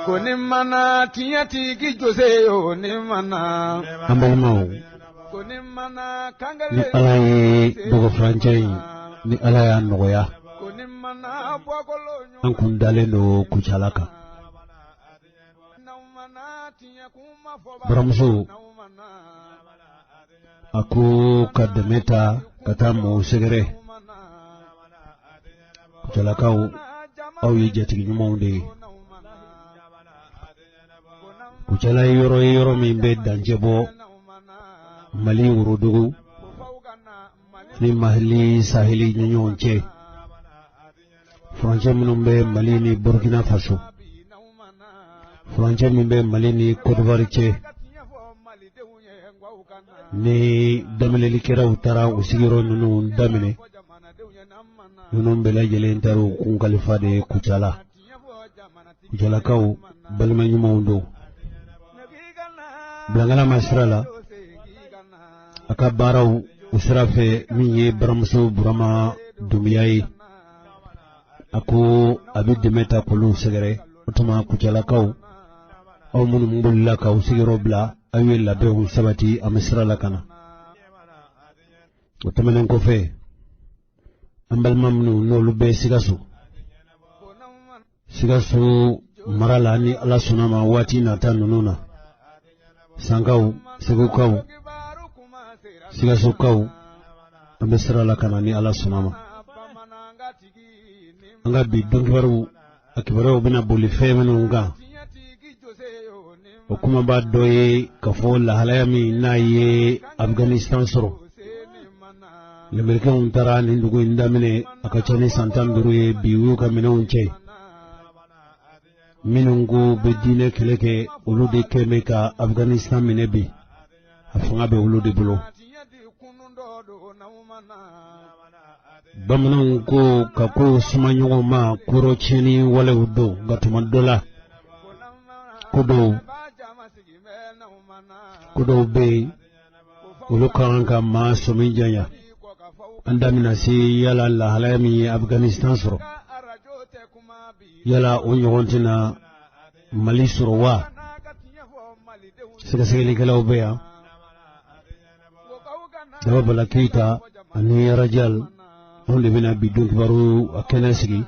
Ko ni mana tiɲɛtigi Jose o ni mana. An balimaw, Ko ni mana ni kankelen. Ala ye dɔgɔfurancɛ in, ni Ala y'a nɔgɔya, Ko ni mana bɔkolo an kun dalen don Kucala kan. N'aw mana tiɲɛ kuma fɔ ba. Baramuso N'aw mana. a ko ka dɛmɛ ta ka taa mɔgɔw sɛgɛrɛ. Kucalakaw, aw ye jatigi ɲumanw de ye. Kucala ye yɔrɔ ye, yɔrɔ min bɛ dancɛ bɔ Mali worodugu ni Mali saheli ni ɲɔgɔn cɛ. Furancɛ minnu bɛ Mali ni Burkina Faso, furancɛ min bɛ Mali ni Côte d'Ivoire cɛ, ni daminɛlikɛlaw taara u sigiyɔrɔ ninnu daminɛ, ninnu bɛɛ lajɛlen taara u kun kalifa de ye Kucala. Kucalakaw, balima ɲumanw don. Bilankala ma sira la a ka baaraw o sira fɛ, min ye baramuso Burama Dunbiya ye, a ko a bɛ dɛmɛ ta k'olu sɛgɛrɛ. O tuma, Kucalakaw, aw minnu bolila k'aw sigiyɔrɔ bila, aw ye labɛnw sabati, an bɛ sira la ka na. O tɛmɛnen kɔfɛ, an balima minnu n'olu bɛ Sikaso, Sikaso mara la, ni Ala sɔnna ma, waati nata ninnu na, Sankaw, Segukaw, Sikasokaw, an bɛ sira la ka na ni Ala sɔnna ma. An ka bi donkibaru, a kibaruyaw bɛna boli fɛn minnu kan, o kumaba dɔ ye k'a fɔ lahalaya min n'a ye Afganistan sɔrɔ. Lamɛrikɛnw taara nin dugu in daminɛ, a ka ca ni san 15 ye bi. U y'u ka minɛnw cɛ. Minnu ko bɛ diinɛ kɛlɛ kɛ, olu de kɛn bɛ ka Afganistan minɛ bi. A fanga bɛ olu de bolo. Bamananw ko ka ko suma ɲɔgɔn ma, kɔrɔ tiɲɛni walew don. Nka tuma dɔ la, ko dɔw bɛ yen, olu ka kan ka maa sɔmi janya. An da bɛna se yala lahalaya min ye Afganistan sɔrɔ, yala o ɲɔgɔn tɛna Mali sɔrɔ wa? Sɛgɛsɛgɛlikɛlaw bɛ yan, Daba Bala Keyita ani Rajal, anw de bɛna bi don kibaru a kɛnɛ sigi.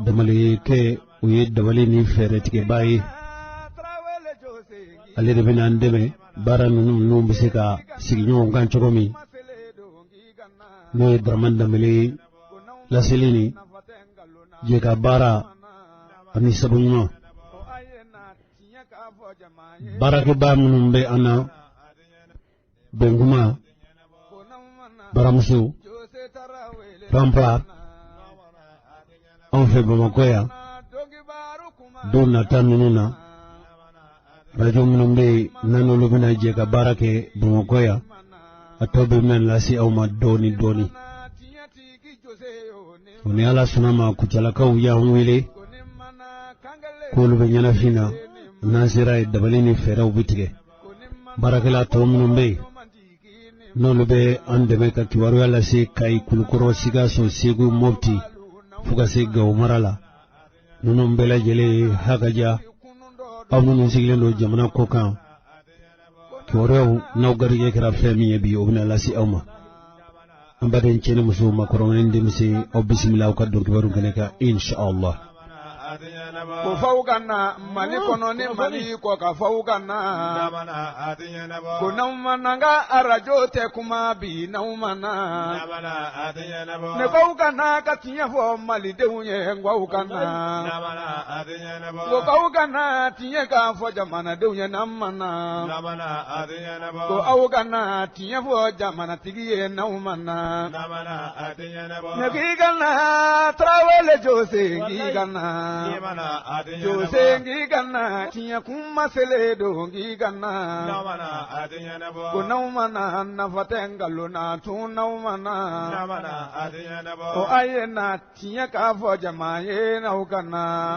Damalikɛ, o ye dabali ni fɛɛrɛtigɛbaa ye, ale de bɛna an dɛmɛ baara ninnu n'u bɛ se ka sigi ɲɔgɔn kan cogo min, n'o ye Dramane Danbele ye. Laseli ni jɛka baara ani sabu ɲuman, baarakɛbaa minnu bɛ an na, Bɛnkuma, Baramuso, Ranpa, anw fɛ Bamakɔ yan, don nata ninnu na, rajo minnu bɛ yen n'an n'olu bɛna jɛ ka baara kɛ Bamakɔ yan, a tɔ bɛ mɛn lase aw ma dɔɔni dɔɔni. O ni Ala sɔnna ma, Kucalakaw y'an wele k'olu bɛ ɲɛnafin na. N'an sera yen, dabali ni fɛɛrɛw bɛ tigɛ. Baarakɛla tɔ minnu bɛ yen n'olu bɛ an dɛmɛ ka kibaruya lase Kayi, Kulukɔrɔ, Sikaso, Segu, Mopti, fo ka se Gawo mara la, ninnu bɛɛ lajɛlen hakaja. Aw minnu sigilen don jamana kɔ kan, kibaruyaw n'aw garijɛgɛ kɛra fɛn min ye bi, o bɛna lase aw ma. An baden cɛ ni muso, makɔrɔ ni denmisɛn, aw bisimila aw ka don kibaru kɛnɛ kan, inshallah. Ko faw ka na Mali kɔnɔ ni Mali kɔ ka faw ka na. Ko n'aw ma na, n ka arajo tɛ kuma bi n'aw ma na. Ne k'aw ka na ka tiɲɛ fɔ Malidenw ye, n k'aw ka na. Ko k'aw ka na tiɲɛ k'a fɔ jamanadenw ye n'an ma na. Ko aw ka na tiɲɛ fɔ jamanatigi ye n'aw ma na. Ne k'i ka na Tarawele Jose, k'i ka na. Jose, k'i ka na tiɲɛ kuma selen don, k'i ka na. Ko n'aw ma na, nafa tɛ nkalon na tun n'aw ma na. Ko a ye na tiɲɛ k'a fɔ jama ye n'aw ka na.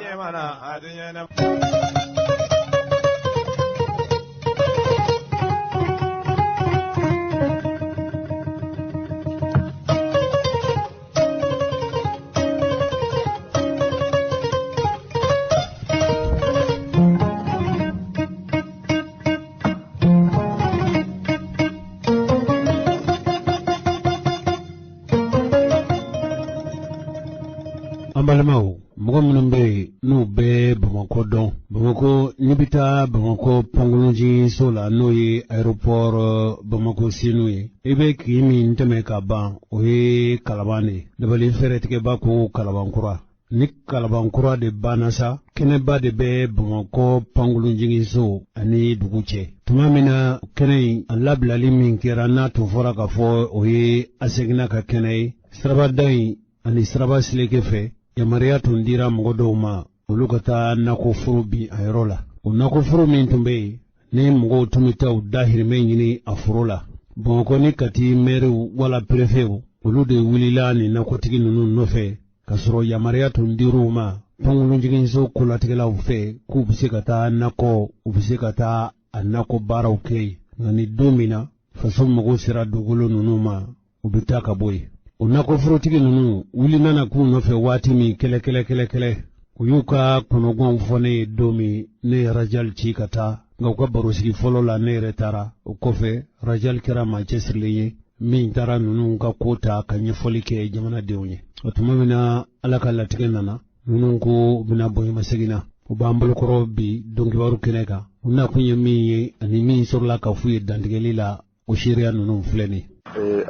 ye n'u bɛ Bamakɔ dɔn. Bamakɔ, n'i bɛ taa Bamakɔ pankurunjiginso la, n'o ye aéroport Bamakɔ Senu ye, i bɛ kin min tɛmɛ ka ban, o ye Kalaban de ye. Dabali fɛɛrɛtigɛba ko Kalabankura. Ni Kalabankura de banna sa, kɛnɛba de bɛ Bamakɔ pankurunjiginso ani dugu cɛ. Tuma min na kɛnɛ in a labilali min kɛra, n'a tun fɔra k'a fɔ o ye ASECNA ka kɛnɛ ye, sirabada in ani siraba seleke fɛ, yamaruya tun dira mɔgɔ dɔw ma, olu ka taa nakɔforo bin a yɔrɔ la. O nakɔforo min tun bɛ yen, ni mɔgɔw tun bɛ taa u dahirimɛ ɲini a foro la, Bamakɔ ni Kati mɛriw wala perefew, olu de wulila nin nakɔtigi ninnu nɔfɛ, k'a sɔrɔ yamaruya tun dir'u ma pankurunjiginso kolatigɛlaw fɛ k'u bɛ se ka taa nakɔ, u bɛ se ka taa a nakɔ baaraw kɛ yen. Nka ni don min na faso mago sera dugukolo ninnu ma, u bɛ taa ka bɔ yen. O nakɔforotigi ninnu wuli nana k'u nɔfɛ waati min, kɛlɛ kɛlɛ kɛlɛ kɛlɛ, u y'u ka kɔnɔgwanw fɔ ne ye don min, ne ye Rajali ci ka taa. Nka u ka barosigi fɔlɔ la, ne yɛrɛ taara. O kɔfɛ, Rajali kɛra maa cɛsirilen ye min taara ninnu ka ko ta ka ɲɛfɔli kɛ jamanadenw ye. O tuma min na Ala ka latigɛ nana, ninnu ko u bɛna bonyamasegin na, u b'an bolokɔrɔ bi donkibaru kɛnɛ kan. U nakun ye min ye ani min sɔrɔla ka f'u ye dantigɛli la, o seereya ninnu filɛ nin ye.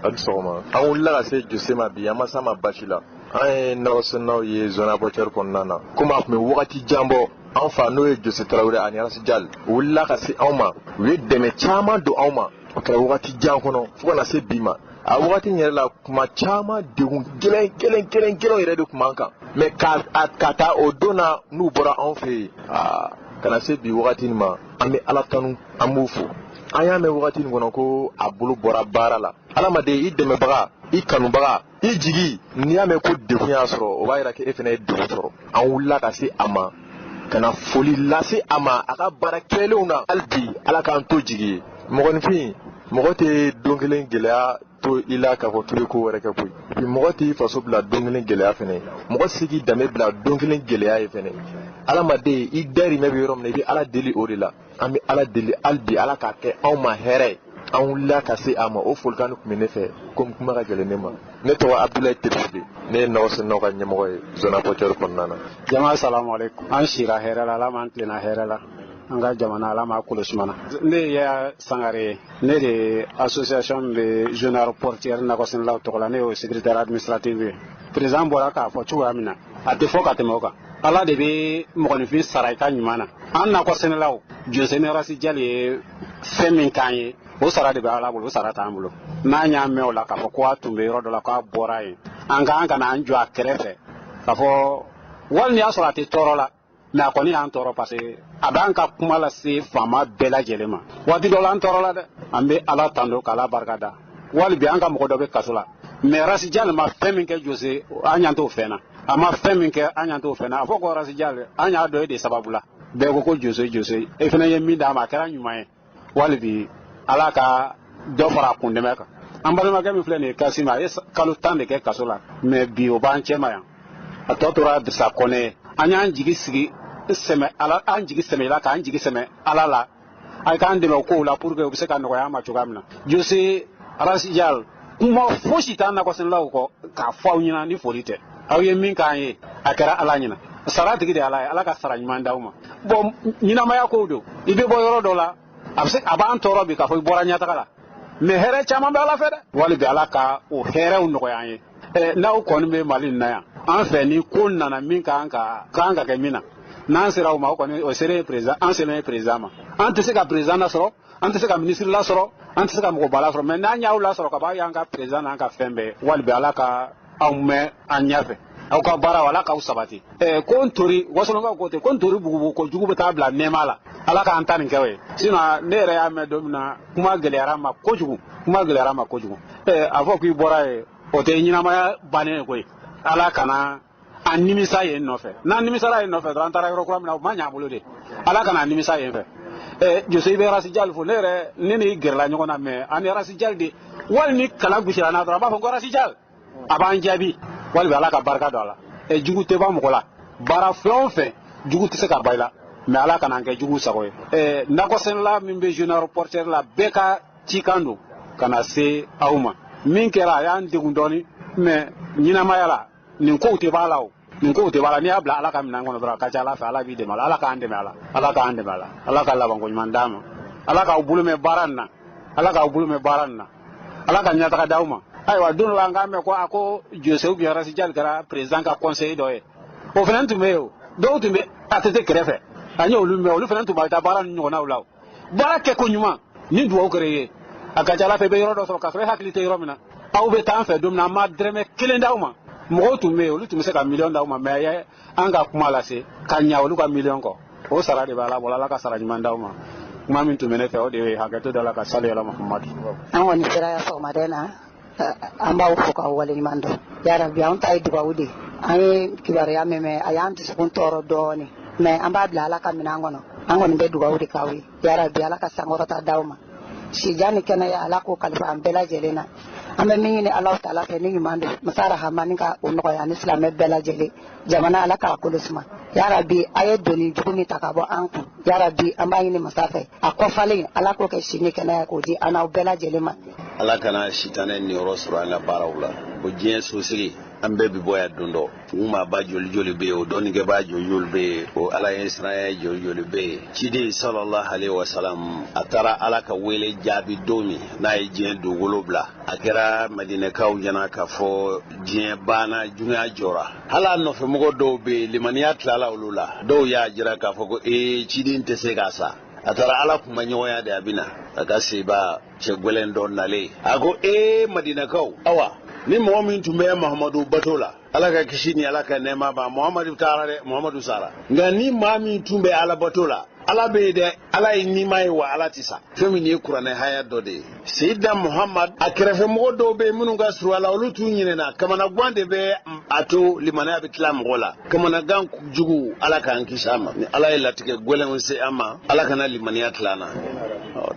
A ni sɔgɔma. An wulila ka se Jose ma bi, an ma s'a ma basi la. An ye nakɔsɛnɛnaw ye zone aéroportuaire kɔnɔna na. Komi a tun bɛ wagati jan bɔ, an fa n'o ye Jose Tarawele ani Arasijali, u wulila ka se anw ma, u ye dɛmɛ caman don anw ma. O kɛra wagati jan kɔnɔ fo ka na se bi ma. A wagati in yɛrɛ la, kuma caman degun gɛlɛn gɛlɛn gɛlɛn gɛlɛn yɛrɛ de tun b'an kan. Mais ka taa o don na n'u bɔra anw fɛ yen, aa, ka na se bi wagati nin ma, an bɛ Ala tanu, an b'u fo. An y'a mɛn wagati nin kɔnɔ ko a bolo bɔra baara la. Adamaden, i dɛmɛbaga, i kanubaga, i jigi, n'i y'a mɛn ko degun y'a sɔrɔ, o b'a yira k'e fana ye degun sɔrɔ. An wulila ka se a ma ka na foli lase a ma a ka baara kɛlenw na. Hali bi, Ala k'an to jigi ye. Mɔgɔninfin, mɔgɔ tɛ don kelen gɛlɛya to i la k'a fɔ k'i bɛ ko wɛrɛ kɛ koyi. Mɔgɔ t'i faso bila don kelen gɛlɛya fɛnɛ, mɔgɔ tɛ se k'i danbe bila don kelen gɛlɛya ye fɛnɛ. Adamaden, i dahirimɛ bɛ yɔrɔ min na, i bɛ Ala deli o de la. An bɛ Ala deli hali bi, Ala k'a kɛ anw ma hɛrɛ ye. An wulila ka se a ma, o folikan de tun bɛ ne fɛ. Komi kuma ka gɛlɛn ne ma, ne tɔgɔ Abudulayi Terifile, ne ye nakɔsɛnɛnaw ka ɲɛmɔgɔ ye zone aéroportuaire kɔnɔna na. Jama, salamu aleykum. An sira hɛrɛ la, Ala m'an tilenna hɛrɛ la. An ka jamana, Ala m'a kɔlɔsi mana. Ne ye Yaya Sangare ye, ne de ye association min bɛ zone aéroportuaire nakɔsɛnɛlaw tɔgɔ la, ne y'o secrétaire administratif ye. Président bɔra k'a fɔ cogoya min na, a tɛ fɔ ka tɛmɛ o kan. Ala de bɛ mɔgɔninfin sara i ka ɲuman na. An nakɔsɛnɛlaw, Jose ni Arasijali ye fɛn min k'an ye, o sara de bɛ Ala bolo, o sara t'an bolo. N'an y'a mɛn o la k'a fɔ ko a tun bɛ yɔrɔ dɔ la, k'a bɔra yen, an k'an ka na an jɔ a kɛrɛfɛ k'a fɔ wali n'i y'a sɔrɔ a tɛ tɔɔrɔ la, mais a kɔni y'an tɔɔrɔ, parce que a b'an ka kuma lase faama bɛɛ lajɛlen ma. Waati dɔ la, an tɔɔrɔ la dɛ. An bɛ Ala tando k'Ala barika da. Wali bi, an ka mɔgɔ dɔ bɛ kaso la, mais Arasijali ma fɛn min kɛ Jose, an ɲan t'o fɛn na. A ma fɛn min kɛ, an ɲan t'o fɛn na. A fɔ ko Arasijali, an y'a dɔn e de sababu la. Bɛɛ ko ko Jose, Jose, e fana ye min d'a ma, a kɛra ɲuman ye. Wali bi, Ala ka dɔ fara a kundɛmɛ kan. An balimakɛ min filɛ nin ye, Kassim, a ye kalo 10 de kɛ kaso la, mais bi o b'an cɛma yan. A tɔ tora Dirisa Kɔnɛ ye. An y'an jigi sigi sɛmɛ Ala, an jigi sɛmɛ i la, k'an jigi sɛmɛ Ala la. A k'an dɛmɛ o kow la pour que u bɛ se ka nɔgɔya an ma cogoya min na. Jose Arasijal, kuma fosi t'an nakɔsɛnɛlaw kɔ k'a fɔ aw ɲɛna ni foli tɛ. Aw ye min k'an ye, a kɛra Ala ɲɛna. Sara tigi de Ala ye, Ala ka sara ɲuman d'aw ma. Bon, ɲɛnamaya kow don. I bɛ bɔ yɔrɔ dɔ la, a bɛ se a b'an tɔɔrɔ bi k'a fɔ i bɔra ɲɛtaga la, mais hɛrɛ caman bɛ Ala fɛ dɛ. Wali bi, Ala ka o hɛrɛw nɔgɔya an ye. N'aw kɔni bɛ Mali nin na yan, an fɛ ni ko nana min kan ka kɛ min na, n'an sera o ma, o kɔni o sera président, an selen ye président ma. An tɛ se ka président lasɔrɔ, an tɛ se ka ministre lasɔrɔ, an tɛ se ka mɔgɔba lasɔrɔ, mais n'an y'aw lasɔrɔ ka ban, aw y'an ka président n'an ka fɛn bɛɛ. Wali bi, Ala ka aw mɛn an ɲɛfɛ. Aw ka baara, Ala k'aw sabati. Ko ntori wasolonkaw ko ten ko ntori bugubugu ko jugu bɛ taa bila nɛɛma la. Ala k'an ta nin kɛ o ye. Sinon ne yɛrɛ y'a mɛn don min na, kuma gɛlɛyara ma kojugu, kuma gɛlɛyara ma kojugu. A fɔ k'i bɔra yen, o tɛ ɲɛnamaya bannen ye koyi. Ala kana an nimisa yen nɔfɛ. N'an nimisara yen nɔfɛ dɔrɔn, an taara yɔrɔ kura min na, o ma ɲɛ an bolo de. Ala kana nimisa yen fɛ. Jose, i bɛ Arasijali fo. Ne yɛrɛ, ne ni gɛrɛla ɲɔgɔn na, mais an ni Arasijali de, wali ni kala gosira n'a dɔrɔn, an b'a fɔ ko Arasijali, a b'an jaabi. Wali Ala ka barika don a la. Jugu tɛ ban mɔgɔ la, baara fɛn o fɛn, jugu tɛ se ka ba i la, mais Ala kana an kɛ jugu sago ye. Nakɔsɛnɛla min bɛ zone aéroportuaire la, bɛɛ ka cikan don ka na se aw ma. Min kɛra, a y'an degun dɔɔni, mais ɲɛnamaya la, nin kow tɛ b'a la o. Nin kow tɛ b'a la, n'i y'a bila Ala ka minɛn kɔnɔ dɔrɔn, a ka ca Ala fɛ, Ala b'i dɛmɛ a la. Ala k'an dɛmɛ a la, Ala k'an dɛmɛ a la, Ala ka labanko ɲuman d'an ma, Ala k'aw bolo mɛn baara nin na, Ala k'aw bolo mɛn baara nin na, Ala ka ɲɛtaga d'aw ma. Ayiwa, don dɔ la an k'a mɛn ko a ko Jose ou bien Ras Jali kɛra président ka conseiller dɔ ye, o fana tun bɛ yen o, dɔw tun bɛ ATT kɛrɛfɛ, an ye olu mɛn, olu fana tun bɛ taa baara ni ɲɔgɔnnaw la o. Baara kɛ ko ɲuman ni duwawu kɛra i ye, a ka ca Ala fɛ, i bɛ yɔrɔ dɔ sɔrɔ k'a sɔrɔ e hakili tɛ yɔrɔ min na. Aw bɛ taa an fɛ don min na, an ma dɛrɛmɛ kelen d'aw ma. Mɔgɔw tun bɛ yen, olu tun bɛ se ka miliyɔn d'aw ma, mais a ye an ka kuma lase ka ɲa olu ka miliyɔn kɔ, o sara de bɛ Ala bolo. Ala ka sara ɲuman d'aw ma. Kuma min tun bɛ ne fɛ, o de ye. Hakɛto da la ka sali ala Muhamadu. An kɔni sera yan sɔgɔmada in na, an b'aw fo k'aw waleɲuman dɔn. Yarabi, an ta ye dugawu de, an ye kibaruya min mɛn, a y'an dusukun tɔɔrɔ dɔɔni, mais an b'a bila Ala ka minɛn kɔnɔ. An kɔni bɛ dugawu de k'aw ye. Yarabi, Ala ka sankɔrɔta d'aw ma, sijan ni kɛnɛya, Ala k'o kalifa an bɛɛ lajɛlen na. An bɛ min ɲini Ala taala fɛ, ni ɲuman don, masa Rahamani ka o nɔgɔya ni silamɛ bɛɛ lajɛlen. Jamana, Ala k'a kolo suma. Yarabi, a ye doni jugu min ta ka bɔ an kun, yarabi, an b'a ɲini masa fɛ, a kɔfalen, Ala k'o kɛ si ni kɛnɛya k'o di an n'aw bɛɛ lajɛlen ma. Ala kana sitanɛ niyɔrɔ sɔrɔ an ka baaraw la. O diɲɛ sosigi, an bɛɛ bi bɔ yan don dɔ. U maaba joli joli bɛ yen, o dɔnnikɛbaa joli joli bɛ yen, o Ala ye siranya joli joli bɛ yen. Ciden sallallahu alaihi wasalam, a taara Ala ka wele jaabi don min n'a ye diɲɛ dugukolo bila, a kɛra Madinɛkaw ɲɛna k'a fɔ diɲɛ banna, juguya jɔra. Hali a nɔfɛmɔgɔ dɔw bɛ yen, limaniya tilala olu la. Dɔw y'a jira k'a fɔ ko ee, ciden tɛ se k'a sa, a taara Ala kuma ɲɔgɔnya de, a bɛ na a ka seba cɛ gwɛlɛn dɔ nalen. A ko: ee, Madinɛkaw, awa ni mɔgɔ min tun bɛ Mahamadu bato la, Ala ka kisi ni Ala ka nɛɛma ba, Muhamadu taara dɛ, Muhamadu sara. Nka ni maa min tun bɛ Ala bato la, Ala bɛ yen dɛ, Ala ye nima ye, wa Ala tɛ sa. Fɛn min ye kuranɛ haya dɔ de ye, Seyidina Muhamad a kɛrɛfɛmɔgɔ dɔw bɛ yen minnu ka surun a la, olu t'u ɲinɛna. Kamanagan de bɛ a to limaniya bɛ tila mɔgɔ la. Kamanagan jugu, Ala k'an kisi a ma. Ni Ala ye latigɛ gwɛlɛnw se an ma, Ala kana limaniya tila an na.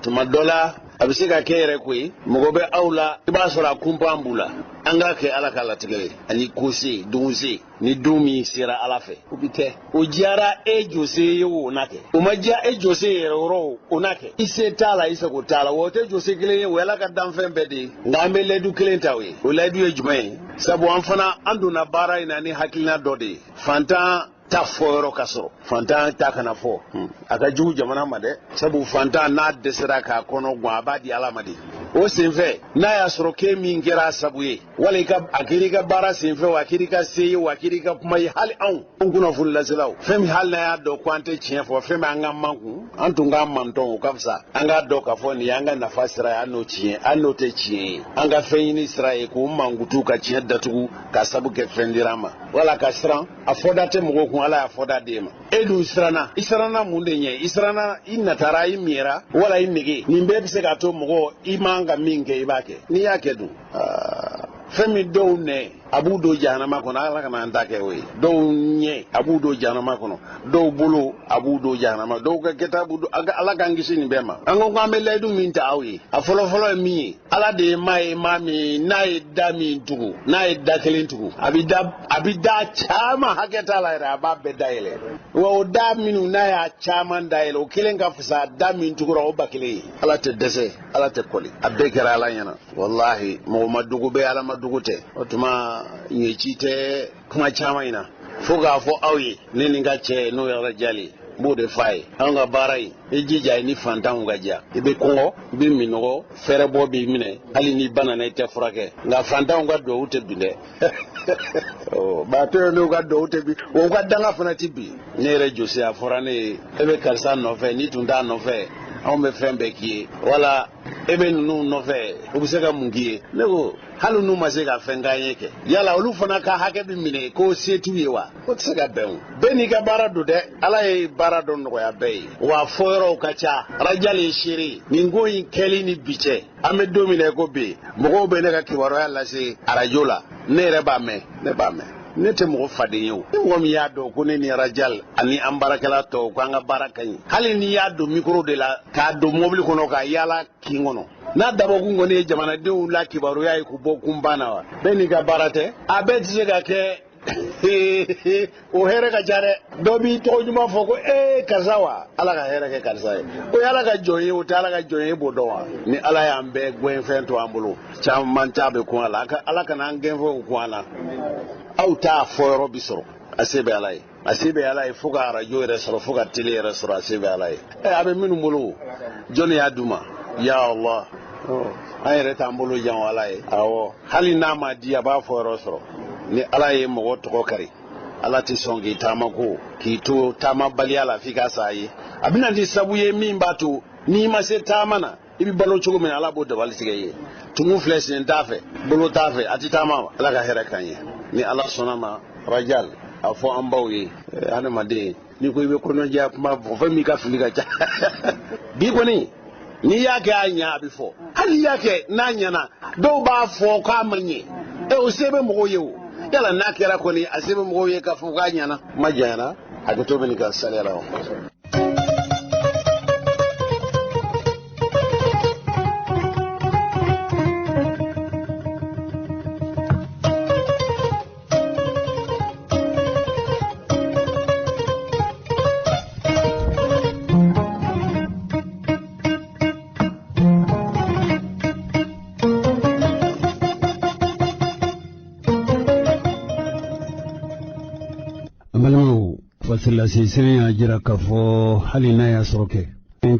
Tuma dɔ la, a bɛ se ka kɛ yɛrɛ koyi, mɔgɔ bɛ aw la, i b'a sɔrɔ a kunpan b'u la. An k'a kɛ Ala ka latigɛ ye ani kose donse ni don min sera Ala fɛ, o bi kɛ. O diyara e Jose ye, o na kɛ. O ma diya e Jose yɛrɛ yɔrɔ, o na kɛ. I se t'a la, i sago t'a la. Wa o tɛ Jose kelen ye, o ye Ala ka danfɛn bɛɛ de ye. Nka an bɛ layidu kelen ta o ye. O layidu ye jumɛn ye? Sabu an fana, an donna baara in na ni hakilina dɔ de ye: fantan ta fɔ yɔrɔ ka sɔrɔ, fantan ta kana fɔ. A ka jugu jamana ma dɛ, sabu fantan n'a dɛsɛra k'a kɔnɔ gan, a b'a di Ala ma de. O senfɛ, n'a y'a sɔrɔ k'e min kɛra a sabu ye, wala i ka a kɛra i ka baara senfɛ, wa a kɛra i ka se ye, wa a kɛra i ka kuma ye, hali anw an kunnafoni laselaw, fɛn min hali n'a y'a dɔn ko an tɛ tiɲɛ fɔ, fɛn min an ka mankun, an tun k'an mantɔn, o ka fisa an k'a dɔn k'a fɔ nin y'an ka nafa sira ye, an n'o tiɲɛ, an n'o tɛ tiɲɛ ye, an ka fɛn ɲini sira ye k'o mankutu ka tiɲɛ datugu ka sabu kɛ fɛn dira an ma, wala ka siran a fɔda tɛ mɔgɔw kun. Ala y'a fɔda d'e ma, e dun siranna. I siranna mun de ɲɛ? I siranna, i natara, i miyɛra, wala i nege. Nin bɛɛ bɛ se k'a to mɔgɔ i man ka min kɛ, i b'a kɛ. N'i y'a kɛ dun, fɛn min dɔw nɛ a b'u don jahanama kɔnɔ, Ala kana an ta kɛ o ye. Dɔw ɲɛ a b'u don jahanama kɔnɔ, dɔw bolo a b'u don jahanama, dɔw ka kɛta b'u don. Ala k'an kisi nin bɛɛ ma. An ko k'an bɛ layidu min ta aw ye, a fɔlɔfɔlɔ ye min ye, Ala de ye maa ye, maa min n'a ye da min tugu, n'a ye da kelen tugu, a bɛ da caman, hakɛ t'a la yɛrɛ, a b'a bɛɛ dayɛlɛ. Wa o da minnu n'a y'a caman dayɛlɛ, o kelen ka fisa da min tugura o 1000 ye. Ala tɛ dɛsɛ, Ala tɛ kɔli, a bɛɛ kɛra Ala ɲɛna. Walahi, mɔgɔ ma dogo bɛ, Ala ma dogo tɛ. O tuma ɲɛci tɛ kuma caman in na, fo k'a fɔ aw ye, ne ni n ka cɛ n'o ye Arajali, n b'o de f'a ye: anw ka baara in, i jija i ni fantanw ka diya. I bɛ kɔngɔ, i bɛ minɔgɔ, fɛrɛbɔ b'i minɛ, hali n'i banana i tɛ furakɛ. Nka fantanw ka duwawu tɛ bin dɛ. Baatɔ n'u ka duwawu tɛ bin, wa u ka danga fana tɛ bin. Ne yɛrɛ Jose, a fɔra ne ye: e bɛ karisa nɔfɛ, n'i tun t'a nɔfɛ, anw bɛ fɛn bɛɛ k'i ye, wala e bɛ ninnu nɔfɛ, u bɛ se ka mun k'i ye? Ne ko hali n'u ma se ka fɛn k'an ye kɛ, yala olu fana ka hakɛ bɛ minɛ ko se t'u ye wa? O tɛ se ka bɛn o. Bɛɛ n'i ka baara don dɛ. Ala ye baara dɔ nɔgɔya bɛɛ ye, wa fɔyɔrɔw ka ca. Arajali ye seere ye nin ko in kɛli ni bi cɛ. An bɛ don min na i ko bi, mɔgɔw bɛ ne ka kibaruya lase arajo la, ne yɛrɛ b'a mɛn, ne b'a mɛn. Ne tɛ mɔgɔ faden ye o. Ni mɔgɔ min y'a dɔn ko ne ni Arajali ani an baarakɛla tɔw ko an ka baara ka ɲi, hali n'i y'a don micro de la k'a don mobili kɔnɔ k'a yaala kin kɔnɔ, n'a dabɔkun kɔni ye jamanadenw la kibaruya ye k'u bɔ kunban na, wa bɛɛ n'i ka baara tɛ, a bɛɛ tɛ se ka kɛ. O hɛrɛ ka ca dɛ. Dɔ b'i tɔgɔ ɲuman fɔ ko ee, karisa, wa Ala ka hɛrɛ kɛ karisa ye, o ye Ala ka jɔn ye, o tɛ Ala ka jɔn ye, e b'o dɔn wa? Ni Ala y'an bɛɛ gɛnfɛn to an bolo, caman ta bɛ kun a la. Ala kana an gɛnfɛnw kun an na. Aw t'a fɔ yɔrɔ bi sɔrɔ. A se bɛ Ala ye, a se bɛ Ala ye fo ka arajo yɛrɛ sɔrɔ, fo ka tele yɛrɛ sɔrɔ, a se bɛ Ala ye. A bɛ minnu bolo, jɔnni y'a d'u ma? Ya Allah, an yɛrɛ t'an bolo jan Ala ye. Awɔ, hali n'a ma di, a b'a fɔ yɔrɔ sɔrɔ. Ni Ala ye mɔgɔ tɔgɔ kari, Ala tɛ sɔn k'i taama ko k'i to taamabaliya la f'i ka sa ye. A bɛna di sabu ye min b'a to n'i ma se taama na, i bɛ balo cogo min na, Ala b'o dabali tigɛ i ye. Tumu filɛ, sen t'a fɛ, bolo t'a fɛ, a tɛ taama ma. Ala ka hɛrɛ k'an ye. Ni Ala sɔnna ma, Rajal, a fɔ an baw ye, hadamaden n'i ko i bɛ kɔnɔjɛya kuma fɔ, fɛn min ka fili ka ca. Bi kɔni n'i y'a kɛ a ɲɛ, a bɛ fɔ. Hali n'i y'a kɛ n'a ɲɛna, dɔw b'a fɔ k'a ma ɲɛ. O se bɛ mɔgɔw ye o. Yala n'a kɛra kɔni, a se bɛ mɔgɔw ye k'a fɔ k'a ɲɛna. Kuma janyana, hakɛto bɛ nin kan saliya la. An balimaw, fasilase sɛbɛn y'a jira k'a fɔ hali n'a y'a sɔrɔ kɛ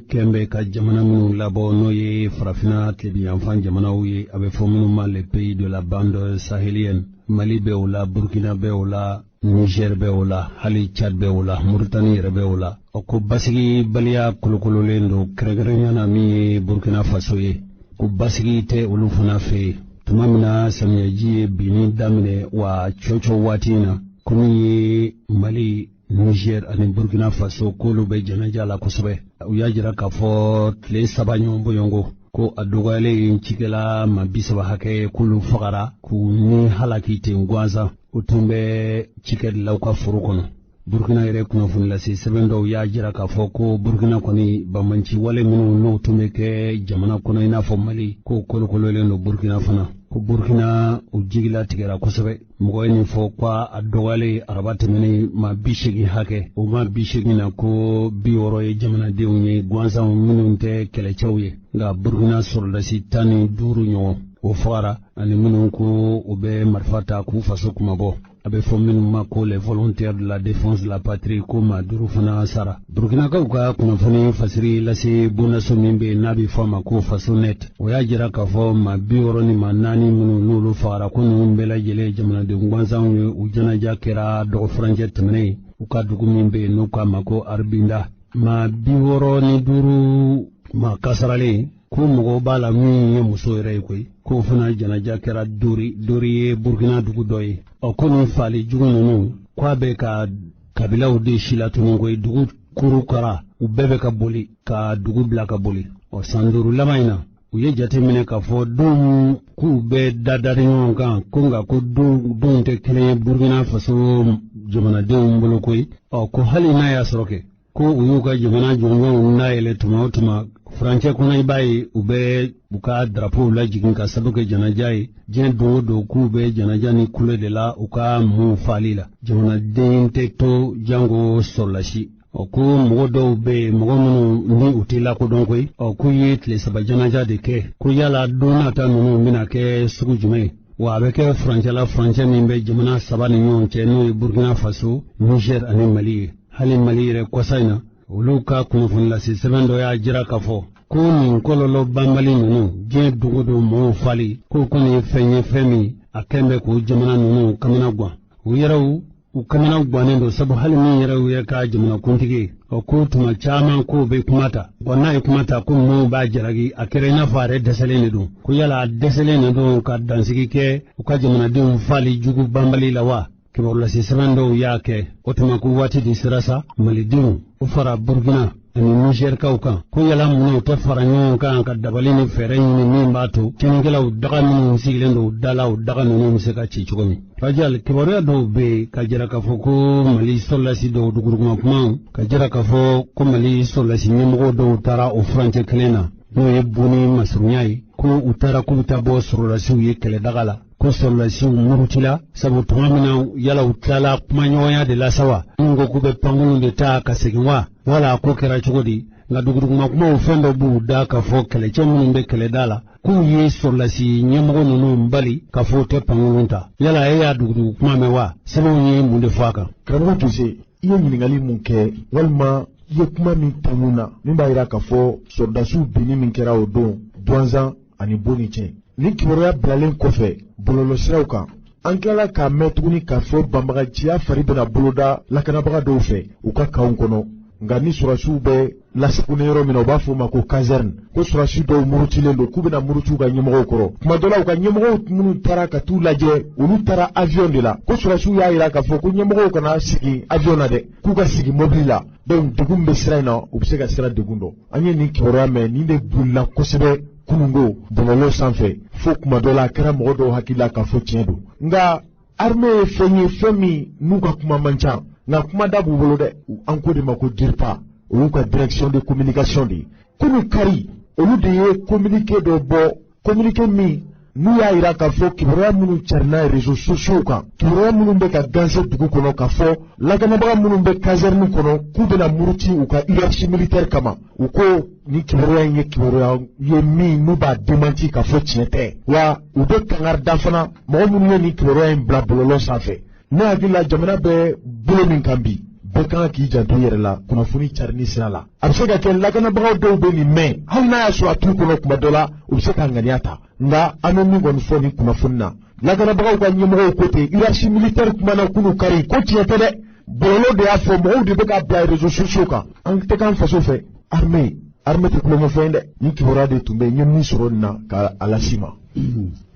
kɛn bɛ ka jamana minnu labɔ, n'o ye farafinna tilebinyanfan jamanaw ye, a bɛ fɔ minnu ma les pays de la bande sahélienne, Mali bɛ o la, Burkina bɛ o la, Niger bɛ o la, hali Tchad bɛ o la, Mauritanie yɛrɛ bɛ o la. O ko basigibaliya kolokololen don, kɛrɛnkɛrɛnya na min ye Burkina Faso ye, ko basigi tɛ olu fana fɛ yen. Tuma min na samiyɛji ye binni daminɛ wa cɔcɔ waati in na, ko min ye Mali, Niger ani Burkina Faso, k'olu bɛ janaja la kosɛbɛ. U y'a jira k'a fɔ tile 3 ɲɔgɔn bɔɲɔgɔnko, ko a dɔgɔyalen cikɛla maa 30 hakɛ k'olu fagara k'u ni halaki ten gansan, u tun bɛ cikɛlaw ka foro kɔnɔ. Burkina yɛrɛ kunnafoni lase sɛbɛn dɔw y'a jira k'a fɔ ko Burkina kɔni banbanci wale minnu n'o tun bɛ kɛ jamana kɔnɔ i n'a fɔ Mali, k'o kolokololen don Burkina fana. Ko Burkina u jigilatigɛra kosɛbɛ. Mɔgɔ ye nin fɔ ko a dɔgɔyalen araba tɛmɛnen maa 80 hakɛ, o maa 80 na ko 60 ye jamanadenw ye gansanw minnu tɛ kɛlɛcɛw ye. Nka Burkina sɔrɔdasi 15 ɲɔgɔn o fagara, ani minnu ko u bɛ marifa ta k'u faso kumabɔ, a bɛ fɔ minnu ma ko les volontaires de la défense de la patrie, ko maa 5 fana sara. Burkinakaw ka kunnafoni fasiri lase bondaso min bɛ yen n'a bɛ fɔ a ma ko Fasonet, o y'a jira k'a fɔ maa 64 minnu n'olu fagara, ko ninnu bɛɛ lajɛlen jamanaden gansanw ye. U janaja kɛra dɔgɔfurancɛ tɛmɛnen u ka dugu min bɛ yen n'u k'a ma ko Arbinda. Maa 65 maa kasaralen, ko mɔgɔw b'a la min ye muso yɛrɛ ye koyi, k'o fana janaja kɛra Dori. Dori ye Burkina dugu dɔ ye. Ɔ ko nin faali jugu ninnu, k'a bɛ ka kabilaw de silatunu koyi, dugu kuru kara, u bɛɛ bɛ ka boli ka dugu bila ka boli. Ɔ san 5 laban in na, u ye jate minɛ k'a fɔ denw k'u bɛ dadari ɲɔgɔn kan, ko nka ko denw tɛ kelen ye Burkina Faso jamanadenw bolo koyi. Ɔ ko hali n'a y'a sɔrɔ kɛ ko u y'u ka jamana jɔnjɔnw dayɛlɛ tuma o tuma furancɛ kɔnɔ, i b'a ye u bɛ u ka darapow lajigin ka sabu kɛ janaja ye. Diɲɛ don o don k'u bɛ janaja ni kule de la u ka mun faali la, jamanaden tɛ to jango sɔrɔlasi. Ɔ ko mɔgɔ dɔw bɛ yen, mɔgɔ minnu ni u tɛ lakodɔn koyi, ɔ k'u ye tile 3 janaja de kɛ, ko yala don nata ninnu bɛna kɛ sugu jumɛn ye? Wa a bɛ kɛ furancɛ la, furancɛ min bɛ jamana 3 ni ɲɔgɔn cɛ, n'o ye Burkina Faso, Niger ani Mali ye. Hali Mali yɛrɛ kɔsa in na, olu ka kunnafoni lase sɛbɛn dɔ y'a jira k'a fɔ ko nin kɔlɔlɔ banbali ninnu, diɲɛ dogo don mɔgɔw fali, k'o kɔni ye fɛn ye, fɛn min a kɛn bɛ k'o jamana ninnu kamana gan. U yɛrɛw u kamana gannen don, sabu hali min yɛrɛ y'u yɛrɛ ka jamanakuntigi ye, ɔ ko tuma caman k'o bɛ kuma ta, wa n'a ye kuma ta ko maaw b'a jalaki, a kɛra i n'a fɔ a yɛrɛ dɛsɛlen de don. Ko yala a dɛsɛlen de don ka dansigi kɛ u ka jamanadenw fali jugu banbali la wa? Kibarulase sɛbɛn dɔw y'a kɛ o tuma ko waati de sera sa Malidenw u fara Burkina ani Nizɛrikaw kan, ko yala munna u tɛ fara ɲɔgɔn kan ka dabali ni fɛɛrɛ ɲini min b'a to tiɲɛnikɛlaw daga minnu sigilen don da la, o daga ninnu bɛ se ka ci cogo min. Rajal, kibaruya dɔw bɛ yen ka jira k'a fɔ ko Mali sɔrɔdasi dɔw duguduguma kumaw ka jira k'a fɔ ko Mali sɔrɔdasi ɲɛmɔgɔ dɔw taara o furancɛ kelen na, n'o ye Boni masurunya ye, ko u taara k'u bɛ taa bɔ sɔrɔdasiw ye kɛlɛdaga la, ko sɔrɔdasiw murutila, sabu tuma min na yala u tilala kumaɲɔgɔnya de la sa wa, minnu ko k'u bɛ pankurun de ta ka segin wa, wala a ko kɛra cogo di? Nka duguduguma kumaw fɛn dɔ b'u da k'a fɔ kɛlɛcɛ minnu bɛ kɛlɛda la k'u ye sɔrɔdasi ɲɛmɔgɔ ninnu bali k'a fɔ u tɛ pankurun ta. Yala e y'a dugudugu kuma mɛn wa? Sɛbɛnw ye mun de fɔ a kan? Karamɔgɔ Jose, i ye ɲininkali mun kɛ walima i ye kuma min tɛnku na min b'a jira k'a fɔ sɔrɔdasiw binni min kɛra o don Duwanzan ani Boni cɛ. Nin kibaruya bilalen kɔfɛ bɔlɔlɔsiraw kan, an tilala k'a mɛn tuguni k'a fɔ banbaganciya fari bɛna boloda lakanabaga dɔw fɛ u ka kanw kɔnɔ. Nka ni sɔrɔdasiw bɛ lasagonnen yɔrɔ min na, u b'a fɔ o ma ko caserne, ko sɔrɔdasi dɔw murutilen don k'u bɛna muruti u ka ɲɛmɔgɔw kɔrɔ. Tuma dɔ la, u ka ɲɛmɔgɔw minnu taara ka t'u lajɛ, olu taara avion de la. Ko sɔrɔdasiw y'a jira k'a fɔ ko ɲɛmɔgɔw kana sigi avion na dɛ, k'u ka sigi mobili la. Donc degun min bɛ sira in na, u bɛ se ka sira degun dɔn. An ye nin kibaruya mɛn, nin de bolila kosɛbɛ kununko bɔlɔlɔ sanfɛ, fo tuma dɔ la a kɛra mɔgɔ dɔw hakili la k'a fɔ tiɲɛ don. Nka armée ye fɛn ye, fɛn min n'u ka kuma man ca, nka kuma da b'u bolo dɛ. An ko de ma ko DIRPA, o y'u ka direction de communication de ye. Kunu kari, olu de ye communiqué dɔ bɔ, communiqué min n'u y'a jira k'a fɔ kibaruya minnu carinna réseaux sociaux kan, kibaruya minnu bɛ ka ganse dugu kɔnɔ, k'a fɔ lakanabaga minnu bɛ caserne kɔnɔ k'u bɛna muruti u ka hiérarchie militaire kama, u ko ni kibaruya in ye kibaruya ye min n'u b'a démenti k'a fɔ tiɲɛ tɛ. Wa u bɛ kangari da fana mɔgɔ minnu ye nin kibaruya in bila bɔlɔlɔ sanfɛ. Ne hakili la, jamana bɛ bolo min kan bi, bɛɛ kan k'i janto i yɛrɛ la kunnafoni carinni sira la. A bɛ se ka kɛ lakanabagaw dɔw bɛ nin mɛn, hali n'a y'a sɔrɔ a t'u kɔnɔ, tuma dɔ la u bɛ se ka ŋaniya ta. Nka an bɛ min kɔni fɔ nin kunnafoni na, lakanabagaw ka ɲɛmɔgɔw ko ten, hiérarchie militaire kumana kunu kari ko tiɲɛ tɛ dɛ, bɔlɔlɔ de y'a fɔ, mɔgɔw de bɛ k'a bila réseaux sociaux kan. An tɛ k'an faso fɛ, armée armée tɛ tulonkɛfɛn ye dɛ. Nin kibaruya de tun bɛ yen, n ye min sɔrɔ nin na ka a las'i ma.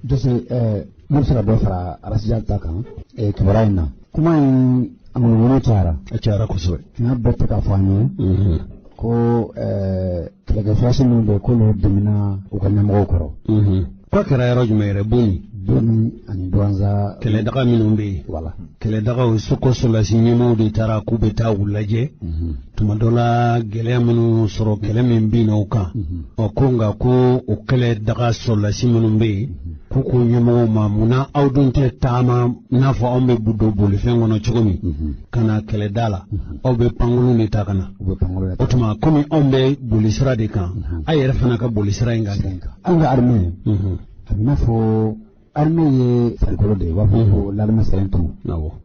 Jose, ne bɛ se ka dɔ fara Arasija ta kan kibaruya in na. Kuma in a ŋunuŋunu cayara. A cayara kosɛbɛ. Tiɲɛ bɛɛ tɛ ka fɔ an ye ko kɛlɛkɛ minnu bɛ yen, k'olu dimina u ka ɲɛmɔgɔw kɔrɔ. K'a kɛra yɔrɔ jumɛn yɛrɛ? Boni? Boni ani Duwanza. Kɛlɛdaga minnu bɛ yen. Voilà. Kɛlɛdagaw soko sɔrɔdasi ɲɛmɔgɔw de taara k'u bɛ taa u lajɛ. Tuma dɔ la, gɛlɛya minnu sɔrɔ, kɛlɛ min bin na u kan. Ɔ ko nka ko o kɛlɛdaga sɔrɔdasi minnu bɛ yen, k'u ko ɲɛmɔgɔw ma, munna aw dun tɛ taama i n'a fɔ anw bɛ don bolifɛn kɔnɔ cogo min ka na kɛlɛda la, aw bɛ pankurun de ta ka na? U bɛ pankurun de ta. O tuma, komi anw bɛ bolisira de kan, a yɛrɛ fana ka bolisira in kan kɛ. Anw ka armée, a bɛ n'a fɔ armée ye farikolo de ye, u b'a fɔ ko l'armée c'est un tout.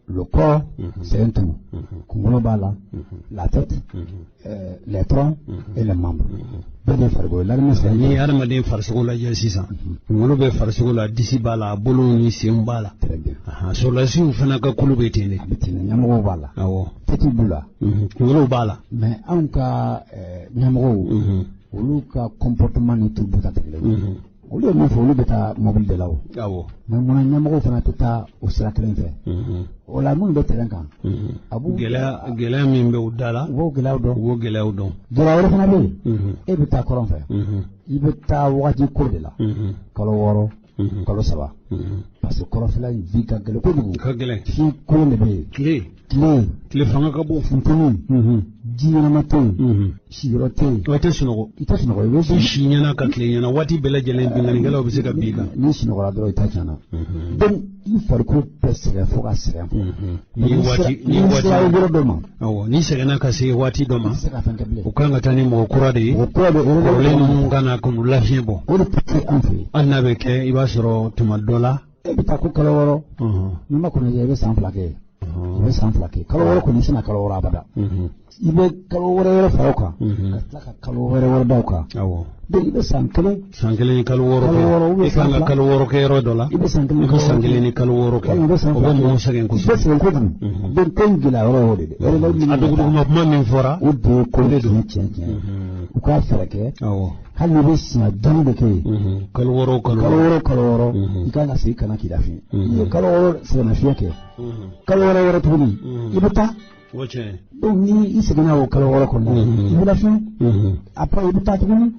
Le corps c'est un tout. Kunkolo b'a la, la tête, les troncs et les membres. Bɛɛ de ye farikolo, l'armée c'est un tout. Ni hadamaden farisogo lajɛ sisan, kunkolo bɛ farisogo la, disi b'a la, bolo ni senw b'a la. Très bien. Sɔrɔdasiw fana ka kulu bɛ ten de. A bɛ ten de, ɲɛmɔgɔw b'a la. Tête b'u la. Kunkolow b'a la. Mais anw ka ɲɛmɔgɔw, olu ka comportement ni troupe ta tɛ kelen ye. Olu ye min fɔ, olu bɛ taa mobili de la o. Mais munna ɲɛmɔgɔw fana tɛ taa o sira kelen fɛ? O la, minnu bɛ terrain kan, a b'u gɛlɛya gɛlɛya min bɛ u da la, u b'o gɛlɛyaw dɔn. U b'o gɛlɛyaw dɔn. Gɛlɛya wɛrɛ fana bɛ yen, e bɛ taa kɔrɔn fɛ, i bɛ taa wagati ko de la, kalo 6, kalo 3, parce que kɔrɔnfɛla in ji ka gɛlɛn kojugu. Ka gɛlɛn. Fiɲɛ kolon de bɛ yen. Tile. Tile. Tile fanga ka bon. Funteni. Ji ɲɛnama tɛ yen. Siyɔrɔ tɛ yen. I tɛ sunɔgɔ. I tɛ sunɔgɔ, i bɛ i si ɲɛna ka tile ɲɛna, waati bɛɛ lajɛlen binkannikɛlaw bɛ se ka bin i kan. N'i sunɔgɔra dɔrɔn, i ta tiɲɛna. Donc i farikolo bɛɛ sɛgɛn fo ka sɛgɛn. Ni waati ni waati sera yɔrɔ dɔ ma. Awɔ, ni sɛgɛnna ka se waati dɔ ma, i tɛ se ka fɛn kɛ bilen. U kan ka taa ni mɔgɔ kura de ye. Mɔgɔ kura de ye. Kɔrɔlen ninnu ka na k'u lafiɲɛ bɔ. O de tɛ se an fɛ yen. Hali n'a bɛ kɛ, i b'a sɔrɔ tuma dɔ la. E bɛ taa ko kalo 6. N'i ma kɔnɔ, i bɛ san 2 kɛ. I bɛ san 2 kɛ. Kalo 6 kɔni, i tɛna kalo 6 abada. I bɛ kalo wɛrɛ wɛrɛ fara o kan. Ka tila ka kalo wɛrɛ wɛrɛ da o kan. Donc i bɛ san 1. San 1 ni kalo 6 kɛ. I kan ka kalo 6 kɛ yɔrɔ dɔ la. I bɛ san 1. I bɛ san 1 ni kalo 6 kɛ. O bɛ mɔgɔw sɛgɛn kosɛbɛ. I bɛ sɛgɛn kojugu. Donc ko in gɛlɛya yɔrɔ y'o de ye. A duguduguma kuma min fɔra. O de ye ko de don, tiɲɛ tiɲɛ. U k'a fɛɛrɛ kɛ. Hali n'i bɛ siɲɛ 5 de kɛ yen. Kalo 6 kalo 6 kalo 6, i kan ka segin ka na k'i lafiɲɛ. I ye kalo 6 sɛgɛnnafiɲɛ kɛ. Kalo wɛrɛ wɛrɛ tuguni, i bɛ taa. Donc ni i seginna o kalo 6 kɔnɔ, i bɛ lafiɲɛ. Après i bɛ taa tuguni.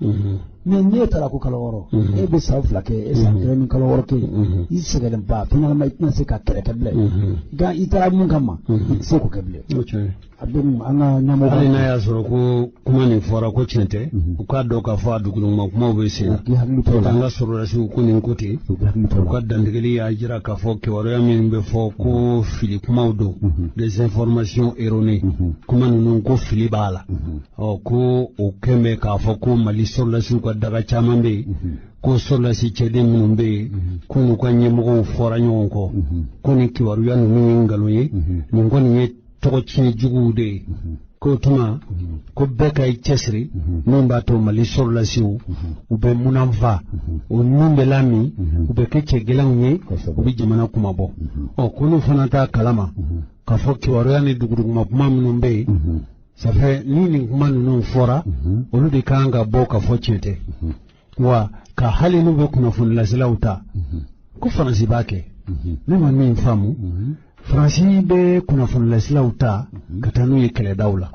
Mais n'e taara ko kalo 6, e bɛ san 2 kɛ, e san 1 ni kalo 6 kɛ, i sɛgɛnnen ba, finalement i tɛna se ka kɛlɛ kɛ bilen. Nka i taara mun kama, i tɛ se k'o kɛ bilen. A bɛ an ka ɲɛmɔgɔ. Hali n'a y'a sɔrɔ ko kuma nin fɔra ko tiɲɛ tɛ, u k'a dɔn k'a fɔ a dugulama kumaw bɛ sen na. An ka sɔrɔdasiw ko nin ko ten, u ka dantigɛli y'a jira k'a fɔ kibaruya min bɛ fɔ ko fili kumaw don, des informations erronées, kuma ninnu ko fili b'a la. Ɔ ko o kɛn bɛ k'a fɔ ko Mali sɔrɔdasiw ka daga caman bɛ yen, ko sɔrɔdasi cɛden minnu bɛ yen, ko n'u ka ɲɛmɔgɔw fɔra ɲɔgɔn kɔ, ko nin kibaruya ninnu ye nkalon ye, nin kɔni ye tɔgɔ tiɲɛ juguw de ye. K'o tuma ko bɛɛ ka i cɛsiri min b'a to Mali sɔrɔdasiw u bɛ munanfa, o nun bɛ lamin, u bɛ kɛ cɛ gɛlɛnw ye, u bɛ jamana kumabɔ. Ɔ ko n'u fana t'a kalama k'a fɔ kibaruya ni duguduguma kuma minnu bɛ yen, ça fait ni nin kuma ninnu fɔra, olu de kan ka bɔ ka fɔ tiɲɛ tɛ. Wa ka hali n'u bɛ kunnafoni laselaw ta, ko Faransi b'a kɛ. Ne ma min faamu, Faransi bɛ kunnafoni laselaw ta ka taa n'u ye kɛlɛdaw la.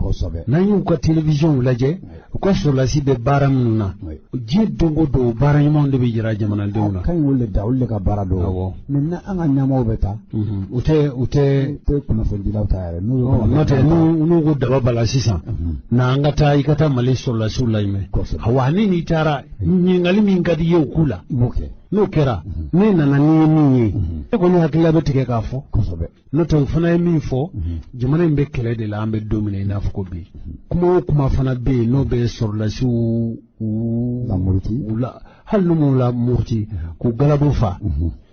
N'an y'u ka télévisionw lajɛ, u ka sɔrɔdasi bɛ baara minnu na, diɲɛ don o don baara ɲumanw de bɛ jira jamanadenw na. Ka ɲi olu de da, olu de ka baara don. Awɔ. Maintenant an ka ɲɛmɔgɔw bɛ taa. U tɛ kunnafonidilaw ta yɛrɛ. N'o tɛ n'u ko daba bala sisan, na an ka taa i ka taa Mali sɔrɔdasiw laɲuman. Awa ni n'i taara ɲininkali min ka di i ye o k'u la. I b'o kɛ. N'o kɛra, ne nana n'i ye min ye, e kɔni hakilila bɛ tigɛ k'a fɔ. N'o tɛ o fana ye min fɔ, jamana in bɛ kɛlɛ de la, an bɛ don min na i n'a fɔ ko bi. Kuma o kuma fana bɛ yen n'o bɛ sɔrɔdasiw u la, hali n'u m'u la muruti k'u galabu fa.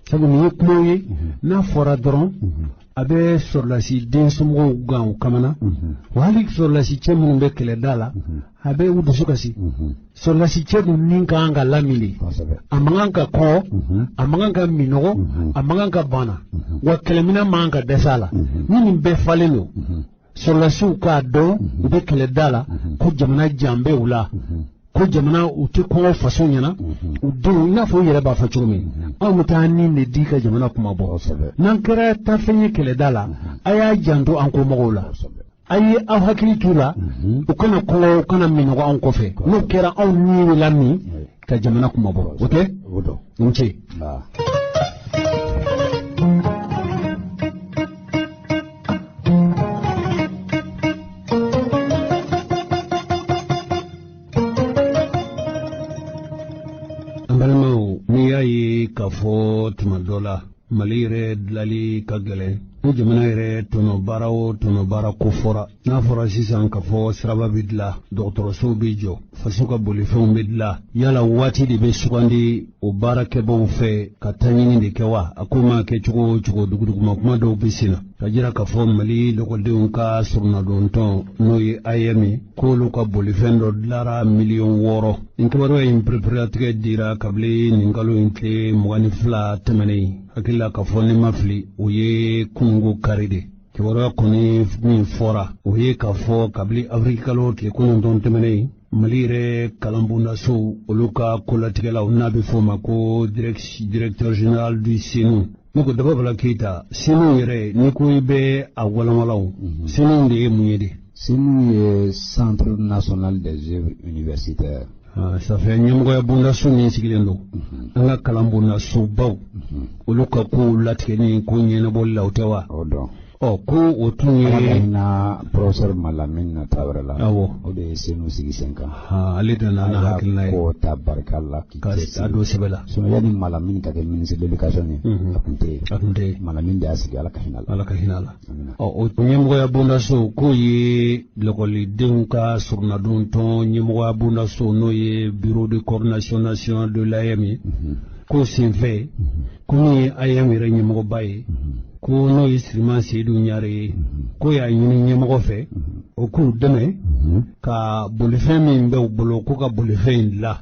Sabu nin ye kumaw ye, n'a fɔra dɔrɔn a bɛ sɔrɔdasi den somɔgɔw gan u kamana. Wa hali sɔrɔdasi cɛ minnu bɛ kɛlɛda la, a bɛ u dusu kasi. Sɔrɔdasi cɛ dun ni ka kan ka lamini, a man kan ka kɔngɔ, a man kan ka minɔgɔ, a man kan ka bana, wa kɛlɛminɛn man kan ka dɛsɛ a la. Ni nin bɛɛ falen don, sɔrɔdasiw k'a dɔn u bɛ kɛlɛda la, ko jamana jan bɛ u la, ko jamana u tɛ kɔngɔ faso ɲɛna, u denw i n'a fɔ u yɛrɛ b'a fɔ cogo min, anw bɛ taa nin de di ka jamana kuma bɔ. N'an kɛra taafɛn ye kɛlɛda la, a y'a janto an kɔmɔgɔw la. A ye aw hakili t'u la, u kana kɔngɔ, u kana minɔgɔ anw kɔfɛ. N'o kɛra anw ni bɛ lamin ka jamana kuma bɔ. O tɛ? O ni ce. An balimaw, n'i y'a ye k'a fɔ tuma dɔ la Mali yɛrɛ dilali ka gɛlɛn, ni jamana yɛrɛ tɔnɔ baara o tɔnɔ baara ko fɔra, n'a fɔra sisan k'a fɔ siraba bɛ dilan, dɔgɔtɔrɔsow bɛ jɔ, faso ka bolifɛnw bɛ dilan, yala waati de bɛ sugandi o baarakɛbaw fɛ ka taɲini de kɛ wa? A ko maa kɛ cogo o cogo, duguduguma kuma dɔw bɛ sen na ka jira k'a fɔ Mali lɔgɔdenw ka soronadon n'o ye AEM ye, k'olu ka bolifɛn dɔ dilara miliyɔn 6. Nin kibaruya in pereperelatigɛ dira kabini nin kalo in tile 22 tɛmɛnen. Hakili la k'a fɔ ne ma fili, o ye kununko kari de. Kibaruya kɔni min fɔra, o ye k'a fɔ kabini avril kalo tile 9 tɛmɛnen, Mali yɛrɛ kalanbondasow olu ka kolatigɛlaw n'a bɛ fɔ o ma ko directeur général du CENOU. Ne ko Dababala Keyita, CENOU yɛrɛ n'i ko i bɛ a walanwalan, CENOU de ye mun ye de? CENOU ye Centre national des œuvres universitaires. Ça fait ɲɛmɔgɔya bondaso min sigilen don an ka kalanbondasobaw olu ka kow latigɛni ko ɲɛnabɔli la, o tɛ wa? O dɔn. Ɔ ko o tun ye. Ala ka hinɛ professeur Malamine Tarawele la. Awɔ. O de ye CENOU sigi sen kan. Ale de nana hakilina ye. K'o ta barika la k'i cɛsiri. Ka don sɛbɛ la. Sinon yanni Malamine ka kɛ ministre de l'éducation ye. A tun tɛ yen. A tun tɛ yen. Malamine de y'a sigi, Ala ka hinɛ a la. Ala ka hinɛ a la. Ɔ o ɲɛmɔgɔya bondaso k'o ye lɔkɔlidenw ka soronadon tɔn ɲɛmɔgɔya bondaso n'o ye bureau de coordination nationale de l'AEM ye. K'o senfɛ ko min ye AEM yɛrɛ ɲɛmɔgɔba ye, ko n'o ye Siriman Seyidu Ɲare ye, k'o y'a ɲini ɲɛmɔgɔ fɛ o k'u dɛmɛ ka bolifɛn min bɛ u bolo k'u ka bolifɛn in dilan.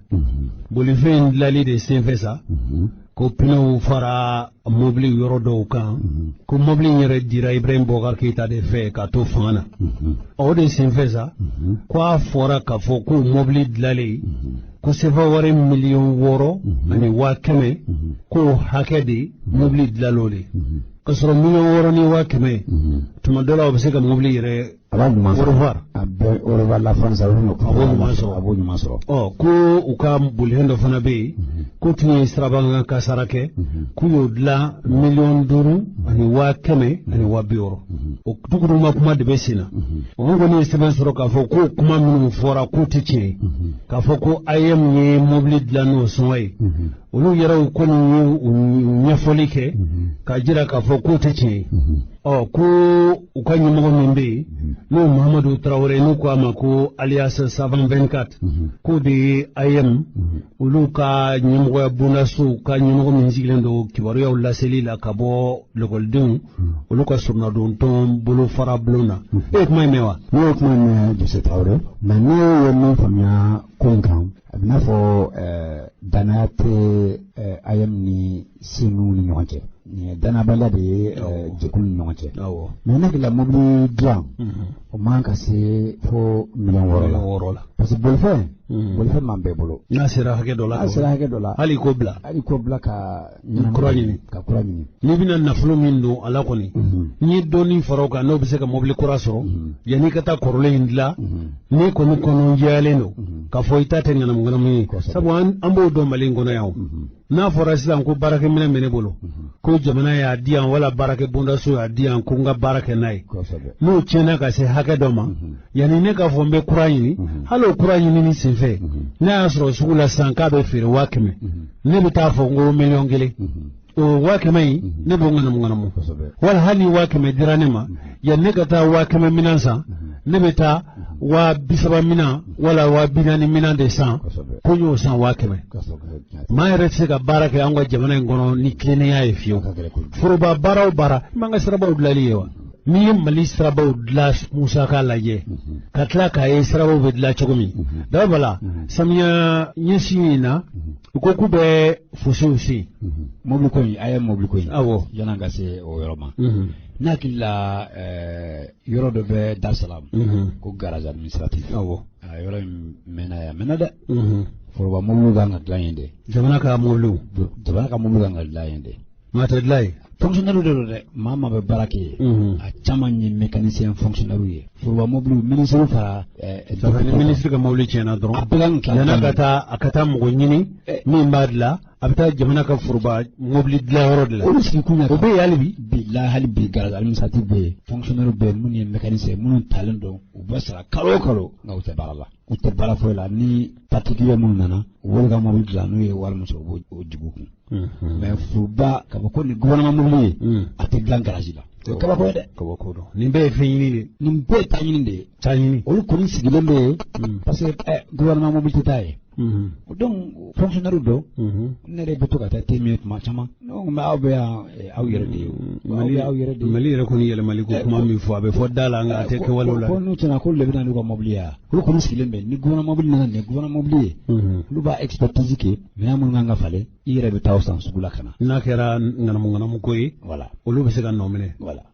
Bolifɛn in dilali de senfɛ sa, ko pneuw fara mobili yɔrɔ dɔw kan, ko mobili in yɛrɛ dira Ibrahim Boubacar Keïta de fɛ k'a to fanga na. O de senfɛ sa, ko a fɔra k'a fɔ ko mobili dilalen ko sefa wari miliyɔn 6 ani 100,000 k'o hakɛ de mobili dilal'o de. K'a sɔrɔ miliyɔn 6 ni 100,000 tuma dɔ la o bɛ se ka mobili yɛrɛ A b'a ɲuman sɔrɔ. Au revoir. A bɛɛ au revoir la France, a b'o ɲuman sɔrɔ. A b'o ɲuman sɔrɔ. Ɔ, ko u ka bolifɛn dɔ fana bɛ yen, k'u tun ye sirabakan kasara kɛ, k'u y'o dilan 5,100,000 ani 160,000. O dukuruma kuma de bɛ sen na. O kɔni ye sɛbɛn sɔrɔ k'a fɔ ko kuma minnu fɔra k'u tɛ tiɲɛ ye, k'a fɔ ko AEEM ye mobili dilan n'o sɔngɔ ye. Olu yɛrɛw kɔni ye u ɲɛfɔli kɛ k'a jira k'a fɔ k'o tɛ tiɲɛ ye. Ɔ, ko u ka ɲɛmɔgɔ min bɛ yen, n'o Muhamadu Tarawele, n'u ko a ma ko alias Savant 24, k'o de ye AEEM olu ka ɲɛmɔgɔya bondasow ka ɲɛmɔgɔ min sigilen don kibaruyaw laseli la ka bɔ lakɔlidenw olu ka sɔrɔnadontɔn bolofara bulon na. E ye kuma in mɛn wa? Ne ye kuma in mɛn, Jose Tarawele, mais ne ye min faamuya ko in kan, a bɛ n'a fɔ danaya tɛ AEEM ni SINU ni ɲɔgɔn cɛ. Nin ye danayabaliya de ye jɛkulu ni ɲɔgɔn cɛ. Mais ne hakili la, mobili dilan o man ka se fo miliyɔn 6 la, parce que bolifɛn b'an bɛɛ bolo. N'a sera hakɛ dɔ la. N'a sera hakɛ dɔ la. Hali k'o bila. Hali k'o bila ka kura ɲini. Ka kura ɲini. N'i bɛna nafolo min don a la kɔni, n'i ye dɔɔnin fara o kan, n'o bɛ se ka mobili kura sɔrɔ, yanni i ka taa kɔrɔlen in dilan, n'i kɔni kɔnɔ jɛyalen don k'a fɔ i ta tɛ ŋanamu ŋanamu ye, sabu an b'o dɔn Mali in kɔnɔ yan o. N'a fɔra sisan ko baarakɛminɛn bɛ ne bolo, ko jamana y'a di yan wala baarakɛ bondaso y'a di yan ko n ka baara kɛ n'a ye, n'o tiɲɛna ka se hakɛ dɔ ma, yanni ne k'a fɔ n bɛ kura ɲini, hali o kura ɲinini senfɛ, n'a y'a sɔrɔ sugu la sisan k'a bɛ feere 100,000, ne bɛ taa fɔ n ko 1,000,000. O 100,000 in, ne b'o ŋanamu ŋanamu, wala hali ni 100,000 dira ne ma, yanni ne ka taa 100,000 minan san, ne bɛ taa 30,000 minan wala 40,000 minan de san, ko n y'o san 100,000. Maa yɛrɛ tɛ se ka baara kɛ an ka jamana in kɔnɔ ni tilennenya ye fiyewu. Foroba baara o baara, i m'an ka sirabaw dilanli ye wa? N'i ye Mali sirabaw dilan musaka lajɛ, ka tila k'a ye sirabaw bɛ dilan cogo min, dabala samiya ɲɛsin in na, u ko k'u bɛ fosew sen. Mobili ko in, a ye mobili ko in. Awɔ. Yan'an ka se o yɔrɔ ma. Ne hakili la, yɔrɔ dɔ bɛ Dar Salam, ko garage administratif. Awɔ. A yɔrɔ in mɛnna yan, a mɛnna dɛ. Foroba mobiliw kan ka dilan yen de. Jamana ka mobiliw. Jamana ka mobiliw kan ka dilan yen de. Maa tɛ dilan yen. Fonctionnaire de don dɛ, maa maa bɛ baara kɛ yen. A caman ye mécanicien fonctionnaire ye. Foroba mobiliw, ministre fara. Ni ministre ka mobili tiɲɛna dɔrɔn, a bɛɛ kan ka yan'a ka taa, a ka taa mɔgɔ ɲini min b'a dilan, a bɛ taa jamana ka foroba mobili dilanyɔrɔ de la. Olu sigi kun o bɛ yen hali bi. Bilahi, hali bi garage administratif bɛ yen, fonctionnaire bɛ yen minnu ye mécanicien, minnu talen don, u bɛ sara kalo o kalo, nka u tɛ baara la. U tɛ baara foyi la. Ni particulier minnu nana, u b'olu ka mobili dilan, n'u ye wari min sɔrɔ, u b'o jigi u kun. Mais foroba k'a fɔ ko nin gouvernement mobili ye, a tɛ dilan garage la. O ye kabako ye dɛ. Kabako don. Nin bɛɛ ye fɛn ɲini de ye. Nin bɛɛ ye taa ɲini de ye. Taa ɲini. Olu kɔni sigilen bɛ yen, parce que gouvernement mobili tɛ taa yen. Donc fonctionnaire don, ne yɛrɛ bɛ to ka taa te min tuma caman. Ne ko mais aw bɛ yan, aw yɛrɛ de ye. Aw bɛ aw yɛrɛ de ye. Mali yɛrɛ kɔni yɛlɛmali ko kuma min fɔ, a bɛ fɔ da la, nka a tɛ kɛwalew la. Ko n'u tiɲɛna, k'olu de bɛ na n'u ka mobili ye wa? Olu kɔni sigilen bɛ, ni gouvernement mobili nana, nin gouvernement mobili ye, olu b'a expertise kɛ, minɛn minnu kan ka falen, i yɛrɛ bɛ taa o san sugu la ka na. N'a kɛra ŋanamu ŋanamu ko ye, voilà, olu bɛ se ka nɔ minɛ. Voilà.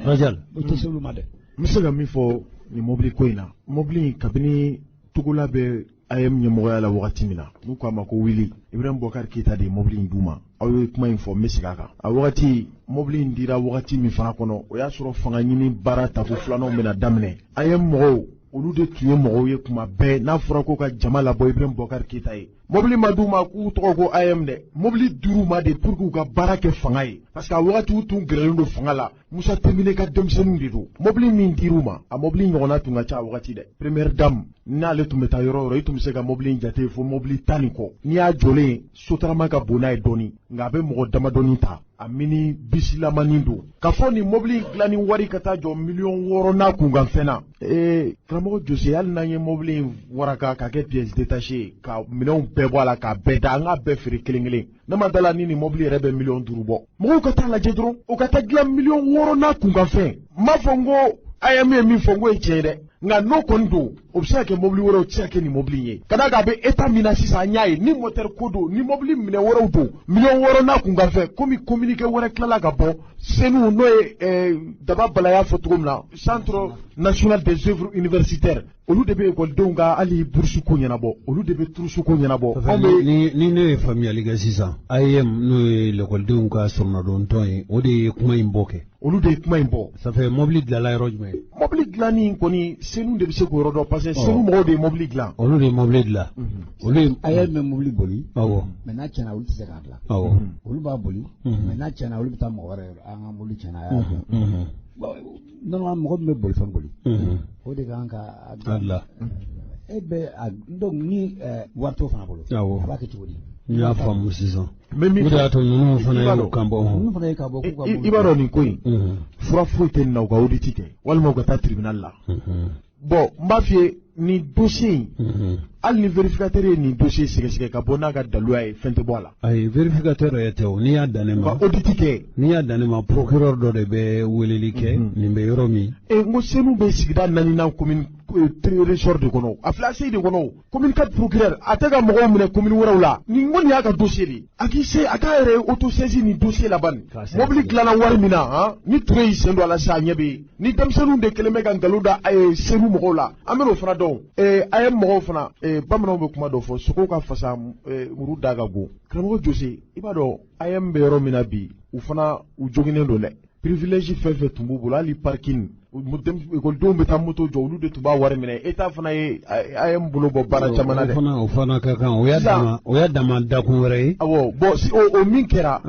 Rajal. O tɛ se olu ma dɛ. N bɛ se ka min fɔ nin mobili ko in na, mobili in, kabini Togola bɛ AEEM ɲɛmɔgɔya la wagati min na, n'u k'a ma ko Wili, Ibrahim Boubacar Keïta de ye mobili in d'u ma. Aw ye kuma in fɔ, n bɛ segin a kan. A wagati, mobili in dira wagati min fana kɔnɔ, o y'a sɔrɔ fanga ɲini baara tako filananw bɛna daminɛ. AEEM mɔgɔw, olu de tun ye mɔgɔw ye kuma bɛɛ n'a fɔra ko ka jama labɔ Ibrahim Boubacar Keïta ye. Mobili ma d'u ma k'u tɔgɔ ko AEEM dɛ, mobili dir'u ma de pour k'u ka baara kɛ fanga ye, parce que a wagati u tun gɛrɛlen don fanga la. Musa Tembine ka denmisɛnninw de don. Mobili min dir'u ma, a mobili ɲɔgɔnna tun ka ca a wagati dɛ. Première dame n'ale tun bɛ taa yɔrɔ o yɔrɔ, i tun bɛ se ka mobili in jate fo mobili 10 ni kɔ. N'i y'a jɔlen, sotarama ka bon n'a ye dɔɔni, nka a bɛ mɔgɔ damadɔni ta. A mini bisilamani don. Ka fɔ nin mobili in dilanni wari ka taa jɔ 6 miliyɔn n'a kunkanfɛn na. Ee karamɔgɔ Jose, hali n'an ye mobili in waraka ka kɛ pièce détachée, ka minɛnw bɛɛ bɔ a la, k'a bɛɛ da, an k'a bɛɛ feere kelen kelen, ne ma da la ni nin mobili yɛrɛ bɛ 5 miliyɔn bɔ. Mɔgɔw ka taa lajɛ dɔrɔn, o ka taa dilan 6 miliyɔn n'a kunkanfɛn. N m'a fɔ n ko AEEM ye min fɔ n ko ye tiɲɛ ye dɛ, nka n'o kɔni don. O bɛ se ka kɛ mobili wɛrɛw, tɛ se ka kɛ nin mobili in ye. Ka d'a kan a bɛ état min na sisan, an y'a ye ni moteur ko don, ni mobili minɛ wɛrɛw don, miliyɔn 6 n'a kun ka fɛ, komi communiqué wɛrɛ tilala ka bɔ CNOU, n'o ye Daba Bala y'a fɔ cogo min na, Centre national des œuvres universitaires, olu de bɛ ekɔlidenw ka hali bourse ko ɲɛnabɔ, olu de bɛ trousse ko ɲɛnabɔ. Anw bɛ ni ne ye faamuyali kɛ sisan, AEEM, n'o ye lekɔlidenw ka sɔrɔnadɔntɔn ye, o de ye kuma in bɔ kɛ. Olu de ye kuma in bɔ. Ça fait mobili dilanla yɔrɔ jumɛn? Mobili dilanni kɔni, CNOU de bɛ se k'o yɔrɔ dɔn, parce que CNOU mɔgɔw de ye mobili dilan. Olu de ye mobili dilan. Olu ye. AEEM bɛ mobili boli. Mais n'a tiɲɛna, olu tɛ se k'a dilan. Olu b'a boli. Mais n'a tiɲɛna, olu bɛ taa mɔgɔ wɛrɛ yɔrɔ, an ka mobili tiɲɛna, a y'a dilan. Normalement, mɔgɔ min bɛ bolifɛn boli, o de kan ka a dilan. E bɛ a donc ni wari t'o fana bolo, a b'a kɛ cogo di? N y'a faamu sisan. O de y'a to ninnu fana y'u kan bɔ. Ninnu fana ye ka bɔ k'u ka I b'a dɔn, nin ko in, fura foyi tɛ nin na, u ka audit kɛ walima u ka taa tribunal la. Bon, n b'a f'i ye, nin dossier in, hali ni vérificateur ye nin dossier sɛgɛsɛgɛ ka bɔ n'a ka daluya ye, fɛn tɛ bɔ a la. Ayi, vérificateur yɛrɛ tɛ o, n'i y'a dan ne ma. Ka audit kɛ. N'i y'a dan ne ma, procureur dɔ de bɛ weleli kɛ nin bɛ yɔrɔ min. N ko CNOU bɛ sigida naaninan commune ressort de kɔnɔ, a filɛ ACI de kɔnɔ, commune 4 procureur, a tɛ ka mɔgɔw minɛ commune wɛrɛw la. Nin ko nin y'a ka dossier de ye, a k'i se a k'a yɛrɛ auto-saisi nin dossier laban. Mobili dilanna wari min na, han, ni Ture y'i sen don a la sisan, a ɲɛ bɛ yen. Ni denmisɛnninw de kɛlen bɛ ka nkalon da CNOU mɔgɔw la, an bɛ n'o fana dɔn. A ye mɔgɔw fana, bamananw bɛ kuma dɔ fɔ, sogo ka fasa, muru da ka go. Karamɔgɔ Jose, i b'a dɔn AEEM bɛ yɔrɔ min na bi, u fana u joginnen don dɛ. Privilège fɛn fɛn tun b'u bolo, hali parking, ekɔlidenw bɛ taa moto jɔ, olu de tun b'a wari minɛ. État fana ye AEEM bolo bɔ baara caman na dɛ. O fana ka kan, o y'a dama dakun wɛrɛ ye. Awɔ, bon, o min kɛra.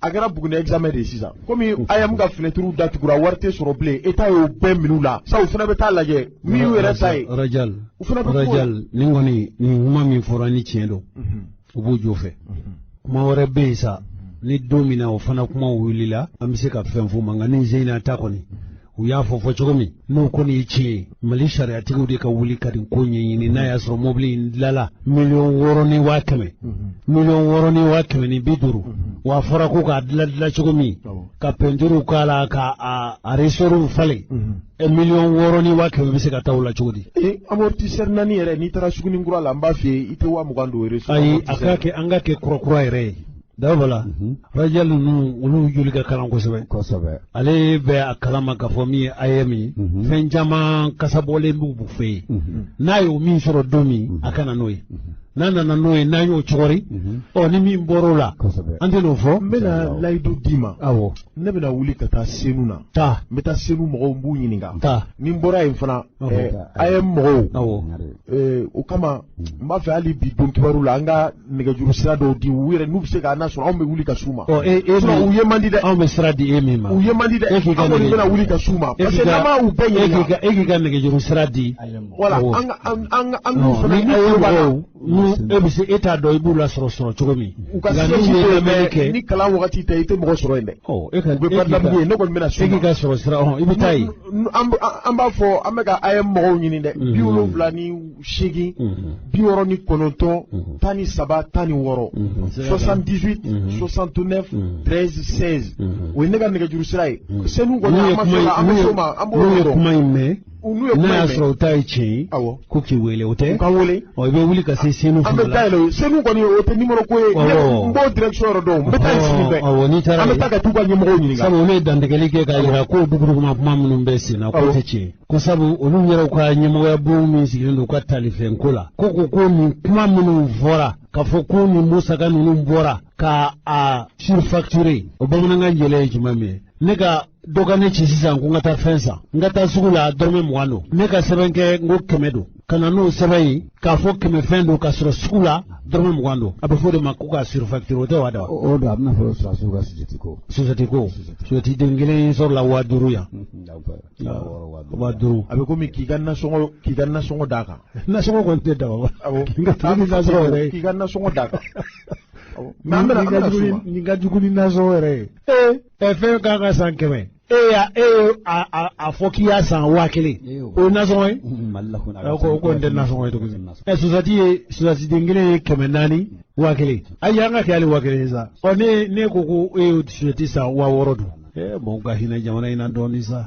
A kɛra Buguni examen de ye sisan. Komi AEEM ka fenêtre datugura, wari tɛ sɔrɔ bilen, État y'o bɛɛ minɛ u la. Sa u fana bɛ taa lajɛ min y'u yɛrɛ ta ye. Rajal, U fana bɛ Rajal, nin kɔni, nin kuma min fɔra, ni tiɲɛ don, u b'u jɔ fɛ. Kuma wɛrɛ bɛ yen sa, ni don min na o fana kuma wulila, an bɛ se ka fɛn f'u ma, nka ni Zeyina ta kɔni, u y'a fɔ fɔ cogo min, n'o kɔni ye tiɲɛ ye, Mali sariyatigiw de ka wuli ka nin ko ɲɛɲini. N'a y'a sɔrɔ mobili in dilanla 6 100 000, 6 150 000, wa a fɔra ko k'a dilan dilan cogo min, ka peinture k'a la, ka a ressorts falen, 6 100 000 bɛ se ka taa o la cogo di? Amortisseur naani yɛrɛ, n'i taara Sugunikura la, n b'a f'i ye, i tɛ 20 000 don ressort. Ayi, a ka kɛ, an ka kɛ kura kura yɛrɛ ye. Dabala Rajal ninnu, olu joli ka kalan kosɛbɛ. Ale bɛ a kalama k'a fɔ min ye AEEM ye, fɛn caman kasabɔlen b'u fɛ yen. N'a y'o min sɔrɔ don min, a ka na n'o ye. N'a nana n'o ye, n'an y'o cɔgɔri, ɔ, ni min bɔr'o la, an tɛ n'o fɔ. N bɛna layidu d'i ma. Ne bɛna wuli ka taa CNOU na. Taa. N bɛ taa CNOU mɔgɔw, n b'u ɲininka. Taa. Ni n bɔra yen fana, AEEM mɔgɔw. O kama n b'a fɛ hali bi don kibaru la, an ka nɛgɛjuru sira dɔw di u yɛrɛ, n'u bɛ se k'an nasɔrɔ, anw bɛ wuli ka s'u ma. Ɔ, e e u ye man di dɛ. Anw bɛ sira di e min ma. U ye man di dɛ. E k'i ka An kɔni bɛna wuli ka s'u ma. Parce que n'an m'a u bɛɛ ɲininka. E k'i ka nɛgɛjuru sira di. Voilà, an an an n'u fana ni n'u b'a la. N'u e bɛ se, e t'a dɔn i b'u lasɔrɔ sɔrɔ cogo min. U ka siège tɛ yen, mais ni kalan wagati tɛ, i tɛ mɔgɔ sɔrɔ yen dɛ. Ɔ, e ka U bɛ Badalabugu yen, ne kɔni bɛna s'u ma. E k'i ka sɔrɔ sira, i bɛ taa yen. An b'a fɔ, an bɛ ka AEEM mɔgɔw ɲini dɛ. 78 69 13 16, 78 69 13 16, o ye ne ka nɛgɛjuru sira ye. CNOU kɔni, an ma s'o la, an bɛ s'o ma, an b'o N'u ye dɔn. kuma in mɛn, N'u ye n'a kuma y'a in mɛn. sɔrɔ o ta ye tiɲɛ ye, ko k'i wele, o tɛ. U ka wele. Ɔ, i bɛ wuli ka se CNOU An fana bɛ la. taa yen, CNOU kɔni, o tɛ numéro ko ye. N b'o direction yɔrɔ dɔn, n bɛ taa yen sini bɛɛ. Awɔ, n'i taara An bɛ taa ka t'u ka ɲɛmɔgɔw ɲininka. Sabu olu ye dantigɛli kɛ k'a jira ko duguduguma kuma minnu bɛ sen na, k'o tɛ tiɲɛ ye. Ko sabu olu yɛrɛw ka ɲɛmɔgɔya bon min sigilen don u ka talifɛn ko la, ko nin kuma minnu fɔra k'a fɔ ko nin musaka ninnu bɔra ka a surfacturer, o bamanankan jɛlɛ ye jumɛn min ye? Ne ka dɔ ka ne ci sisan ko n ka taa fɛn san, n ka taa sugu la, dɔrɔmɛ 20 don, ne ka sɛbɛn kɛ n ko 100 don, ka na n'o sɛbɛn ye k'a fɔ 100 fɛn don, k'a sɔrɔ sugu la dɔrɔmɛ 20 don, a bɛ fɔ o de ma ko k'a surfacturer, o tɛ wa? Da O don, a bɛna fɔ sɔrɔdasiw ka société ko. Société ko, société den kelen sɔrɔla 5000 yan, 5000. A bɛ komi k'i ka nasɔngɔ d'a kan. Nasɔngɔ kɔni tɛ daba. Awɔ. N ka jugu ni nasɔngɔ yɛrɛ ye. K'i ka nasɔngɔ d'a kan. Mais an bɛna an bɛna s'u ma. Nin ka jugu ni nasɔngɔ yɛrɛ ye. Ee, fɛn kan ka san 100, e y'a e ye a fɔ k'i y'a san 1000, o ye nasɔngɔ ye. Mali la kɔni. O kɔni tɛ nasɔngɔ ye tuguni. Ɛ, sosati ye, sosati den kelen ye 400, 1000. Ayi, an ka kɛ hali 1000 ye sa. Ɔ, ne ko e ye sosati san 6000 dun. Ee, mɔgɔw ka hinɛ jamana in na dɔɔnin sa.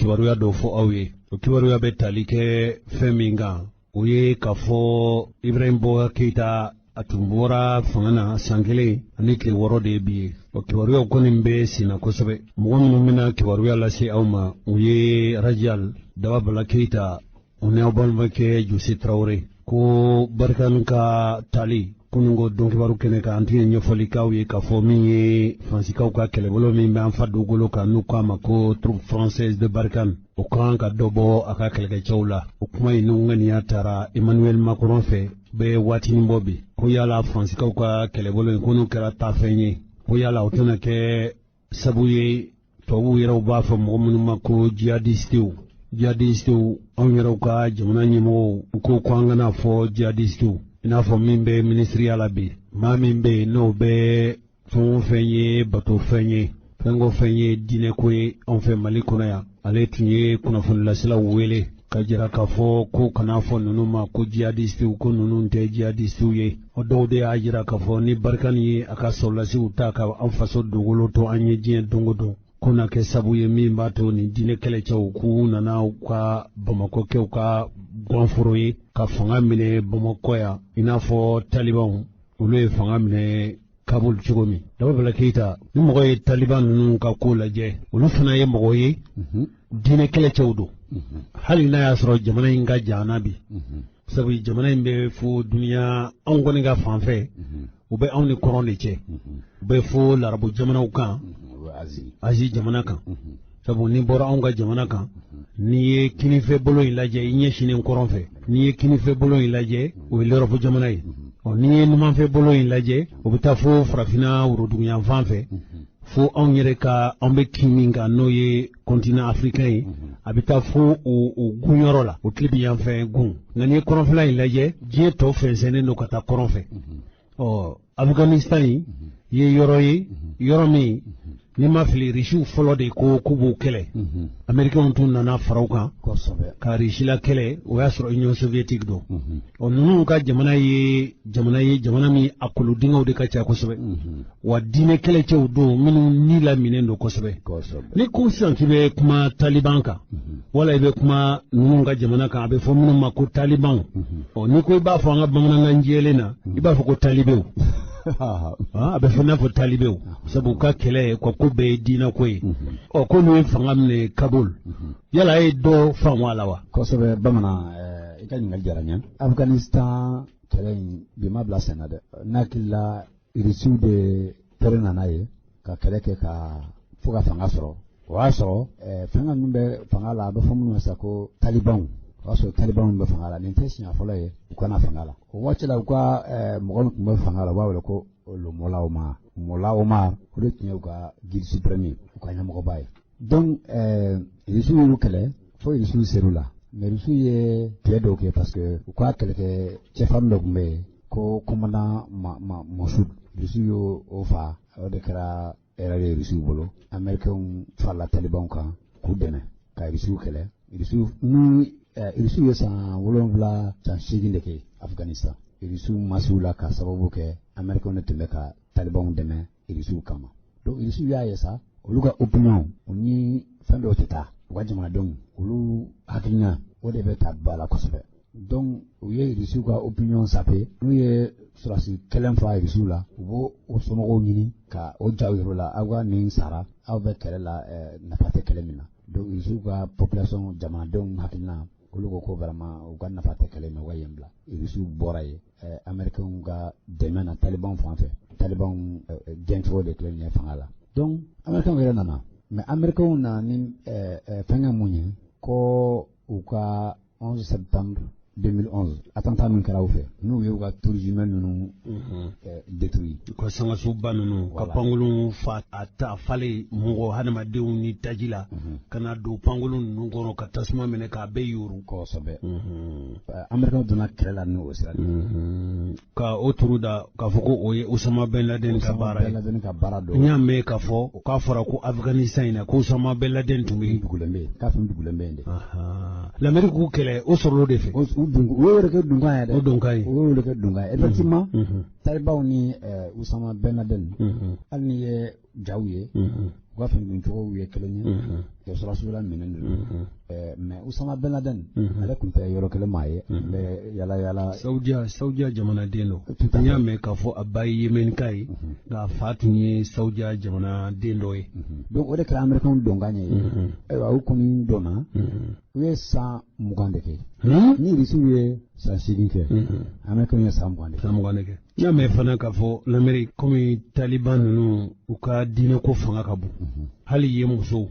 kibaruya dɔ fɔ aw ye. O kibaruya bɛ tali kɛ fɛn min kan, o ye k'a fɔ Ibrahim Boubacar Keita a tun bɔra fanga na san 1 ani tile 6 de ye bi ye. O kibaruyaw kɔni bɛ sen na kosɛbɛ. Mɔgɔ minnu bɛna kibaruya lase aw ma, o ye Rajal Dababala Keita, o ni aw balimakɛ Jose Tarawele. Ko Barkhane ka tali kununko don kibaru kɛnɛ kan, an tun ye ɲɛfɔli k'aw ye k'a fɔ min ye Faransikaw ka kɛlɛbolo min bɛ an fa dugukolo kan, n'u k'a ma ko troupe française de Barkhane, o kan ka dɔ bɔ a ka kɛlɛkɛcɛw la. O kuma in n'u ŋaniya taara Emmanuel Macron fɛ bɛ waatinin bɔ bi, ko yala Faransikaw ka kɛlɛbolo in ko n'u kɛra taafɛn ye, ko yala o tɛna kɛ sabu ye tubabuw yɛrɛw b'a fɔ mɔgɔ minnu ma ko jihadistew. Jihadistew, anw yɛrɛw ka jamana ɲɛmɔgɔw u ko ko an kana fɔ jihadistew, i n'a fɔ min bɛ minisiriya la bi, maa min bɛ yen n'o bɛ fɛn o fɛn ye bato fɛn ye, fɛn o fɛn ye diinɛko ye anw fɛ Mali kɔnɔ yan, ale tun ye kunnafonilasilaw wele ka jira k'a fɔ ko kana fɔ ninnu ma ko jihadistew, ko ninnu tɛ jihadistew ye. O dɔw de y'a jira k'a fɔ ni Barkhane ye a ka sɔrɔdasiw ta ka an faso dugukolo to an ye diɲɛ don o don, ko na kɛ sabu ye min b'a to nin diinɛ kɛlɛcɛw k'u nana u ka Bamakɔ kɛ u ka ganforo ye ka fanga minɛ Bamakɔ yan, i n'a fɔ talibanw olu ye fanga minɛ Kabul cogo min. Dababala Keita, ni mɔgɔ ye taliban ninnu ka ko lajɛ, olu fana ye mɔgɔ ye diinɛ kɛlɛcɛw don, hali n'a y'a sɔrɔ jamana in ka jan na bi, sabu jamana in bɛ fo duniya anw kɔni ka fan fɛ, u bɛ anw ni kɔrɔn de cɛ, u bɛ fo larabu jamanaw kan, Asie jamana kan. Sabu n'i bɔra anw ka jamana kan, n'i ye kinifɛ bolo in lajɛ i ɲɛsinnen kɔrɔn fɛ, n'i ye kinifɛ bolo in lajɛ, o ye l'Europe jamana ye. Ɔ n'i ye numanfɛ bolo in lajɛ, o bɛ taa fo farafinna woroduguyanfan fɛ, fo anw yɛrɛ ka anw bɛ kin min kan n'o ye continent africain ye, a bɛ taa fo o gunyɔrɔ la, o tilebin yanfɛ gun. Nka n'i ye kɔrɔnfɛla in lajɛ, diɲɛ tɔ fɛnsɛnnen don ka taa kɔrɔn fɛ. Ɔ Afghanistan in ye yɔrɔ ye, yɔrɔ min n'i ma fili, Risiw fɔlɔ de ko k'u b'o kɛlɛ. Américains tun nana fara u kan ka Risi la kɛlɛ, o y'a sɔrɔ Union soviétique don. Ɔ ninnu ka jamana ye jamana ye, jamana min a kolodingɛw de ka ca kosɛbɛ, wa diinɛ kɛlɛcɛw don minnu ni laminen don kosɛbɛ. Ni ko sisan k'i bɛ kuma taliban kan, wala i bɛ kuma ninnu ka jamana kan, a bɛ fɔ minnu ma ko talibanw. Ɔ n'i ko i b'a fɔ an ka bamanankan jɛlen na, i b'a fɔ ko talibew. A bɛ fɔ n'a fɔ talibew, sabu u ka kɛlɛ ka ko bɛɛ ye diinɛ ko ye. Ɔ ko n'u ye fanga minɛ Kabul, yala a ye dɔ faamu a la wa? Kosɛbɛ bamanan, i ka ɲininkali diyara n ye. Afghanistan kɛlɛ in bi ma bila sen na dɛ. N hakili la Irisiw de pɛrɛn nana ye ka kɛlɛ kɛ ka fo ka fanga sɔrɔ. O y'a sɔrɔ fɛngɛ ninnu bɛ fanga la, a bɛ fɔ minnu ma sisan ko talibanw. O y'a sɔrɔ talibanw bɛ fanga la, nin tɛ siɲɛ fɔlɔ ye u kana fanga la. O waati la u ka mɔgɔ min tun bɛ fanga la, u b'a wele ko le Mollah Omar. Mollah Omar, o de tun ye u ka guide suprême ye, u ka ɲɛmɔgɔba ye. Donc Irisiw y'u kɛlɛ fo Irisiw ser'u la. Mais Irisiw ye tile dɔw kɛ parce que u ka kɛlɛkɛ cɛfarin dɔ tun bɛ yen ko commandant Massoud, Irisiw y'o fa, o de kɛra erreur ye Irisiw bolo. Américains farala talibanw kan k'u dɛmɛ ka Irisiw kɛlɛ. Irisiw ni Irisiw ye san 7 san 8 de kɛ Afghanistan. Irisiw ma s'u la ka sababu kɛ Américains de tun bɛ ka talibanw dɛmɛ Irisiw kama. Donc Irisiw y'a ye sa, olu ka opinion u ni fɛn dɔw tɛ taa, u ka jamanadenw olu hakilina o de bɛ ta ba la kosɛbɛ. Donc u ye Irisiw ka opinion sape, n'u ye sɔrɔdasi kɛlɛ fa Irisiw la, u b'o o somɔgɔw ɲini ka o jaw yir'u la, aw ka nin sara, aw bɛ kɛlɛ la, nafa tɛ kɛlɛ min na. Donc Irisiw ka population jamanadenw hakilina, olu ko ko vraiment u ka nafa tɛ kɛlɛ min na, u ka yen bila. Irisiw bɔra yen, Américains ka dɛmɛ na talibanw fan fɛ, talibanw gɛncogo de filɛ nin ye fanga la. Donc Américains yɛrɛ nana, mais Américains nana ni fɛnkɛ mun ye, ko u ka 11 septembre 2011 attentat min kɛra u fɛ, n'u y'u ka tours jumelles ninnu détruit, u ka sangasoba ninnu, ka pankolon fa a ta falen mɔgɔ hadamadenw ni taji la, ka na don pankolon ninnu kɔnɔ ka tasuma minɛ k'a bɛɛ yoru. Kosɛbɛ. Américains donna kɛlɛ la ni o sira de ye. Ka o turu da k'a fɔ ko o ye Osama Ben Laden ka baara ye. Ben Laden ka baara don. N y'a mɛn k'a fɔ k'a fɔra ko Afghanistan in na ko Osama Ben Laden tun bɛ yen. Dugulen bɛ yen, k'a tun dugulen bɛ yen de. L'Amérique k'u kɛlɛ o sɔrɔla o de fɛ. U y'o de kɛ dunkan ye dɛ. O dunkan ye. O y'o de kɛ dunkan ye. Effectivement, Talibanw ni Usama Ben Laden, hali n'i ye jaw ye, u ka fini doncogow ye kelen ye, sɔrɔdasiw la minɛn de don. Mais Usama Ben Laden, ale tun tɛ yɔrɔ kelen maa ye, bɛ yala yala. Saudiya jamanaden don. N y'a mɛn k'a fɔ a ba ye Yemenika ye, nka a fa tun ye Saudiya jamanaden dɔ ye. Donc o de kɛra Américains donkan ye. Ayiwa, u kɔni donna, u ye san 20 de kɛ. Ni Irisiw ye san 8 kɛ, Américains ye san 20 de kɛ. San 20 de kɛ. N y'a mɛn fana k'a fɔ l'Amérique, komi Taliban ninnu, u ka diinɛko fanga ka bon, hali ye musow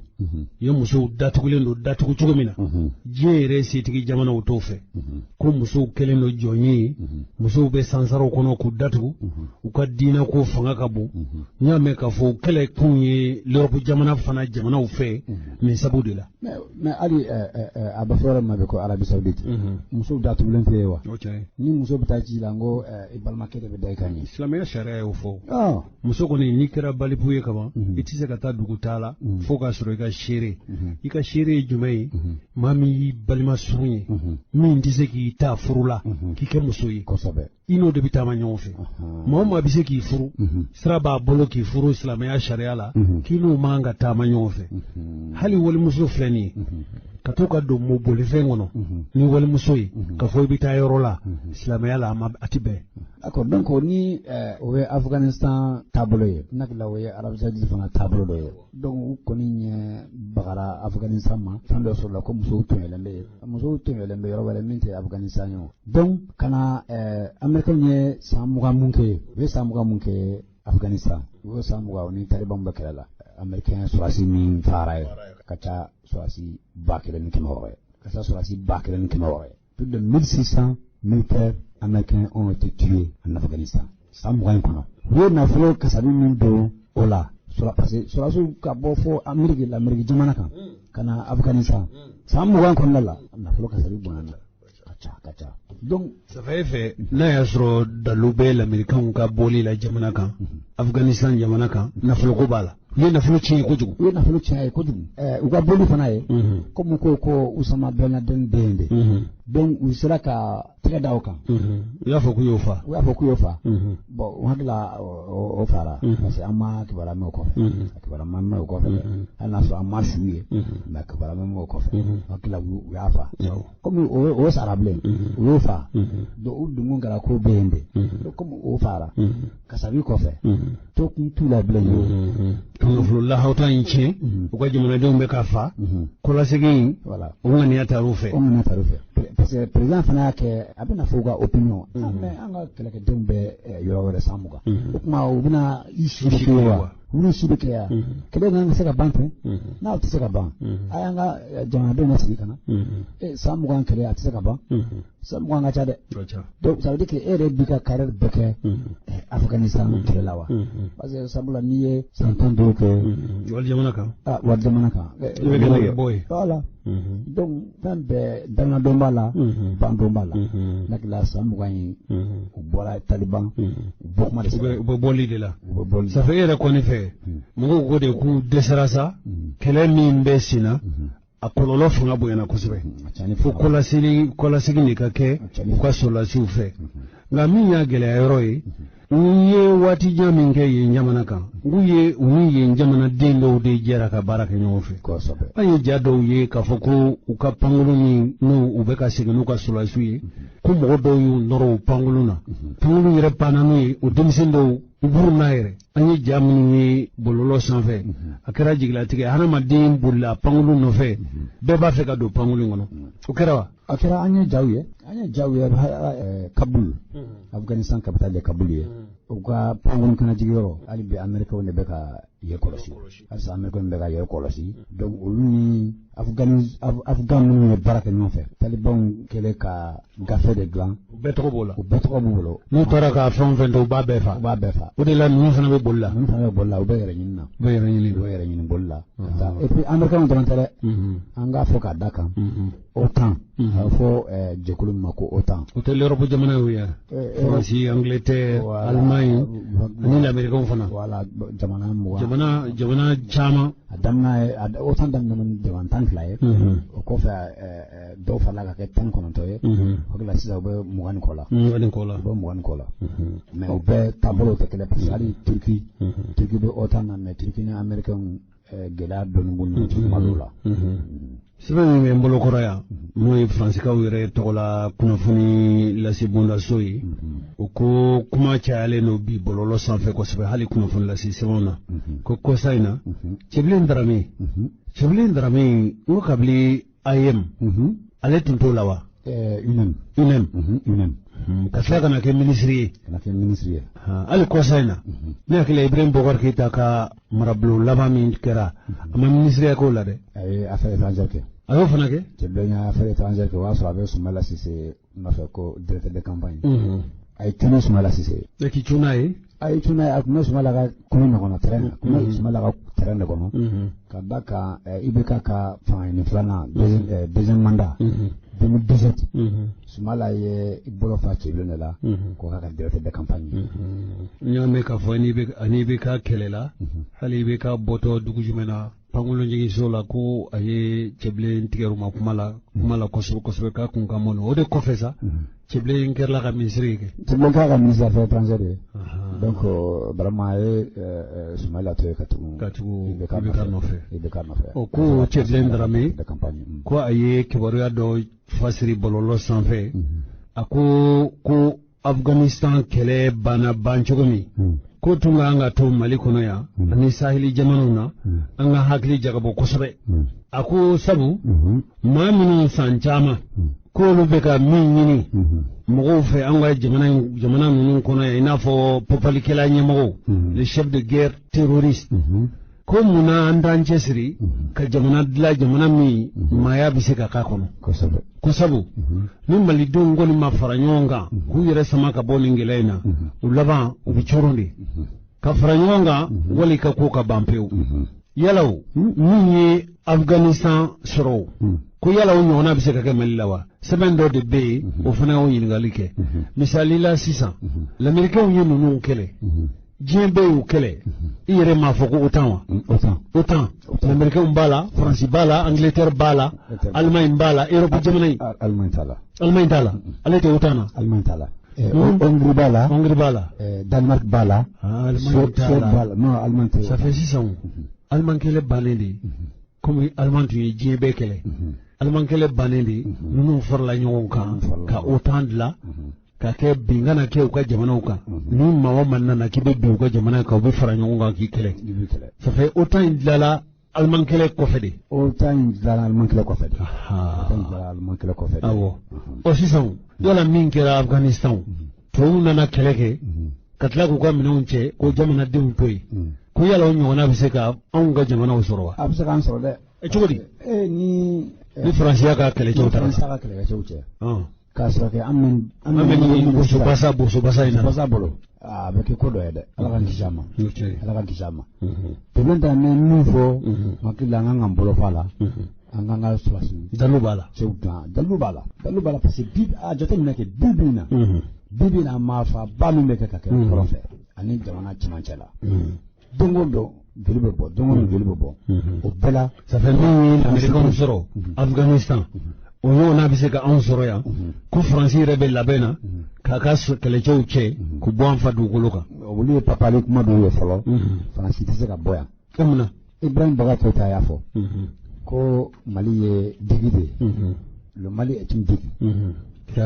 datugulen don datugu cogo min na, diɲɛ yɛrɛ setigi jamanaw t'o fɛ, ko musow kɛlen don jɔn ye, musow bɛ sansaraw kɔnɔ k'u datugu, u ka diinɛko fanga ka bon. N y'a mɛn k'a fɔ kɛlɛ kun ye l'Europe jamana fana jamanaw fɛ nin sabu de la. Mais hali a bɛ fɔ yɔrɔ min ma bi ko Arabie Saoudite, musow datugulen tɛ yen wa? Ni muso bɛ taa ci la, n ko i balimakɛ de bɛ da i kan ɲɛ. Silamɛya sariya y'o fɔ. Muso kɔni, n'i kɛra baliku ye kaban, i tɛ se ka taa dugu taa la fo k'a sɔrɔ i ka seere. I ka seere ye jumɛn ye? Maa min y'i balima surun ye, min tɛ se k'i ta furu la k'i kɛ muso ye. I n'o de bɛ taama ɲɔgɔn fɛ. Maa o maa bɛ se k'i furu, sira b'a bolo k'i furu silamɛya sariya la, k'i n'o man ka taama ɲɔgɔn fɛ. Hali walimuso filɛ nin ye, ka to ka don bolifɛn kɔnɔ ni walimuso ye, ka fɔ i bɛ taa yɔrɔ la, silamɛya la a tɛ bɛn. D'accord, donc ni o ye Afghanistan taabolo ye, n hakili la o ye Arabie Saoudite fana taabolo dɔ ye. Donc u kɔni ɲɛ bagara Afghanistan ma, fɛn dɔ sɔrɔla ko musow tɔɲɔlen bɛ yen, musow tɔɲɔlen bɛ yɔrɔ wɛrɛ min tɛ Afghanistan ye o. Donc ka na Américains ye san 20 mun kɛ, u ye san 20 mun kɛ Afghanistan, u y'o san 20 ni Taliban bɛ kɛlɛ la, Américain sɔrɔdasi min fagara ye ka ca sɔrɔdasi 1600 ye, ka ca sɔrɔdasi 1600 ye. Plus de 1600 militaires américains ont été tués en Afghanistan san 20 in kɔnɔ. U ye nafolo kasabi min don o la, parce que sɔrɔdasiw ka bɔ fo Amérique, l'Amérique jamana kan ka na Afghanistan san 20 kɔnɔna la, nafolo kasabi bonyana ka ca ka ca. Donc ça fait e fɛ, n'a y'a sɔrɔ dalu bɛ lamɛrikanw ka bɔli la jamana kan, Afghanistan jamana kan, nafoloko b'a la, u ye nafolo tiɲɛ kojugu. U ye nafolo tiɲɛ ye kojugu. U ka bɔli fana ye, komi ko Usama Ben Laden bɛ yen de, donc u sera ka tɛgɛ da o kan. U y'a fɔ k'u y'o fa. U y'a fɔ k'u y'o fa. Bon, u hakili la o fara, parce que an ma kibaruya mɛn o kɔfɛ, a kibaruya ma mɛn o kɔfɛ dɛ. Hali n'a sɔrɔ an ma su ye, mais kibaruya ma mɛn o kɔfɛ. U hakili la u y'a fa, komi o sara bilen, u y'o fa. Donc u dun kɛra ko bɛ yen de. Donc komi o fara kasabi kɔfɛ, to kun t'u la bilen. Nafolo lahawta in tiɲɛ, u ka jamanadenw bɛ ka fa, kɔlasegin o ŋaniya taar'u fɛ. O ŋaniya taar'u fɛ, parce que président fana y'a kɛ a bɛna fɔ u ka opinion, mais an ka kɛlɛkɛdenw bɛ yɔrɔ wɛrɛ san 20, o tuma u bɛna i si bɛ kɛ wa? U bɛna si bɛ kɛ yan, kɛlɛ kan ka se ka ban ten n'a tɛ se ka ban, a y'an ka jamanadenw ka sigi ka na san 20 kɛlɛ, a tɛ se ka ban. San 20 ka ca dɛ. Donc ça veut dire que e yɛrɛ b'i ka carrière bɛɛ kɛ Afghanistan kɛlɛ la wa? Parce que sabula n'i ye san 15 kɛ wali jamana kan, wali jamana kan, i bɛ kɛ bɔ ye. Voilà, donc fɛn bɛɛ dangadon b'a la, bandon b'a la. N hakili la san 20 in, u bɔra Taliban, u bɔ kuma de sera. U bɛ bɔli de la. U bɛ bɔli. Ça fait e yɛrɛ kɔni fɛ, mɔgɔw ko de k'u dɛsɛra sa, kɛlɛ min bɛ sen na, a kɔlɔlɔ fanga bonyana kosɛbɛ, fo kɔlasegin de ka kɛ u ka sɔrɔdasiw fɛ. Nka min y'a gɛlɛya yɔrɔ ye, u ye waati jan min kɛ yen jamana kan, u ye u ni yen jamanaden dɔw de jɛra ka baara kɛ ɲɔgɔn fɛ. An ye ja dɔw ye k'a fɔ ko u ka pankurun min n'u u bɛ ka segin n'u ka sɔrɔdasiw ye, ko mɔgɔ dɔw y'u nɔrɔ o pankurun na, pankurun yɛrɛ panna n'u ye, o denmisɛn dɔw u buru n'a yɛrɛ. An ye ja minnu ye bɔlɔlɔ sanfɛ, a kɛra jigilatigɛ, hadamaden bolila pankurun nɔfɛ, bɛɛ b'a fɛ ka don pankurun kɔnɔ. O kɛra wa? A kɛra, an ye jaw ye, an ye jaw ye Kabul, Afghanistan capitale de Kabul ye, u ka pankurun kana jigiyɔrɔ. Hali bi Américains de bɛ ka yen kɔlɔsi, halisa Américains bɛ ka yen kɔlɔsi. Donc olu ni Afghan minnu ye baara kɛ ɲɔgɔn fɛ, Talibanw kɛlen ka gafe de dilan. U bɛɛ tɔgɔ b'o la. U bɛɛ tɔgɔ b'u bolo. N'u taara ka fɛn o fɛn to, u b'a bɛɛ fa. U b'a bɛɛ fa. O de la ninnu fana bɛ boli la. Ninnu fana bɛ boli la, u bɛ yɛrɛ ɲini na. U bɛ yɛrɛ ɲini. U bɛ yɛrɛ ɲini boli la. Et puis Américains dɔrɔn tɛ dɛ, an k'a fɔ k'a da kan, OTAN, a bɛ fɔ jɛkulu min ma ko OTAN. O tɛ l'Europe jamana ye yan, Faransi, Angleterre, Allemagne ani l'Américains fana. Voilà, jamana 20. Jamana caman. A daminɛ, OTAN daminɛ ni jamana 12 ye, o kɔfɛ dɔw farala ka kɛ 19 ye. O de la Sisan u bɛ 20 ni kɔ la. 20 ni kɔ la. U bɛ 20 ni kɔ la. Mais u bɛɛ taabolow tɛ kelen, parce que hali Turki, Turki bɛ OTAN na, mais Turki ni Américains, gɛlɛya dɔɔni b'u ni ɲɔgɔn cɛ kuma dɔw la. Sɛbɛn min bɛ n bolo kɔrɔ yan, n'o ye Faransikaw yɛrɛ tɔgɔla kunnafoni lase bondaso ye, o ko kuma cayalen don bi bɔlɔlɔ sanfɛ kosɛbɛ, hali kunnafoni lase sɛbɛnw na, ko kɔsa in na, Cɛbilen Darame, Cɛbilen Darame, n ko kabili AEEM, ale tun t'o la wa? UNEM. UNEM. UNEM. Ka tila ka na kɛ minisiri ye. Ka na kɛ minisiri ye. Hali kɔsa in na, ne hakili la, Ibrahim Boubacar Keïta ka marabulon laban min kɛra, a ma minisiriya k'o la dɛ. A ye affaire étrangère kɛ. A y'o fana kɛ. Cɛbilen ye affaire étrangère kɛ, o y'a sɔrɔ a bɛ Soumaïla Cissé nɔfɛ ko directeur de campagne. A ye cun Soumaïla Cissé. E k'i cun n'a ye. A ye cun n'a ye, a tun bɛ Soumaïla ka kulu de kɔnɔ, terrain, a tun bɛ Soumaïla ka terrain de kɔnɔ. Ka da kan IBK ka fanga ɲini filanan, deuxième mandat. 2017. Soumaïla ye i bolo fa Cɛbilen de la. K'o k'a ka directeur de campagne. N y'a mɛn k'a fɔ ani IBK kɛlɛla, hali IBK bɔtɔ dugu jumɛn na, pankurunjiginso la, ko a ye Cɛbilen tigɛr'u ma kuma la, kuma la kosɛbɛ kosɛbɛ, k'a kun ka mɔnɔ. O de kɔfɛ sa, Cɛbilen kɛra ka minisiri kɛ. Cɛbilen kɛra ka ministre affaires étrangères ye. Donc vraiment a ye Soumaïla to yen ka tugu. Ka tugu IBK nɔfɛ. IBK nɔfɛ. O ko Cɛbilen Darame, ko a ye kibaruya dɔ fasiri bɔlɔlɔ sanfɛ. A ko Afghanistan kɛlɛ banna ban cogo min, ko tun ka kan ka to Mali kɔnɔ yan ani saheli jamanaw na, an ka hakili jagabɔ kosɛbɛ. A ko sabu maa minnu san caman k'olu bɛ ka min ɲini mɔgɔw fɛ an ka jamana jamana ninnu kɔnɔ yan, i n'a fɔ papalikɛla ɲɛmɔgɔw, les chefs de guerre terroristes, ko munna an t'an cɛsiri ka jamana dilan, jamana min maaya bɛ se ka k'a kɔnɔ? Ko sabu ni malidenw kɔni ma fara ɲɔgɔn kan k'u yɛrɛ sama ka bɔ nin gɛlɛya in na, u laban u bɛ coron de ka fara ɲɔgɔn kan wali ka ko ka ban pewu. Yala o min ye Afghanistan sɔrɔ o, ko yala o ɲɔgɔnna bɛ se ka kɛ Mali la wa? Sɛbɛn dɔ de bɛ yen, o fana y'o ɲininkali kɛ. Misali la sisan, lamɛrikɛnw ye ninnu kɛlɛ, diɲɛ bɛɛ y'u kɛlɛ. I yɛrɛ m'a fɔ ko OTAN wa? OTAN. OTAN, lamɛrikɛnw b'a la, Faransi b'a la, Angleterre b'a la, Allemagne b'a la, Europe jamana in. Allemagne t'a la. Allemagne t'a la, ale tɛ OTAN na. Allemagne t'a la. Hongrie b'a la. Hongrie b'a la. Danemark b'a la. Allemagne t'a la. Non, Allemagne tɛ. Ça fait sisan, Allemagne kɛlɛ bannen de, komi Allemagne tun ye diɲɛ bɛɛ kɛlɛ. Allemagne kɛlɛ bannen de, ninnu farala ɲɔgɔn kan ka OTAN dilan ka kɛ bin kana kɛ u ka jamanaw kan. Ni maa o maa nana k'i bɛ bin u ka jamana kan, u bɛ fara ɲɔgɔn kan k'i kɛlɛ. Ça fait OTAN in dilanla Allemagne kɛlɛ kɔfɛ de. OTAN in dilanla Allemagne kɛlɛ kɔfɛ de. OTAN in dilanla Allemagne kɛlɛ kɔfɛ de. Awɔ. Ɔ sisan, yala min kɛra Afghanistan, tubabuw nana kɛlɛ kɛ ka tila k'u ka minɛnw cɛ ko jamanadenw to yen, ko yala o ɲɔgɔnna bɛ se ka anw ka jamanaw sɔrɔ wa? A bɛ se k'an sɔrɔ dɛ. Cogo di? Ni Faransiya ka kɛlɛcɛw taara. Faransiya ka kɛlɛkɛcɛw cɛ. K'a sɔrɔ kɛ an bɛ nin bosobasa bosobasa in na. Bosobasa bolo, a bɛ kɛ ko dɔ ye dɛ. Ala k'an kisi a ma. Ala k'an kisi a ma. Cɛbilen ta, n bɛ min fɔ, n hakili la, an kan k'an bolo fa la. An k'an ka sɔrɔsi. Dalu b'a la. Cɛw dan dalu b'a la. Dalu b'a la, parce que bi a jateminɛ kɛ bi bi in na. Bi bi in na, maafaba min bɛ kɛ ka kɛ kɔrɔn fɛ ani jamana cɛmancɛ la. Don o don joli bɛ bɔ, don o don joli bɛ bɔ. O bɛɛ la. Ça fait min ye Américains sɔrɔ Afghanistan, o ɲɔgɔnna bɛ se ka anw sɔrɔ yan, ko Faransi yɛrɛ bɛ labɛn na k'a ka kɛlɛcɛw cɛ k'u bɔ an fa dugukolo kan. Olu ye papali kuma dɔw ye fɔlɔ. Faransi tɛ se ka bɔ yan. E mun na? Ibrahim Boubacar Keïta y'a fɔ ko Mali ye digue de ye. Le Mali est une digue.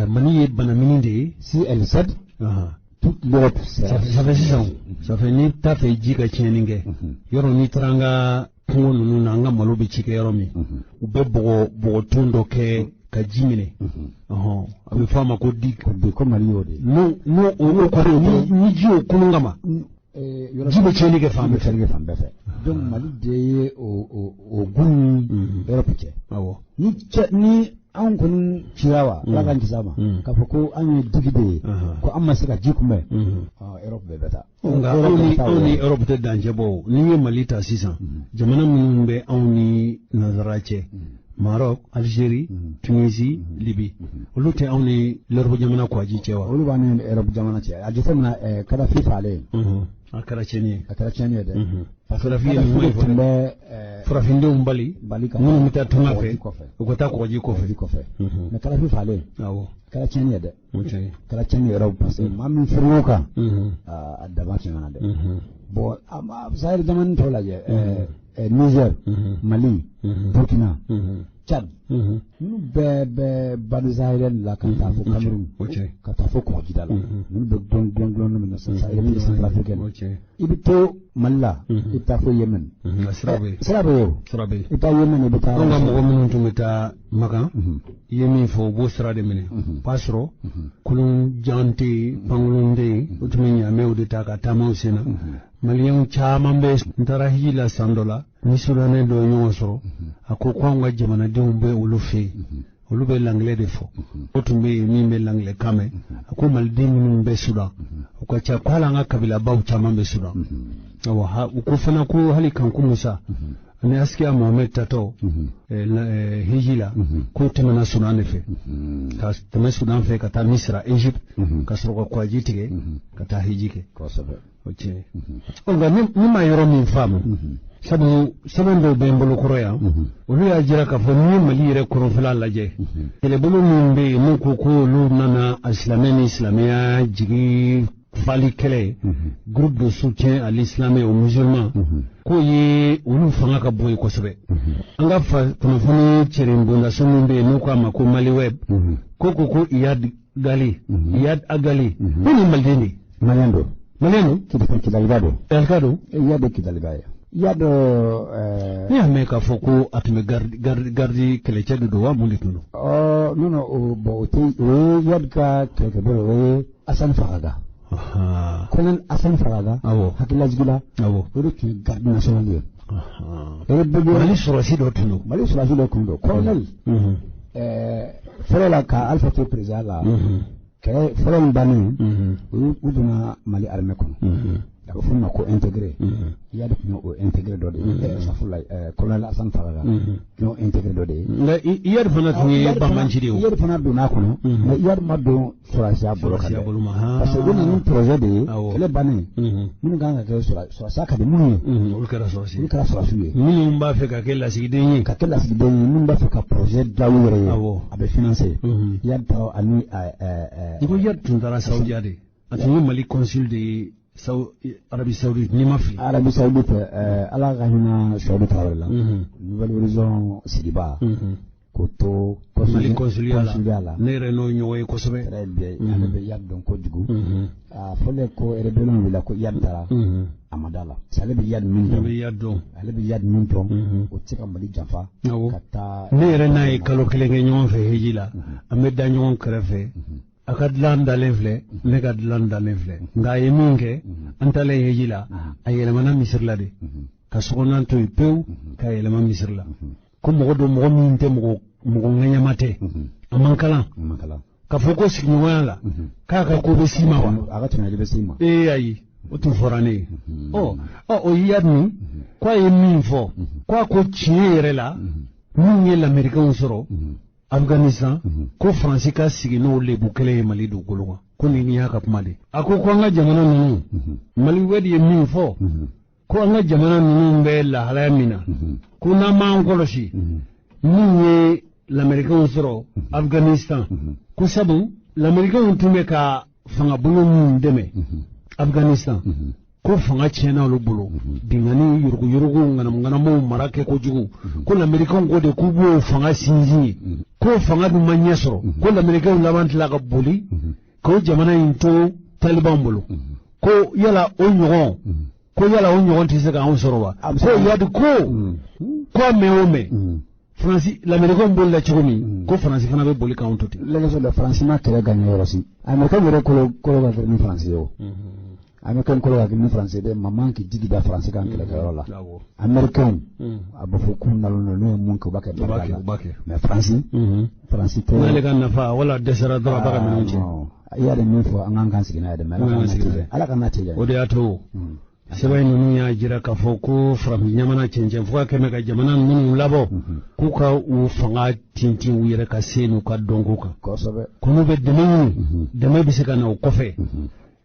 Mali ye banamini de ye. Si elle cède, toute l'Europe sera. Ça fait sisan, ça fait n'i t'a fɛ ji ka tiɲɛni kɛ, yɔrɔ n'i taara an ka kungo ninnu na, an ka malo bɛ ci kɛ yɔrɔ min, u bɛ bɔgɔ bɔgɔtun dɔ kɛ ka ji minɛ, a bɛ fɔ a ma ko digue. Ko Mali y'o de ye. N'o n'o o kɔni, ni ji y'o kunun kama, ji bɛ tiɲɛni kɛ fan bɛɛ fɛ. Tiɲɛni kɛ fan bɛɛ fɛ. Donc Mali de ye o gun ni Europe cɛ. Ni cɛ ni anw kɔni cira wa, Ala k'an kisi a ma, k'a fɔ ko an ye digue de ye, ko an ma se ka ji kunbɛn, Europe bɛɛ bɛ taa. Nka anw ni Europe tɛ dancɛ bɔ o. N'i ye Mali ta sisan, jamana minnu bɛ anw ni nanzara cɛ, Maroc, Algérie, Tunisie, Libye, olu tɛ anw ni l'Europe jamana kɔji cɛ wa? Olu b'an ni Europe jamana cɛ. A jateminɛ, Kadafi falen. A kɛra tiɲɛni ye. A kɛra tiɲɛni ye dɛ. Kadafi ye nin tun bɛ farafindenw bali minnu bɛ taa tunga fɛ, u ka taa kɔgɔji kɔfɛ. Mais Kadafi falen kɛra tiɲɛni ye dɛ, kɛra tiɲɛni yɛrɛ, parce que maa min furula kan, a daba tiɲɛna dɛ. Bon, Sahel jamana tɔw lajɛ, Niger, Mali, Burkina, Tchad, ninnu bɛɛ bɛ bande sahélienne la ka taa fo Cameroun, ka taa fo kɔgɔjida la. Ninnu bɛ dɔn dɔn dɔn min na Sahel centrafricaine. I bɛ to Mali la, i bɛ taa fo Yemen. Sira bɛ yen. Sira bɛ yen o. Sira bɛ yen. I bɛ taa Yemen, i bɛ taa. Anw ka mɔgɔ minnu tun bɛ taa Makan, i ye min fɔ, u b'o sira de minɛ. O b'a sɔrɔ kulun jan tɛ yen, pankurun tɛ yen, u tun bɛ ɲaamɛw de ta ka taamaw sen na. Maliyɛnw caman bɛ. N taara hiji la san dɔ la, ni Sudanɛ dɔ ye ɲɔgɔn sɔrɔ, a ko ko anw ka jamanadenw bɛ olu fɛ yen, olu bɛ langilɛ de fɔ. O tun bɛ yen min bɛ langilɛ kan mɛn. A ko maliden minnu bɛ Sudan, u ka ca, ko hali an ka kabilabaw caman bɛ Sudan. Awa, u ko fana ko hali Kanku Musa ani Askiya Mohamed tatɔ hiji la, k'o tɛmɛna Sudan de fɛ, ka tɛmɛ Sudan fɛ ka taa Misira, Égypte, ka sɔrɔ ka kɔgɔji tigɛ ka taa hiji kɛ. O tiɲɛ. Nka ni ma yɔrɔ min faamu, sabu sɛbɛn dɔw bɛ n bolo kɔrɔ yan, olu y'a jira k'a fɔ n'i ye Mali yɛrɛ kɔrɔnfɛla lajɛ, kɛlɛbolo min bɛ yen n'u ko ko olu nana a silamɛ ni silamɛya jigi fali kɛlɛ, groupe de soutien à l'islam et aux musulmans, k'o ye olu fanga ka bon yen kosɛbɛ. An ka kunnafoni cɛrinbondaso min bɛ yen n'u k'a ma ko Maliweb, ko Iyad Gali, Iyad Agali, ko nin maliden de ye. Malien don. Malien don. Kidaliba don. Kidalika don. Iyad ye Kidaliba ye. Iyad. Ne y'a mɛn k'a fɔ ko a tun bɛ garde kɛlɛcɛ de don wa, mun de tun don? Non non, o bon, o tɛ, o ye Iyad ka kɛlɛkɛbolo, o ye Asani Fagaga. Colonel Asani Fagaga. Hakililajigi la. O de tun ye garde nationale ye. Mali sɔrɔdasi dɔ tun don. Mali sɔrɔdasi dɔ tun don. Colonel. Fɔlɔ la, ka Alpha to président la. Kɛlɛ fɔlɔ in bannen, u donna Mali armée kɔnɔ. A bɛ f'o ma ko intégré. Iyad tun ye o intégré dɔ de ye. Safurula, colonel Asani Fagaga tun y'o intégré dɔ de ye. Nka Iyad fana tun ye banbanci de ye o. Iyad fana donna a kɔnɔ. Mais Iyad ma don sɔrɔdasiya bolo kan dɛ. Parce que u nana ni projet de ye. Kɛlɛ bannen, minnu kan ka kɛ sɔrɔdasiya ka di minnu ye, olu kɛra sɔrɔdasi. Olu kɛra sɔrɔdasiw ye. Minnu b'a fɛ ka kɛ lasigiden ye. Ka kɛ lasigiden ye, minnu b'a fɛ ka projet dilan u yɛrɛ ye. A bɛ financer. Iyad taara ani. I ko Iyad tun taara Saudiya de. A tun ye Mali consul de ye. Arabie Saoudite, n'i ma fili. Arabie Saoudite, Ala ka hinɛ Sɔdu Tarawele la. Nouvel Horizon Sidiba. K'o to. Mali consulat la. Ne yɛrɛ n'o ɲɔgɔn ye kosɛbɛ. Très bien, ale bɛ Iyad dɔn kojugu. A fɔlen ko rébellion wulila ko Iyad taara. A ma da la. Ale bɛ Iyad min dɔn. Ale bɛ Iyad dɔn. Ale bɛ Iyad min dɔn. O tɛ se ka Mali janfa. Ka taa. Ne yɛrɛ n'a ye kalo kelen kɛ ɲɔgɔn fɛ hiji la. An bɛ da ɲɔgɔn kɛrɛfɛ. A ka dilan dalen filɛ, ne ka dilan dalen filɛ, nka a ye min kɛ, an taalen hiji la, a yɛlɛmana misiri la de, ka sokɔnɔna to yen pewu, ka yɛlɛma misiri la. Ko mɔgɔ don, mɔgɔ min tɛ mɔgɔ ŋaɲama tɛ, a man kalan k'a fɔ ko sigiɲɔgɔnya la k'a ka ko bɛ s'i ma wa? A ka tɛmɛli bɛ s'i ma. Ee ayi, o tun fɔra ne ye. Ɔ o Iyad nin, k'a ye min fɔ, k'a ko tiɲɛ yɛrɛ la, min ye lamɛrikɛnw sɔrɔ Afghanistan, ko Faransi ka sigi n'o lebu kɛlɛ ye Mali dugukolo kan, ko nin y'a ka kuma de. A ko ko an ka jamana ninnu, Mali wɛdi ye min fɔ, ko an ka jamana ninnu bɛ lahalaya min na, ko n'an m'an kɔlɔsi, min ye lamɛrikɛnw sɔrɔ Afghanistan, ko sabu lamɛrikɛnw tun bɛ ka fangabolo min dɛmɛ Afghanistan, ko fanga tiɲɛna olu bolo, binkanni, yuruguyurugu, ŋanamuŋanamuw, mara kɛ kojugu, ko lamɛrikɛnw ko de k'u b'o fanga sinsin ye, k'o fanga dun ma ɲɛ sɔrɔ, ko lamɛrikɛnw laban tila ka boli k'o jamana in to talibanw bolo, ko yala o ɲɔgɔn, ko yala o ɲɔgɔn tɛ se k'anw sɔrɔ wa? Ko Iyad ko a mɛn o mɛn, Faransi lamɛrikɛnw bolila cogo min, ko Faransi fana bɛ boli k'anw to ten. Lɛgɛsɔ la, Faransi ma kɛlɛ gagné yɔrɔ si. Américain yɛrɛ kolo ka gɛlɛn ni Faransi ye o. Américain kolo ka gɛlɛn ni Faransi dɛ, maman k'i jigi da Faransi kan kɛlɛkɛyɔrɔ la. Américain, a bɛ fɔ k'u nalen don, n'u ye mun kɛ, u b'a kɛ barika la. Mais Faransi, Faransi tɛ. N'ale ka nafa wala dɛsɛra dɔrɔn, a b'a ka minɛnw cɛ. I y'a de min fɔ, an k'an kan sigi n'a ye dɛ, mais Ala ka n'a teliya. O de y'a to sɛbɛn ninnu y'a jira k'a fɔ ko farafin jamana cɛncɛn fo ka kɛmɛ ka jamana minnu labɔ, k'u ka u fanga tintin u yɛrɛ ka se n'u ka dɔnko kan. Kosɛbɛ. Ko n'u bɛ dɛmɛ ɲini, dɛmɛ bɛ se ka na o kɔfɛ.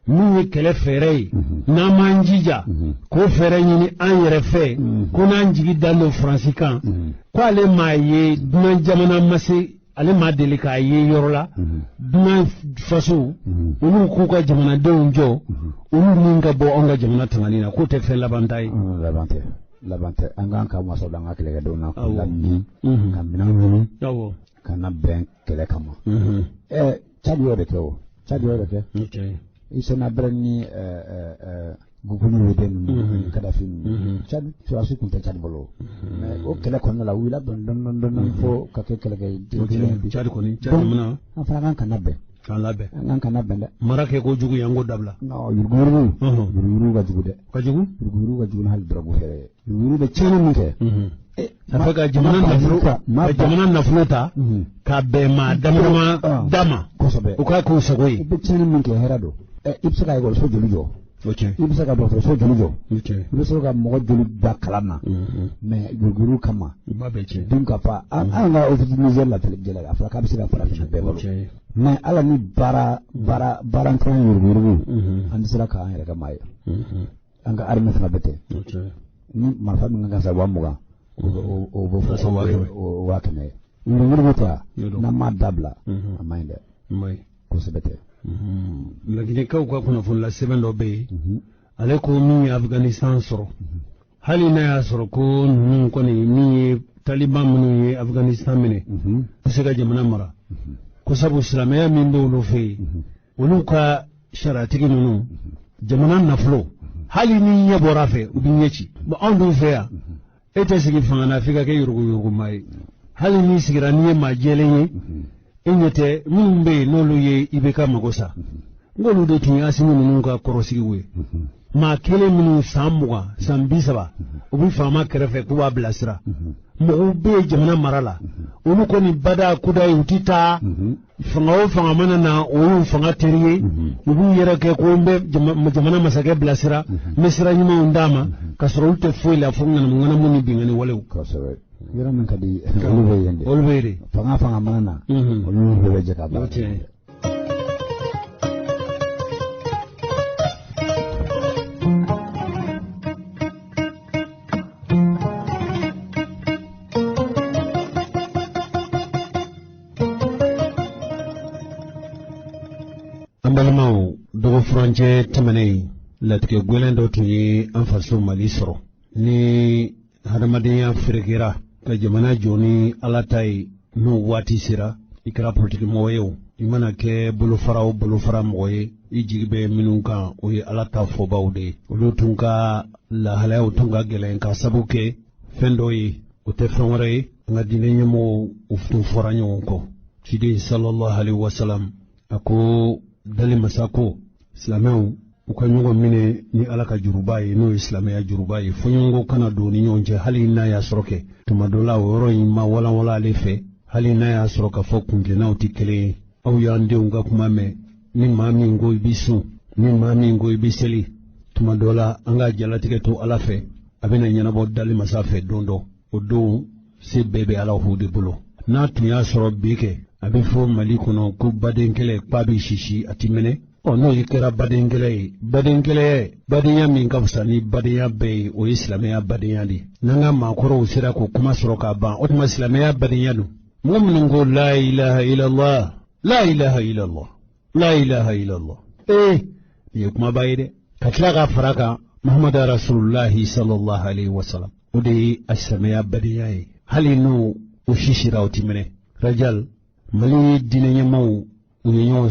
Min ye kɛlɛ fɛɛrɛ ye, n'an m'an jija k'o fɛɛrɛ ɲini an yɛrɛ fɛ, ko n'an jigi dalen don Faransi kan, ko ale m'a ye dunan jamana ma se, ale m'a deli k'a ye yɔrɔ la dunan faso olu k'u ka jamanadenw jɔ, olu min ka bɔ anw ka jamana tangani na, k'o tɛ fɛn laban ta ye. Laban tɛ, laban tɛ. An k'an ka masa an ka kɛlɛkɛdenw na k'u lamini ka minɛnw ɲini ka na bɛn kɛlɛ kama. Tchad y'o de kɛ o, Tchad y'o de kɛ. Hissène Habré ni Goukouni Wede ninnu, Kadhafi ninnu, Tchad sɔrɔdasi tun tɛ Tchad bolo, mais o kɛlɛ kɔnɔna la u wulila dɔɔni dɔɔni dɔɔni fo ka kɛ kɛlɛkɛ bi. Tchad kɔni, Tchad jamana. An fana kan ka labɛn. K'an labɛn. An kan ka labɛn dɛ. Mara kɛ ko jugu ye, an k'o dabila. Non, yuruguyurugu. Yuruguyurugu ka jugu dɛ. Ka jugu? Yuruguyurugu ka jugu ni hali dɔrɔgu fɛrɛ ye. Yuruguyurugu bɛ tiɲɛni min kɛ. A fɛ ka jamana nafolo, ka jamana nafolo ta ka bɛn maa dama dama ma. Kosɛbɛ. U k'a k'u sago ye. I bɛ tiɲɛni min kɛ hɛrɛ don. I bɛ se ka ekɔliso joli jɔ. I bɛ se ka dɔgɔtɔrɔso joli jɔ. I bɛ se ka mɔgɔ joli da kalan na. Mais yuruguyurugu kama. Dun ka fa an ka office Niger la jɛlɛ a fɔra k'a bɛ se ka farafinna bɛɛ balo. Mais ala ni baara baara baarantan yuruguyurugu, an tɛ sera k'an yɛrɛ kɛ maa ye. An ka armée fana bɛ ten. Ni marifa min kan ka san 20,000, o bɛ fɔ 500,000 ye. Yuruguyurugu tɛ, n'an m'a dabila a man ɲi dɛ. Kosɛbɛ tɛ. Laginɛkaw ka kunnafonila sɛbɛn dɔ bɛ yen, ale ko min ye Afganistan sɔrɔ, hali n'a y'a sɔrɔ ko ninnu kɔni min ye Taliban minnu ye Afganistan minɛ, u tɛ se ka jamana mara, ko sabu silamɛya min bɛ olu fɛ yen, olu ka sariyatigi ninnu jamana nafolo, hali ni ɲɛ bɔra a fɛ u bɛ ɲɛ ci. Bon, anw dun fɛ yan, e tɛ sigi fanga na f'i ka kɛ yuruguyurugumaa ye, hali n'i sigira n'i ye maa jɛlen ye, e ɲɛ tɛ minnu bɛ yen n'olu ye IBK mago sa, n k'olu de tun ye Asimi ninnu ka kɔrɔsigiw ye. Maa kelen minnu san 20 san 30 u bɛ faama kɛrɛfɛ k'u b'a bilasira, mɔgɔw bɛ yen jamana mara la, olu kɔni bada kuda ye, u tɛ taa fanga o fanga mana na o y'u fanga teri ye, u b'u yɛrɛ kɛ ko n bɛ jamana masakɛ bilasira, n bɛ sira ɲumanw d'a ma, ka sɔrɔ olu tɛ foyi la fo ŋanamu ŋanamu ni binkanni walew. Yɔrɔ min ka di olu bɛ yen de. Olu bɛ yen de. Fanga mana na, olu bɛɛ bɛ jɛ ka baara kɛ. An balimaw, dɔgɔfurancɛ tɛmɛnen latigɛ gɛlɛn dɔ tun ye an faso Mali sɔrɔ. Ni hadamadenya ferekera ka jamana jɔ ni Ala ta ye, n'o waati sera, i kɛra politikimɔgɔ ye o, i mana kɛ bolofara o bolofara mɔgɔ ye, i jigi bɛ minnu kan o ye Ala ta fɔbaw de ye. Olu tun ka lahalayaw tun ka gɛlɛn ka sabu kɛ fɛn dɔ ye, o tɛ fɛn wɛrɛ ye, an ka diinɛ ɲɛmɔgɔw u tun fɔra ɲɔgɔn kɔ. Ciden sallallahu alaihi wasallam a ko dali masa ko silamɛw u ka ɲɔgɔn minɛ ni Ala ka juruba ye, n'o ye silamɛya juruba ye, fɔɲɔgɔnkɔ kana don ni ɲɔgɔn cɛ, hali n'a y'a sɔrɔ kɛ tuma dɔ la o yɔrɔ in ma walanwalan ale fɛ, hali n'a y'a sɔrɔ k'a fɔ kuntilennaw tɛ kelen ye. Aw y'an denw ka kuma mɛn, ni maa min ko i bɛ sun, ni maa min ko i bɛ seli, tuma dɔ la an ka jalatigɛ to Ala fɛ, a bɛna ɲɛnabɔ dali masa fɛ don dɔ, o don se bɛɛ bɛ Ala hu de bolo. N'a tun y'a sɔrɔ bi kɛ, a bɛ fɔ Mali kɔnɔ ko badenkɛlɛ k'a bɛ sisi a ti mɛnɛ. Ɔ, n'o kɛra badenkɛlɛ ye, badenkɛlɛ badenya min ka fisa ni badenya bɛɛ ye, o ye silamɛya badenya de ye. N'an ka maakɔrɔw sera k'o kuma sɔrɔ k'a ban, o tuma silamɛya badenya don. Mɔgɔ minnu ko la ilaha illallah, la ilaha illallah, la ilaha illallah, nin ye kumaba ye dɛ. Ka tila ka fara kan Muhammadu Rasulullahi sallallahu alaihi wasallam, o de ye a silamɛya badenya ye. Hali n'o o sisira o ti mɛnɛ. Rajal, Mali diinɛ ɲɛmaaw u ye ɲɔgɔn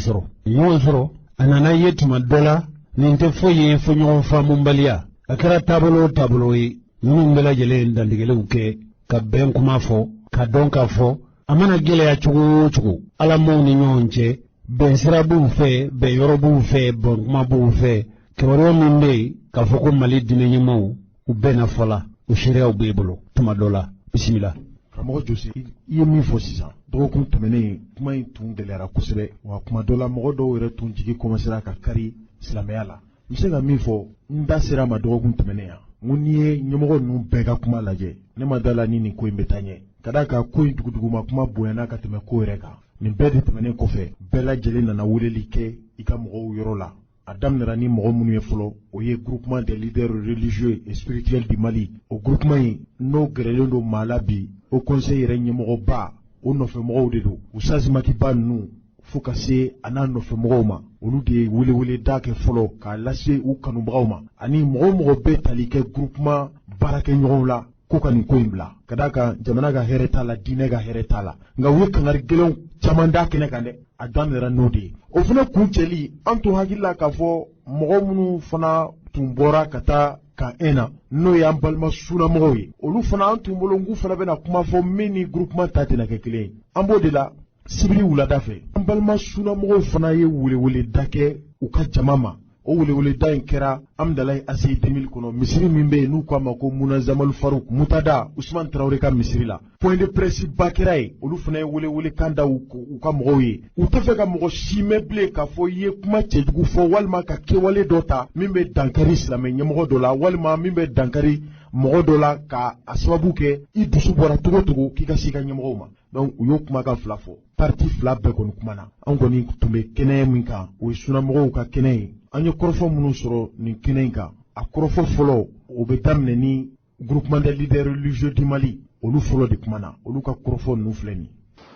sɔrɔ. A nana ye tuma dɔ la nin tɛ foyi ye fo ɲɔgɔn faamubaliya. A kɛra taabolo o taabolo ye, ninnu bɛɛ lajɛlen dantigɛliw kɛ ka bɛn kuma fɔ, ka dɔn k'a fɔ a mana gɛlɛya cogo o cogo Ala maaw ni ɲɔgɔn cɛ, bɛn sira b'u fɛ, bɛn yɔrɔ b'u fɛ, bɛn kuma b'u fɛ. Kibaruya min bɛ yen k'a fɔ ko Mali diinɛ ɲɛmaaw u bɛnna fɔ la, o seereyaw b'e bolo tuma dɔ la. Bisimila. Karamɔgɔ Jose, i ye min fɔ sisan, dɔgɔkun tɛmɛnen kuma in tun gɛlɛyara kosɛbɛ, wa kuma dɔ la mɔgɔ dɔw yɛrɛ tun jigi commencera ka kari silamɛya la. N bɛ se ka min fɔ, n da sera a ma dɔgɔkun tɛmɛnen yan, n ko n'i ye ɲɛmɔgɔ ninnu bɛɛ ka kuma lajɛ, ne ma da la ni nin ko in bɛ taa ɲɛ. Ka d'a kan ko in duguduguma kuma bonyana ka tɛmɛ ko yɛrɛ kan. Nin bɛɛ de tɛmɛnen kɔfɛ, bɛɛ lajɛlen nana weleli kɛ i ka mɔgɔw yɔrɔ la. A daminɛra ni mɔgɔ minnu ye fɔlɔ, o ye Groupement des leaders religieux et spirituels du Mali. O groupement in, n'o gɛrɛlen don maa la bi, Haut Conseil yɛrɛ ɲɛmɔgɔba, o nɔfɛmɔgɔw de don, Ustaz Makiba ninnu fo ka se a n'a nɔfɛmɔgɔw ma. Olu de ye weleweleda kɛ fɔlɔ k'a lase u kanubagaw ma ani mɔgɔ o mɔgɔ bɛ tali kɛ groupement baarakɛɲɔgɔnw la, ko ka nin ko in bila, ka d'a kan jamana ka hɛrɛ t'a la, diinɛ ka hɛrɛ t'a la. Nka u ye kangari gɛlɛnw caman da kɛnɛ kan dɛ. A daminɛra n'o de ye. O fana kuncɛli, an tun hakili la k'a fɔ mɔgɔ minnu fana tun bɔra ka taa camp 1 na, n'o y'an balima sunamɔgɔw ye, olu fana, an tun bolo k'u fana bɛna kuma fɔ min ni groupement ta tɛna kɛ kelen ye. An b'o de la, sibiri wulada fɛ, an balima sunamɔgɔw fana ye weleweleda kɛ u ka jama ma. O weleweleda in kɛra Amdalayi ACI 2000 kɔnɔ, misiri min bɛ yen n'u k'a ma ko Munazamalu Faruk Mutada Usman Tarawele ka misiri la. Point de presse ba kɛra yen. Olu fana ye welewelekan da u ka mɔgɔw ye. U tɛ fɛ ka mɔgɔ si mɛn bilen k'a fɔ i ye kuma cɛjugu fɔ walima ka kɛwale dɔ ta min bɛ dankari silamɛ ɲɛmɔgɔ dɔ la, walima min bɛ dankari mɔgɔ dɔ la, ka a sababu kɛ i dusu bɔra cogo cogo k'i ka se i ka ɲɛmɔgɔw ma. Donc u y'o kumakan fila fɔ. Parti fila bɛɛ kɔni kumana. An kɔni tun bɛ kɛnɛ min kan, o ye sunamɔgɔw ka kɛnɛ ye. An ye kɔrɔfɔ minnu sɔrɔ nin kɛnɛ in kan, a kɔrɔfɔ fɔlɔ, o bɛ daminɛ ni Groupement des leaders religieux du Mali. Olu fɔlɔ de kumana. Olu ka kɔrɔfɔ ninnu filɛ nin.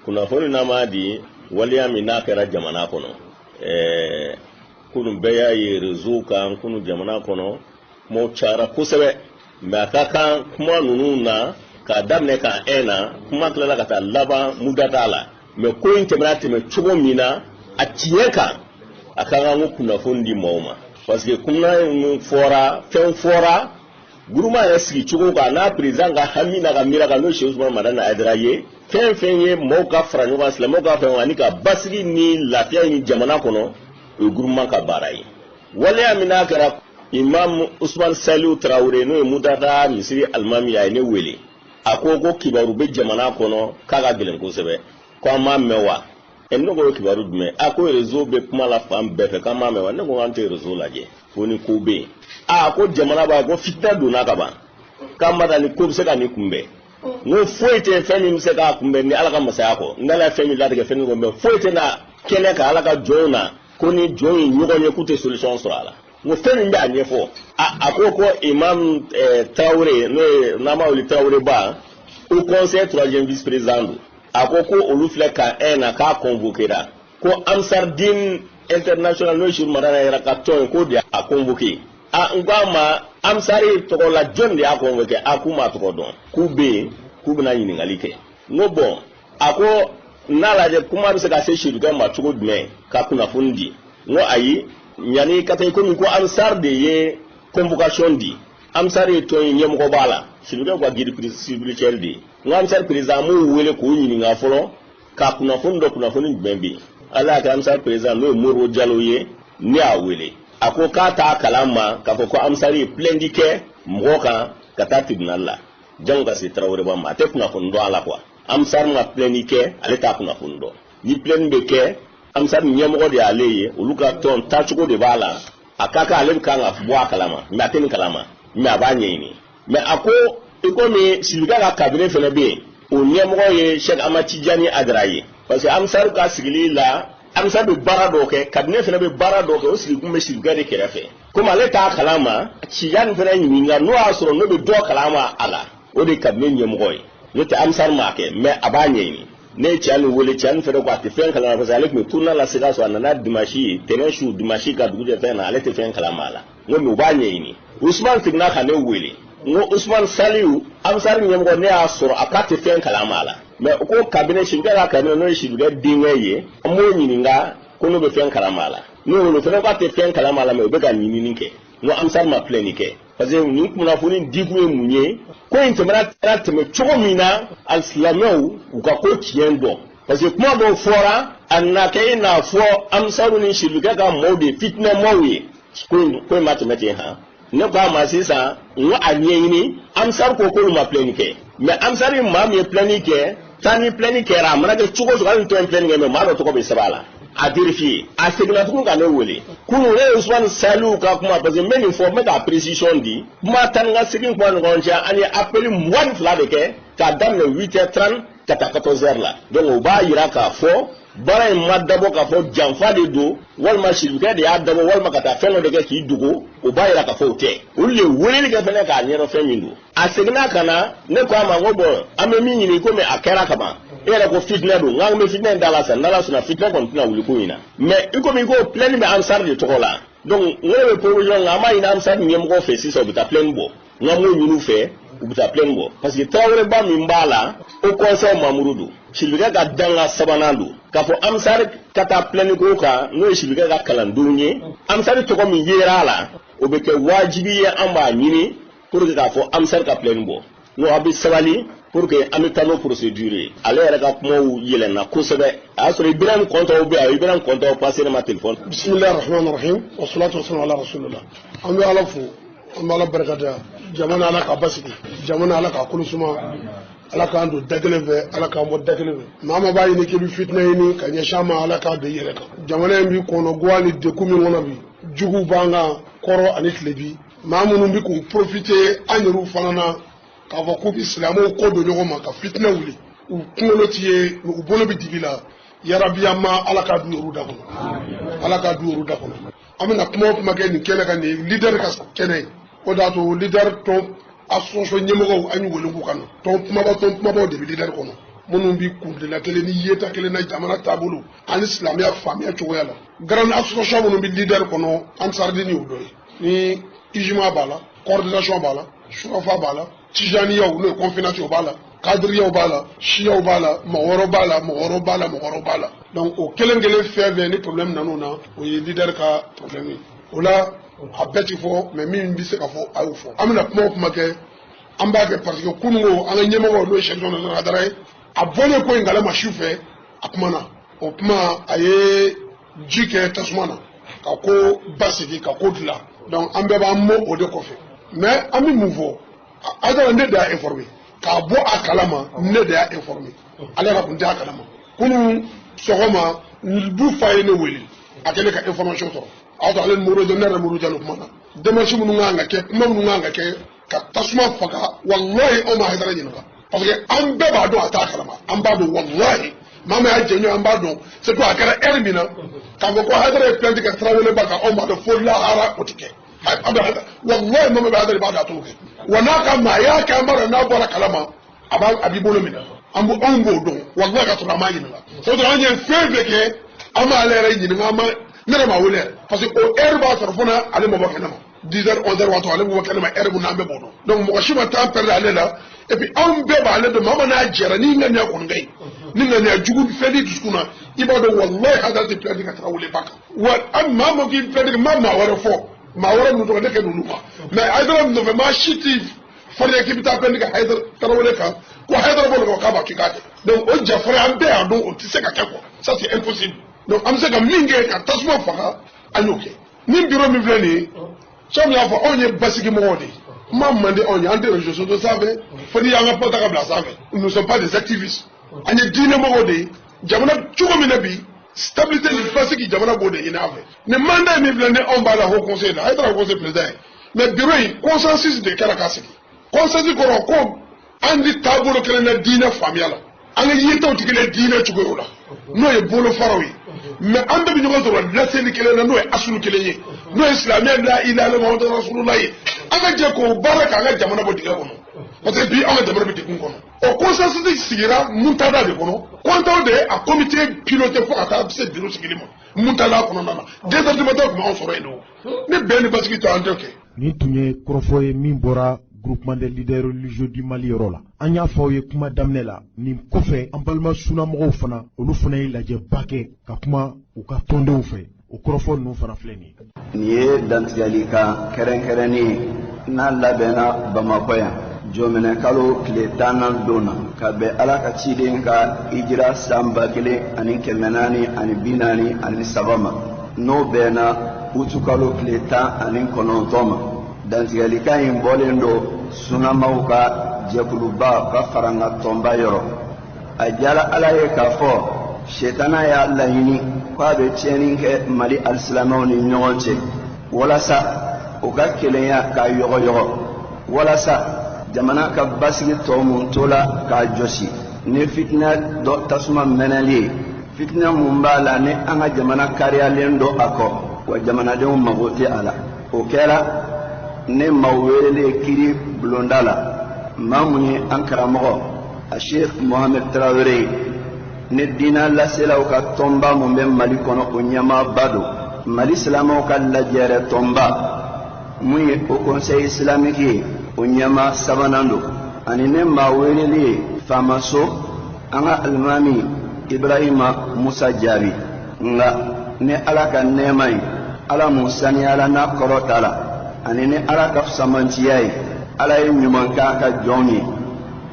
Kunnafoni n'a ma di, waleya min n'a kɛra jamana kɔnɔ, kunun bɛɛ y'a ye réseau kan. Kunun jamana kɔnɔ, kumaw cayara kosɛbɛ, mais a ka kan kuma ninnu na k'a daminɛ camp 1 na, kuma tilala ka taa laban mudata la. Mais ko in tɛmɛna tɛmɛ cogo min na, a tiɲɛ kan, a ka kan ko kunnafoni di maaw ma, parce que kuma ninnu fɔra, fɛn fɔra groupement yɛrɛ sigi cogo kan n'a président ka hami n'a ka miiri kan, n'o ye Seku Usumani Madani Hayidara ye. Fɛn fɛn ye maaw ka fara ɲɔgɔn kan, silamɛw ka fara ɲɔgɔn kan ani ka basigi ni lafiya ɲini jamana kɔnɔ, o ye groupement ka baara ye. Waleya min n'a kɛra, Imam Usman Saliu Tarawele, n'o ye Mudata misiri alimami ye, a ye ne wele. A ko ko kibaru bɛ jamana kɔnɔ k'a ka gɛlɛn kosɛbɛ, ko an m'a mɛn wa? Ɛ, ne ko kibaru jumɛn? A ko réseau bɛ kuma la fan bɛɛ fɛ, k'an m'a mɛn wa? Ne ko an tɛ réseau lajɛ fo ni ko bɛ yen. A ko jamana b'a ko fitinɛ donna ka ban, k'an ma da ni ko bɛ se ka nin kunbɛn. N ko foyi tɛ fɛn min bɛ se k'a kunbɛn ni Ala ka masaya kɔ. N'Ala ye fɛn min latigɛ, fɛn min kunbɛn foyi tɛ na kɛnɛ kan Ala ka jɔnw na ko ni jɔn ye ɲɔgɔn ye k'u tɛ solution sɔrɔ a la. N ko fɛn min bɛ a ɲɛfɔ. A ko ko Imam Tarawele, n'o ye n'an b'a wele Tarawele ba, Haut Conseil troisième vice président don, a ko ko olu filɛ camp 1 na, k'a convoquera, ko Ansardine international, n'o ye Seku Madani yɛrɛ ka tɔn ye, k'o de y'a convoqué. A n ko a ma, Ansari tɔgɔ la, jɔn de y'a convoqué? A k'u m'a tɔgɔ dɔn, k'u bɛ yen, k'u bɛna ɲininkali kɛ. N ko bon, a ko n'a lajɛ kuma bɛ se ka se Sedukɛ ma cogo jumɛn ka kunnafoni di? N ko ayi, yanni ka taa komi ko Ansar de ye convocation di, Ansar ye tɔn ye, ɲɛmɔgɔ b'a la, Sedukɛ ka guide spirituel de ye. N ko Ansar président, an b'o wele k'o ɲininka fɔlɔ ka kunnafoni dɔ, kunnafoni jumɛn bɛ yen? Ala y'a kɛ, Ansar président, n'o ye Moribo Jalo ye, ne y'a wele. A ko k'a t'a kalama k'a fɔ ko Ansar ye plainte kɛ mɔgɔ kan ka taa tribunal la jango ka se Taraweleba ma. A tɛ kunnafoni dɔn a la quoi. Ansar ma plainte kɛ, ale t'a kunnafoni dɔn. Ni plainte bɛ kɛ, Ansar ɲɛmɔgɔ de y'ale ye, olu ka tɔn taacogo de b'a la, a ka kan ale bɛ kan ka bɔ a kalama, mais a tɛ nin kalama, mais a b'a ɲɛɲini. Mais a ko i komi Sidika ka cabinet fana bɛ yen, o ɲɛmɔgɔ ye Cheikh Ahmad Tidjani Adara ye, parce que Ansar ka sigili la, Ansar bɛ baara dɔw kɛ, cabinet fana bɛ baara dɔw kɛ, o sigikun bɛ Sidika de kɛrɛfɛ. Komi ale t'a kalama, Tidjani fana ɲininka n'o y'a sɔrɔ n'o bɛ dɔ kalama a la, o de ye cabinet ɲɛmɔgɔ ye. N'o tɛ, Ansar m'a kɛ, mais a b'a ɲɛɲini. Ne ye Cani wele, Cani fana ko a tɛ fɛn kalama, parce que ale tun bɛ tournée la Sikaso. A nana dimanche, tɛnɛn su, dimanche ka dugu jɛ fɛn na, ale tɛ fɛn kalama a la. N ko mais u b'a ɲɛɲini. Usman seginna ka ne wele. N ko Usman Saliu, Ansar ɲɛmɔgɔ, ne y'a sɔrɔ, a k'a tɛ fɛn kalama a la, mais u ko cabinet, Sidikɛ ka cabinet, n'o ye Sidikɛ denkɛ ye, an b'o ɲininka ko n'o bɛ fɛn kalama a la. N'o wele, o fana k'a tɛ fɛn kalama a la, mais u bɛ ka ɲinini kɛ. N ko Ansar ma plainte kɛ, parce que nin kunnafoni dikun ye mun ye? Ko in tɛmɛna tɛmɛ cogo min na, alisilamɛw u ka ko tiɲɛ dɔn, parce que kuma dɔw fɔra, a nana kɛ i n'a fɔ Ansaru ni Sidikɛ ka maaw de ye fitinɛmaw ye. Ko in ma tɛmɛ ten han. Ne ko a ma sisan, n ko a ɲɛɲini. Ansar ko k'olu ma plainte kɛ, mais Ansar maa min ye plainte kɛ, taa ni plainte kɛra, a mana kɛ cogo o cogo, hali ni tɔn ye plainte kɛ, mais maa dɔ tɔgɔ bɛ sɛbɛn a la, a vérifier. A seginna tuguni ka ne wele kunun. Ne ye Usumani Saliu ka kuma, parce que n bɛ nin fɔ, n bɛ ka précision di. Kuma tan ni ka segin kuma ɲɔgɔn cɛ, an ye appel 22 de kɛ k'a daminɛ 8h30 ka taa 14h la. Donc o b'a yira k'a fɔ Baara in ma dabɔ k'a fɔ janfa de don, walima sirifukɛ de y'a dabɔ, walima ka taa fɛn dɔ de kɛ k'i dogo. O b'a yira k'a fɔ o tɛ. Olu de ye weleli kɛ fɛnɛ k'a ɲɛdɔn fɛn min don. A seginna ka na, ne ko a ma n ko bɔn, an bɛ min ɲini, komi a kɛra kaban, e yɛrɛ ko fitinɛ don, n k'an bɛ fitinɛ in da la sisan, n'Ala sɔnna fitinɛ kɔni tɛna wuli ko in na. Mais i komi i ko plainte bɛ Ansar de tɔgɔ la, donc n ko ne bɛ proposition kan, an b'a ɲini Ansar ɲɛmɔgɔw fɛ sisan, u bɛ taa plainte bɔ. N k'an b'o ɲini u fɛ, u bɛ taa plainte bɔ, parce que Taraweleba min b'a la, haut conseil membre don, Sirifukɛ ka danga sabanan don. K'a fɔ Ansar ka taa plainte ko kan, n'o ye Sirifukɛ ka kalandenw ye, Ansar tɔgɔ min yera a la, o bɛ kɛ wajibi ye an b'a ɲini pour que k'a fɔ Ansar ka plainte bɔ. N'o a bɛ sabali pour que an bɛ taa n'o procédure ye. Ale yɛrɛ ka kumaw yɛlɛnna kosɛbɛ. A y'a sɔrɔ Ibrahim Kɔntɔw bɛ yan, Ibrahim Kɔntɔw passé ne ma téléphone. Bisimilahi rahmani rahim, wa salatu wa salam ala rasulillah. An bɛ Ala fo, an bɛ Ala barikada. Jamana, Ala k'a basigi. Jamana, Ala k'a kolo suma. Ala k'an don da kelen fɛ, Ala k'an bɔ da kelen fɛ. Maa maa b'a ɲini k'i bɛ fitinɛ ɲini ka ɲɛsin an ma, Ala k'a don i yɛrɛ kan. Jamana in bi kɔnɔguwan ni degun min kɔnɔ bi, juguw b'an kan kɔrɔ ani tilebi. Maa minnu bɛ k'u profiter an yɛrɛw fana na k'a fɔ k'u bɛ silamɛw kɔ don ɲɔgɔn ma ka fitinɛ wuli, u kunkolo ti ye, u bolo bɛ dibi la. Yarabi, an ma Ala k'a du yɛrɛw da kɔnɔ, Ala k'a du yɛrɛw da kɔnɔ. An bɛna kuma o kuma kɛ nin kɛnɛ kan, nin leader ka kɛnɛ ye, o de y'a to leader tɔn association ɲɛmɔgɔw an y'u wele k'u ka na. Tɔn kumaba, tɔn kumabaw de bɛ leader kɔnɔ, minnu bɛ kuntilenna kelen ni yeta kelen na jamana taabolo ani silamɛya faamuya cogoya la. Grande association minnu bɛ leader kɔnɔ, Ansardini y'o dɔ ye, ni UJMA b'a la, coordination b'a la, Surafa b'a la, Tijaniyaw n'o ye confination b'a la, Kadiriyaw b'a la, Siyaw b'a la, mɔgɔ wɛrɛw b'a la, mɔgɔ wɛrɛw b'a la, mɔgɔ wɛrɛw b'a la. Donc o kelen kelen fɛn fɛn ni problème nan'o na, o ye leader ka problème ye. O la a bɛɛ ti fɔ, mais min bɛ se ka fɔ, a y'o fɔ. An bɛna kuma o kuma kɛ, an b'a kɛ parce que kununko an ka ɲɛmɔgɔ, n'o ye Cheikh Jɔn Hadara ye, a bɔlen ko in kalama su fɛ, a kumana. O kuma, a ye ji kɛ tasuma na ka ko basigi, ka ko dilan. Donc an bɛɛ b'an mɔ o de kɔfɛ. Mais an bɛ mun fɔ? Hayidara, ne de y'a informé k'a bɔ a kalama, ne de y'a informé, ale yɛrɛ tun tɛ a kalama. Kunun sɔgɔma, bu fa ye ne wele, a kɛlen ka information sɔrɔ. A y'a sɔrɔ ale ni Modibo, ne yɛrɛ Modibo Jalo kuma na, démarche minnu kan ka kɛ, kuma minnu kan ka kɛ ka tasuma faga. Walahi, anw ma Hayidara ɲininka, parce que an bɛɛ b'a dɔn a t'a kalama. An b'a dɔn, walahi, maa min y'a jɛɲɔgɔn, an b'a dɔn. Surtout a kɛra heure min na k'a fɔ ko Hayidara ye plainte kɛ Taraweleba kan, anw b'a dɔn fo lahara o tɛ kɛ. An bɛ Hayidara, walahi, maa min bɛ Hayidara, b'a dɔn a t'o kɛ. Wa n'a ka maa y'a kɛ, an b'a dɔn n'a bɔra kalama, a b'a a b'i bolo minɛ. An b'o, anw b'o dɔn, walahi, ka sɔrɔ an m'a ɲininka. C'est à dire, an ye fɛn fɛn kɛ, an m'ale yɛrɛ ɲininka, an ma, ne yɛrɛ m'a wele yɛrɛ, parce que o heure b'a sɔrɔ fana ale ma bɔ kɛnɛ ma. 10 heures, 11 heures waati, ale bɛ bɔ kɛnɛ ma heure mun na, an bɛɛ b'o dɔn. Donc mɔgɔ si ma temps perdre ale la. Et puis anw bɛɛ b'ale dɔn. Maa ma n'a jɛra ni ŋaniya kɔni ka ɲi, ni ŋaniya jugu fɛn t'i dusukun na, i b'a dɔn, walahi, Hayidara tɛ plainte ka Taraweleba kan. Wa an maa ma k'i plainte, ma maa wɛrɛ fɔ, maa wɛrɛ ninnu tɔgɔ ne kɛ ninnu ma, mais Hayidara nɔfɛ maa si t'i farinya k'i bɛ taa plainte kɛ Hayidara Tarawele kan, ko Hayidara b'o de k'a b'a k'i k'a kɛ. Donc o jafara, an bɛɛ y'a dɔn o tɛ se ka kɛ quoi, ça c'est impossible. Donc an bɛ se ka min kɛ ka tasuma faga, an y'o kɛ. Ni bureau min filɛ nin ye, sɔmi y'a fɔ, anw ye basigi mɔgɔw de ye, kuma man di anw ye, an tɛ réseaux sociaux sanfɛ fo n'i y'an ka kuma ta ka bila sanfɛ. Nous ne sommes pas des activistes, an ye diinɛ mɔgɔw de ye. Jamana cogo min na bi, stabilité ni basigi, jamana b'o de ɲini an fɛ. Nin mandat min filɛ ni anw b'a la haut conseil la, a ye taara haut conseil président ye, mais bureau in, consensus de kɛra k'a sigi. Consensus kɔrɔ ko an di taabolo kelen na diinɛ faamuya la, an ka yetaw tɛ kelen diinɛ cogoyaw la, n'o ye bolofaraw ye, mais an bɛɛ bɛ ɲɔgɔn sɔrɔ laseli kelen na, n'o ye asulu kelen ye, n'o ye silamɛya la ilaha illallah muhammadu rasulullah ye. An ka jɛ k'o baara k'an ka jamana bɔ dingɛ kɔnɔ, parce que bi an ka jamana bɛ degun kɔnɔ. O consensus sigira muntada de kɔnɔ, kɔntaw de ye a comité piloté fo ka taa se bureau sigili ma muntada kɔnɔna na. 2 heures du matin tun b'anw sɔrɔ yen nɔ. Ni bɛn ni basigi tɛ, an t'o kɛ. Nin tun ye kɔrɔfɔ ye min bɔra groupement des leaders religieux du Mali yɔrɔ la. An y'a fɔ aw ye kuma daminɛ la, nin kɔfɛ, an balima sunamɔgɔw fana, olu fana ye lajɛba kɛ ka kuma u ka tɔndenw fɛ. O kɔrɔfɔ ninnu fana filɛ nin ye. Nin ye dantigɛli kan kɛrɛnkɛrɛnnen ye n'a labɛnna Bamakɔ yan jɔminɛ kalo tile 10nan don na, ka bɛn Ala ka ciden ka hijira san 1443 ma, n'o bɛnna utukalo tile 19 ma. Dantigɛlikan in bɔlen don sunamaw ka jɛkuluba ka faranga tɔnba yɔrɔ. A diyara Ala ye k'a fɔ setana y'a laɲini ko a bɛ tiɲɛni kɛ Mali alisilamɛw ni ɲɔgɔn cɛ, walasa u ka kelenya k'a yɔgɔyɔgɔ, walasa jamana ka basigi tɔ mun to la k'a jɔsi ni fitinɛ dɔ tasuma mɛnɛli ye. Fitinɛ mun b'a la ni an ka jamana kariyalen don a kɔ, wa jamanadenw mago tɛ a la. O kɛra ne maaw welelen kiri bulonda la, maa mun ye an karamɔgɔ a Sheikh Mohamed Tarawele ye, ni diina laselaw ka tɔnba mun bɛ Mali kɔnɔ o ɲɛmaaba don, Mali silamɛw ka lajɛrɛ tɔnba mun ye Haut Conseil islamique ye o ɲɛmaa sabanan don, ani ne maa welelen ye faamaso an ka alimami Ibrahima Musa Jaabi. Nka ni Ala ka nɛɛma ye, Ala mun saniyala n'a kɔrɔtala, ani ni Ala ka fisamantiya ye, Ala ye ɲuman k'a ka jɔnw ye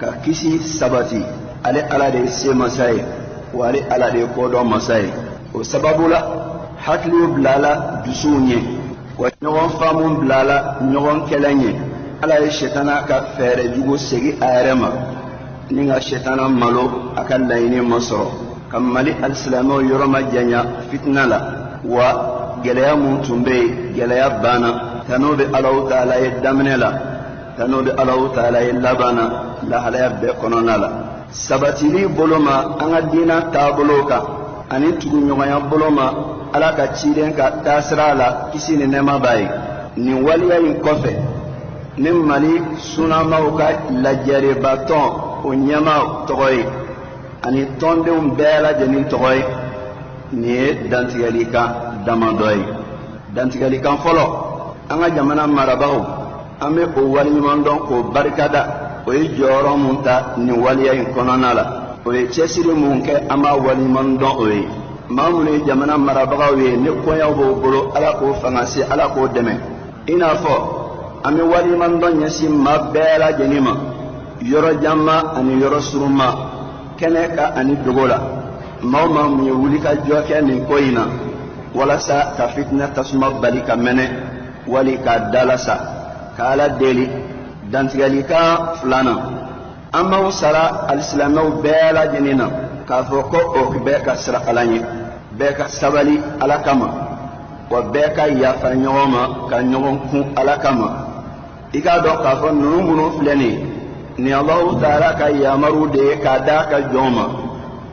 ka kisi sabati. Ale Ala de ye se masa ye, wa ale Ala de ye kodɔn masa ye. O sababu la hakiliw bilala dusuw ɲɛ, wa ɲɔgɔn faamu bilala ɲɔgɔn kɛlɛ ɲɛ. Ala ye sɛtana ka fɛɛrɛ jugu segin a yɛrɛ ma, ni ka sɛtana malo a ka laɲini ma sɔrɔ, ka Mali alisilamɛw yɔrɔ majanya fitina la. Wa gɛlɛya mun tun bɛ yen, gɛlɛya banna. Tanu bɛ Alahu taala ye daminɛ la, tanu bɛ Alahu taala ye laban na, lahalaya bɛɛ kɔnɔna la. Sabatili bolo ma an ka diina taabolo kan, ani tuguɲɔgɔnya bolo ma Ala ka ciden ka taasira la, kisi ni nɛɛma b'a ye. Nin waleya in kɔfɛ, ni Mali sunamaw ka lajɛrebatɔn o ɲɛmaa tɔgɔ ye, ani tɔndenw bɛɛ lajɛlen tɔgɔ ye, nin ye dantigɛlikan damadɔ ye. Dantigɛlikan fɔlɔ, an ka jamana marabagaw, an bɛ o waleɲuman dɔn k'o barikada. O ye jɔyɔrɔ mun ta nin waleya in kɔnɔna la, o ye cɛsiri mun kɛ, an b'a waleɲuman dɔn o ye. Maa minnu ye jamana marabagaw ye, ni koɲɛw b'o bolo, Ala k'o fanga se, Ala k'o dɛmɛ. I n'a fɔ an bɛ waleɲuman dɔn ɲɛsin maa bɛɛ lajɛlen ma, yɔrɔ janma ani yɔrɔ surunma, kɛnɛ kan ani dogo la, maa o maa mun ye wulikajɔ kɛ nin ko in na walasa ka fitinɛ tasuma bali ka mɛnɛ wali k'a dalasa, ka Ala deli. Dantigɛlikan filanan, an b'anw sara alisilamɛw bɛɛ lajɛlen na k'a fɔ ko o bɛɛ ka siran Ala ɲɛ, bɛɛ ka sabali Ala kama, wa bɛɛ ka yafa ɲɔgɔn ma, ka ɲɔgɔn kun Ala kama. I k'a dɔn k'a fɔ ninnu minnu filɛ nin ye, nin Alahu taala ka yamaru de ye k'a d'a ka jɔnw ma,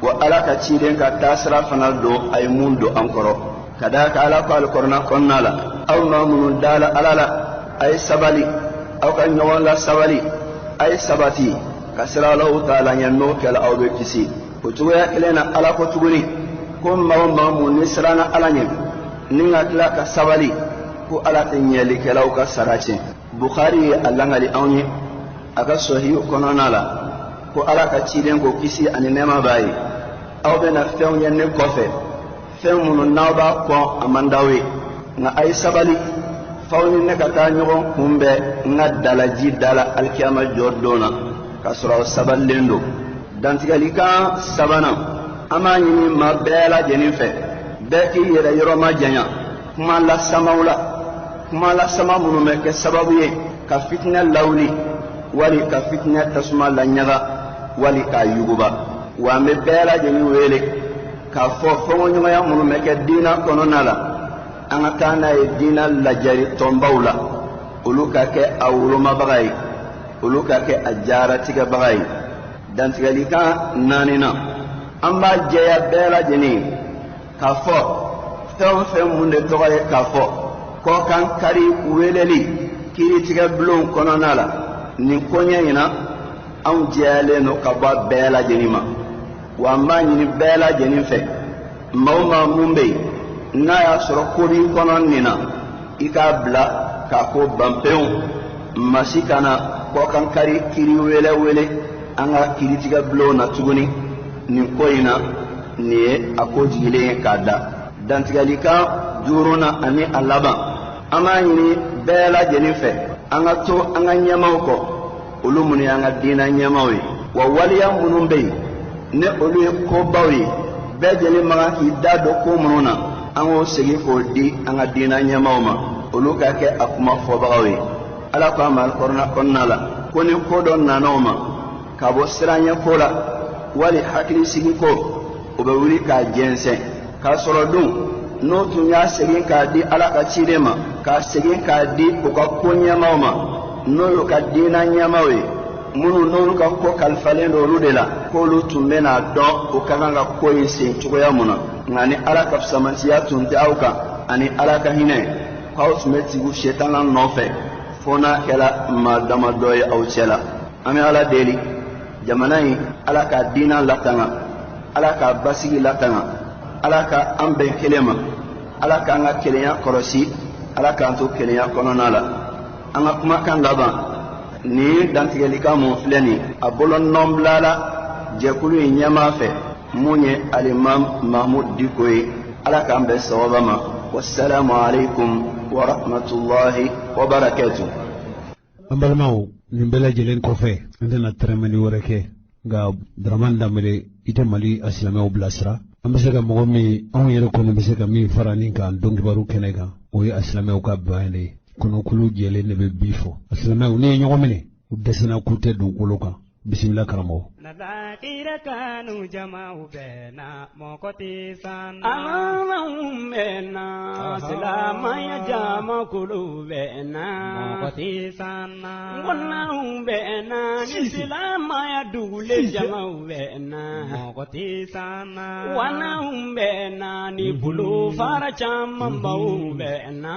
wa Ala ka ciden ka taasira fana don a ye mun don an kɔrɔ. Ka d'a kan Ala ko alikɔrɔna kɔnɔna la, aw maa minnu dala Ala la, a ye sabali, aw ka ɲɔgɔn la sabali, a ye sabati ka siran Alahu taala ɲɛ, n'o kɛla aw bɛ kisi. O cogoya kelen na Ala ko tuguni ko maa o maa mun ni siranna Ala ɲɛ ni ka tila ka sabali, ko Ala tɛ ɲɛlikɛlaw ka sara tiɲɛ. Bukhari ye a langali anw ye a ka sɔhiyu kɔnɔna la ko Ala ka ciden ko kisi ani nɛɛma b'a ye, aw bɛna fɛnw ye ne kɔfɛ, fɛn minnu n'aw b'a kɔn a man d'aw ye, nka a ye sabali f'aw ni ne ka taa ɲɔgɔn kunbɛn n ka dalaji da la alikiyama jɔ don na, k'a sɔrɔ aw sabalilen don. Dantigɛlikan sabanan, an b'a ɲini maa bɛɛ lajɛlen fɛ, bɛɛ k'i yɛrɛ yɔrɔ majanya kuma lasamaw la, kuma lasama minnu bɛ kɛ sababu ye ka fitinɛ lawuli wali ka fitinɛ tasuma laɲaga wali k'a yuguba. Wa an bɛ bɛɛ lajɛlen wele k'a fɔ fɔnkɔɲɔgɔnya minnu bɛ kɛ diina kɔnɔna la, an ka taa n'a ye diina lajɛri tɔnbaw la, olu ka kɛ a wolomabaga ye, olu ka kɛ a jaratigɛbaga ye. Dantigɛlikan naaninan, an b'a jɛya bɛɛ lajɛlen k'a fɔ fɛn o fɛn mun de tɔgɔ ye k'a fɔ kɔkan kari weleli kiiritigɛ bulon kɔnɔna la, nin koɲɛ in na anw jɛyalen don ka bɔ a bɛɛ lajɛlen ma. Wa an b'a ɲini bɛɛ lajɛlen fɛ, maa o maa mun bɛ yen n'a y'a sɔrɔ ko b'i kɔnɔ nin na, i k'a bila k'a ko ban pewu. Maa si kana kɔkan kari kiri wele wele an ka kiiritigɛ bulon na tuguni nin ko in na. Nin ye a ko jigilen ye k'a da. Dantigɛlikan duurunan ani a laban, an b'a ɲini bɛɛ lajɛlen fɛ, an ka to an ka ɲɛmaaw kɔ, olu minnu y'an ka diinɛ ɲɛmaaw ye, wa waleya minnu bɛ yen ni olu ye kobaw ye, bɛɛ lajɛlen man kan k'i da don ko minnu na, an k'o segin k'o di an ka diinɛ ɲɛmaaw ma, olu ka kɛ a kuma fɔbagaw ye. Ala ko an ma alikɔrɔna kɔnɔna la ko ni ko dɔ nana o ma ka bɔ siranɲɛ ko la wali hakilisigi ko, o bɛ wuli k'a jɛnsɛn, k'a sɔrɔ dun n'o tun y'a segin k'a di Ala ka ciden ma, k'a segin k'a di u ka ko ɲɛmaaw ma, n'o y'u ka diinɛ ɲɛmaaw ye, minnu n'olu ka ko kalifalen don olu de la, K'olu tun bɛna dɔn u ka kan ka ko in sen cogoya mun na, nka ni Ala ka fisamantiya tun tɛ aw kan ani Ala ka hinɛ, k'aw tun bɛ tugu setana nɔfɛ fo n'a kɛra maa damadɔ ye aw cɛ la. An bɛ Ala deli jamana in, Ala ka diina latanga, Ala ka basigi latanga, Ala ka an bɛn kelen ma, Ala k'an ka kelenya kɔlɔsi, Ala k'an to kelenya kɔnɔna la. An ka kumakan laban nin dantigɛlikan mun filɛ nin, a bolo nɔnbilala jɛkulu in ɲɛmaa fɛ mun ye Alimam Mahmud Diko ye. Ala k'an bɛn sawaba ma. Wasalamu alaikum wa rahmatulahi wa barakatuh. An balimaw, nin bɛɛ lajɛlen kɔfɛ, an tɛna tɛrɛmɛli wɛrɛ kɛ, nka Dramane Danbele, i tɛ Mali a silamɛw bilasira. An bɛ se ka mɔgɔ min, anw yɛrɛ kɔni bɛ se ka min fara nin kan donkibaru kɛnɛ kan, o ye a silamɛw ka ban de ye. Kɔnɔkulu jɛlen de bɛ bi fɔ a silamɛw n'i ye ɲɔgɔn minɛ, u dɛsɛna k'u tɛ dugukolo kan. Bisimila karamɔgɔ. Kira kanu jamaw bɛ na, mɔgɔ tɛ san anw bɛ na, silamɛya jamakulu bɛ na, mɔgɔ tɛ san ngɔnnaw bɛ na, ni silamɛya dugulen jamaw bɛ na, mɔgɔ tɛ san wanaw bɛ na, ni bolo fara camanbaw bɛ na,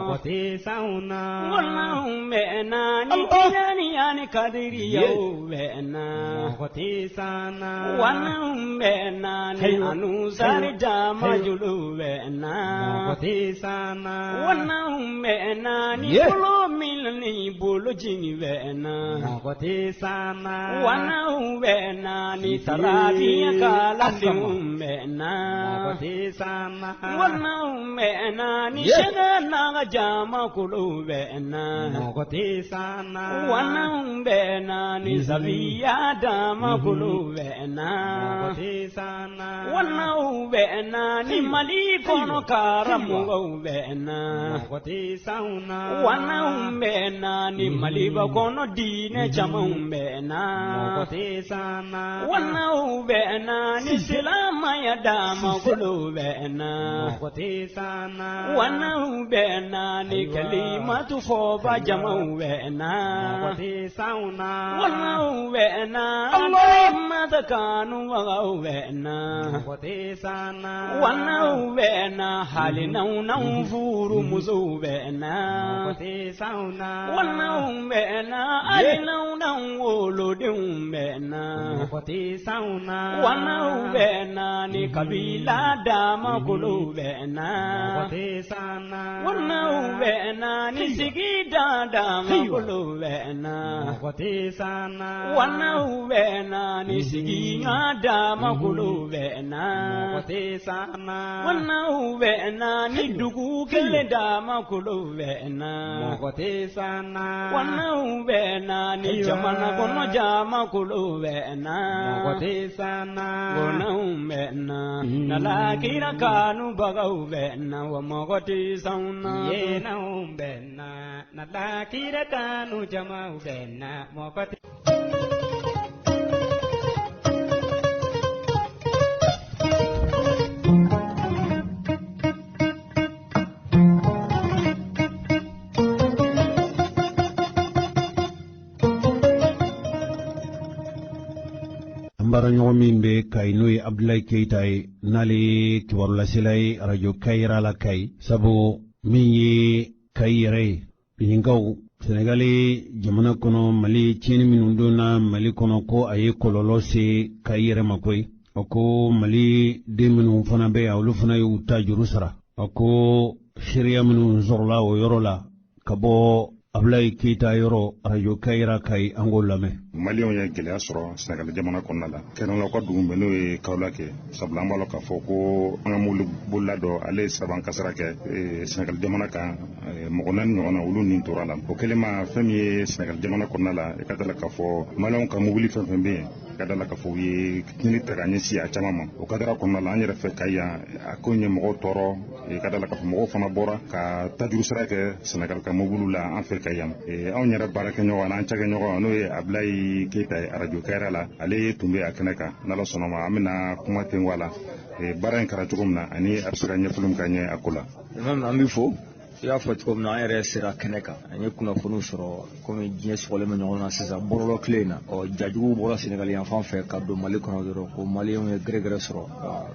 mɔgɔ tɛ san ngɔnnaw bɛ na, ni tijaniya ni kadiriyaw bɛ na, mɔgɔ tɛ san wanaw bɛ na, ni anusari jamajulu bɛ na, mɔgɔ tɛ san wanaw bɛ na, ni bolo min ni bolo jigi bɛ na, mɔgɔ tɛ san wanaw bɛ na, ni tarabiya kalandenw bɛ na, mɔgɔ tɛ san wanaw bɛ na, ni sɛgɛ n'a ka jamakulu bɛ na, mɔgɔ tɛ san wanaw bɛ na, ni zabiya damakulu bɛ na, mɔgɔ tɛ san wanaw bɛ na, ni Mali kɔnɔ karamɔgɔw bɛ na, mɔgɔ tɛ san wanaw bɛ na, ni Maliba kɔnɔ diinɛ camanw bɛ na, mɔgɔ tɛ san wanaw bɛ na, ni silamɛya damakulu bɛ na, mɔgɔ tɛ san wanaw bɛ na, ni kalimatu fɔba jamaw bɛ na, mɔgɔ tɛ san wanaw bɛ na, Alimata kanubagaw bɛ na, mɔgɔ tɛ san wanaw bɛ na, hali n'anw n'anw furu musow bɛ na, mɔgɔ tɛ san wanaw bɛ na, hali n'anw n'anw wolodenw bɛ na, mɔgɔ tɛ san wanaw bɛ na, ni kabila damakulu bɛ na, mɔgɔ tɛ san wanaw bɛ na, ni sigida damakulu bɛ na, mɔgɔ tɛ san wanaw bɛ na, ni sigiɲɔgɔn damakulu bɛ na, mɔgɔ tɛ san wanaw bɛ na, ni dugu kelen damakulu bɛ na, mɔgɔ tɛ san wanaw bɛ na, ni jamana kɔnɔ jamakulu bɛ na, mɔgɔ tɛ san wanaw bɛ na, nalakira kanubagaw bɛ na, wa mɔgɔ tɛ san yenaw bɛ na, nalakira kanu jamaw bɛ na, mɔgɔ tɛ. An baaraɲɔgɔn min bɛ Kayi, n'o ye Abdoulaye Keita ye, n'ale ye kibarulasela ye arajo Kayira la Kayi, sabu min ye Kayi yɛrɛ ye, ɲininkaw Senegali jamana kɔnɔ, Mali tiɲɛni minnu donna Mali kɔnɔ, ko a ye kɔlɔlɔ se Kayi yɛrɛ ma koyi. A ko Mali den minnu fana bɛ yan, olu fana y'u ta juru sara. A ko seereya minnu sɔrɔla o yɔrɔ la ka bɔ Abdoulaye Keita yɔrɔ arajo Kayira Kayi, an k'o lamɛn. Maliyɛnw ye gɛlɛya sɔrɔ Senegali jamana kɔnɔna la, kɛrɛnkɛrɛnnenya u ka dugu bɛ n'o ye Kaolack ye, sabula an b'a lɔn k'a fɔ ko an ka mobili bolila dɔ, ale ye siraban kasara kɛ Senegali jamana kan, mɔgɔ 4 ɲɔgɔn na, olu nin tora la. O kɛlen ma, fɛn min ye Senegali jamana kɔnɔna la, i ka da la k'a fɔ maliyɛnw ka mobili fɛn fɛn bɛ yen, i ka da la k'a fɔ u ye tiɲɛni ta ka ɲɛsin a caman ma. O kadara kɔnɔna la, an yɛrɛ fɛ Kayi yan, a ko in ye mɔgɔw tɔɔrɔ, i ka da la k'a fɔ mɔgɔw fana bɔra ka tajuru sira kɛ Senegali ka mobiliw la an fɛ Kayi yan. Anw yɛrɛ baarakɛɲɔgɔn n'an cakɛɲɔgɔn, n'o ye Abdoulaye Keita ye arajo Kayira la, ale tun bɛ a kɛnɛ kan. N'Ala sɔnna ma, an bɛna kuma tengu a la, baara in kɛra cogo min na ani a bɛ se ka ɲɛfɔli min ka ɲɛ a ko la. An b'i fo. I y'a fɔ cogo min na, an yɛrɛ sera kɛnɛ kan, an ye kunnafoniw sɔrɔ komi diɲɛ sɔgɔlen bɛ ɲɔgɔn na sisan bɔlɔlɔ tile in na. Ɔ, jajuguw bɔra Senegali yan fan fɛ ka don Mali kɔnɔ dɔrɔn ko maliyɛnw ye gɛrɛgɛrɛ sɔrɔ.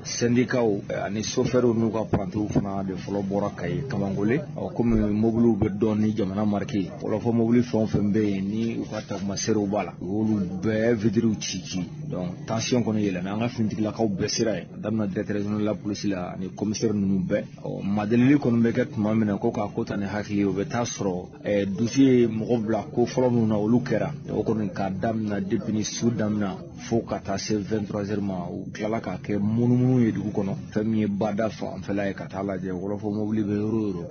Sɛndikaw ani sofɛriw n'u ka parantiw fana de fɔlɔ bɔra Kayi Kamangole. Ɔ, komi mobiliw bɛ dɔn ni jamana mariki, fɔlɔfɔ mobili fɛn o fɛn bɛ yen ni u ka taamaseerew b'a la, u y'olu bɛɛ vitiriw ci ci. Donc tension kɔni yɛlɛnna, an ka finitigilakaw bɛɛ sera yen, a daminɛ directeur régional la police la ani commissaire ninnu bɛɛ. Ɔ, madelili kɔni bɛ kɛ tuma min na ko k'a ko ta ni hakili ye, o bɛ taa sɔrɔ dusu ye mɔgɔ bila ko fɔlɔ minnu na, olu kɛra. O kɔni k'a daminɛ depuis ni su daminɛ fo ka taa se 23 heures ma, u tilala k'a kɛ munumunu ye dugu kɔnɔ. Fɛn min ye bada fanfɛla ye ka taa lajɛ wɔlɔfɔ mobili bɛ yɔrɔ o yɔrɔ,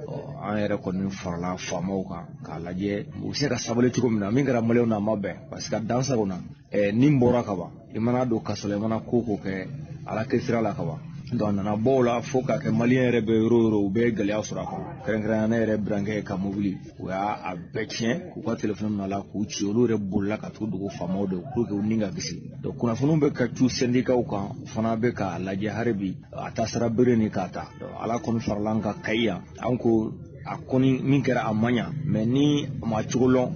an yɛrɛ kɔni farala faamaw kan k'a lajɛ u bɛ se ka sabali cogo min na. Min kɛra maliyɛnw na a ma bɛn, parce que a dan sagona ni bɔra ka ban, i mana don kaso la, i mana ko ko kɛ ala kɛ sira la ka ban. Donc a nana bɔ o la fo k'a kɛ maliyɛn yɛrɛ bɛ yɔrɔ o yɔrɔ, u bɛɛ ye gɛlɛya sɔrɔ a kɔnɔ. Kɛrɛnkɛrɛnnenya ne yɛrɛ burankɛ ka mobili, u y'a bɛɛ tiɲɛ, k'u ka telefɔni minɛ a la k'u ci. Olu yɛrɛ bolila ka t'u dogo faamaw de pour que u ni ka kisi. Donc kunnafoniw bɛ ka cu sɛndikaw kan, u fana bɛ k'a lajɛ hali bi a taa sira bere ni k'a ta. Donc ala kɔni farala an kan Kayi yan, an ko a kɔni min kɛra a man ɲa, mais ni a ma cogo lɔn,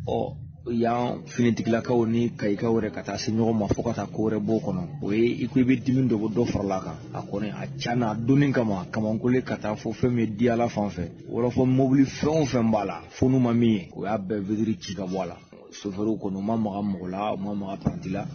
ɔ yan finitigilakaw ni kayikaw yɛrɛ ka taa se ɲɔgɔn ma fo ka taa ko wɛrɛ b'o kɔnɔ, o ye i ko i bɛ dimi dɔ bɔ dɔ farala kan. A kɔni a ca n'a donni kama Kamangole ka taa fo fɛn min ye Diyala fan fɛ, wɔlɔfɔ mobili fɛn o fɛn b'a la fo n'u ma min ye, o y'a bɛɛ vitiri ci ka bɔ a la. Sofɛriw kɔni u ma maga mɔgɔ la, u ma maga paranti la,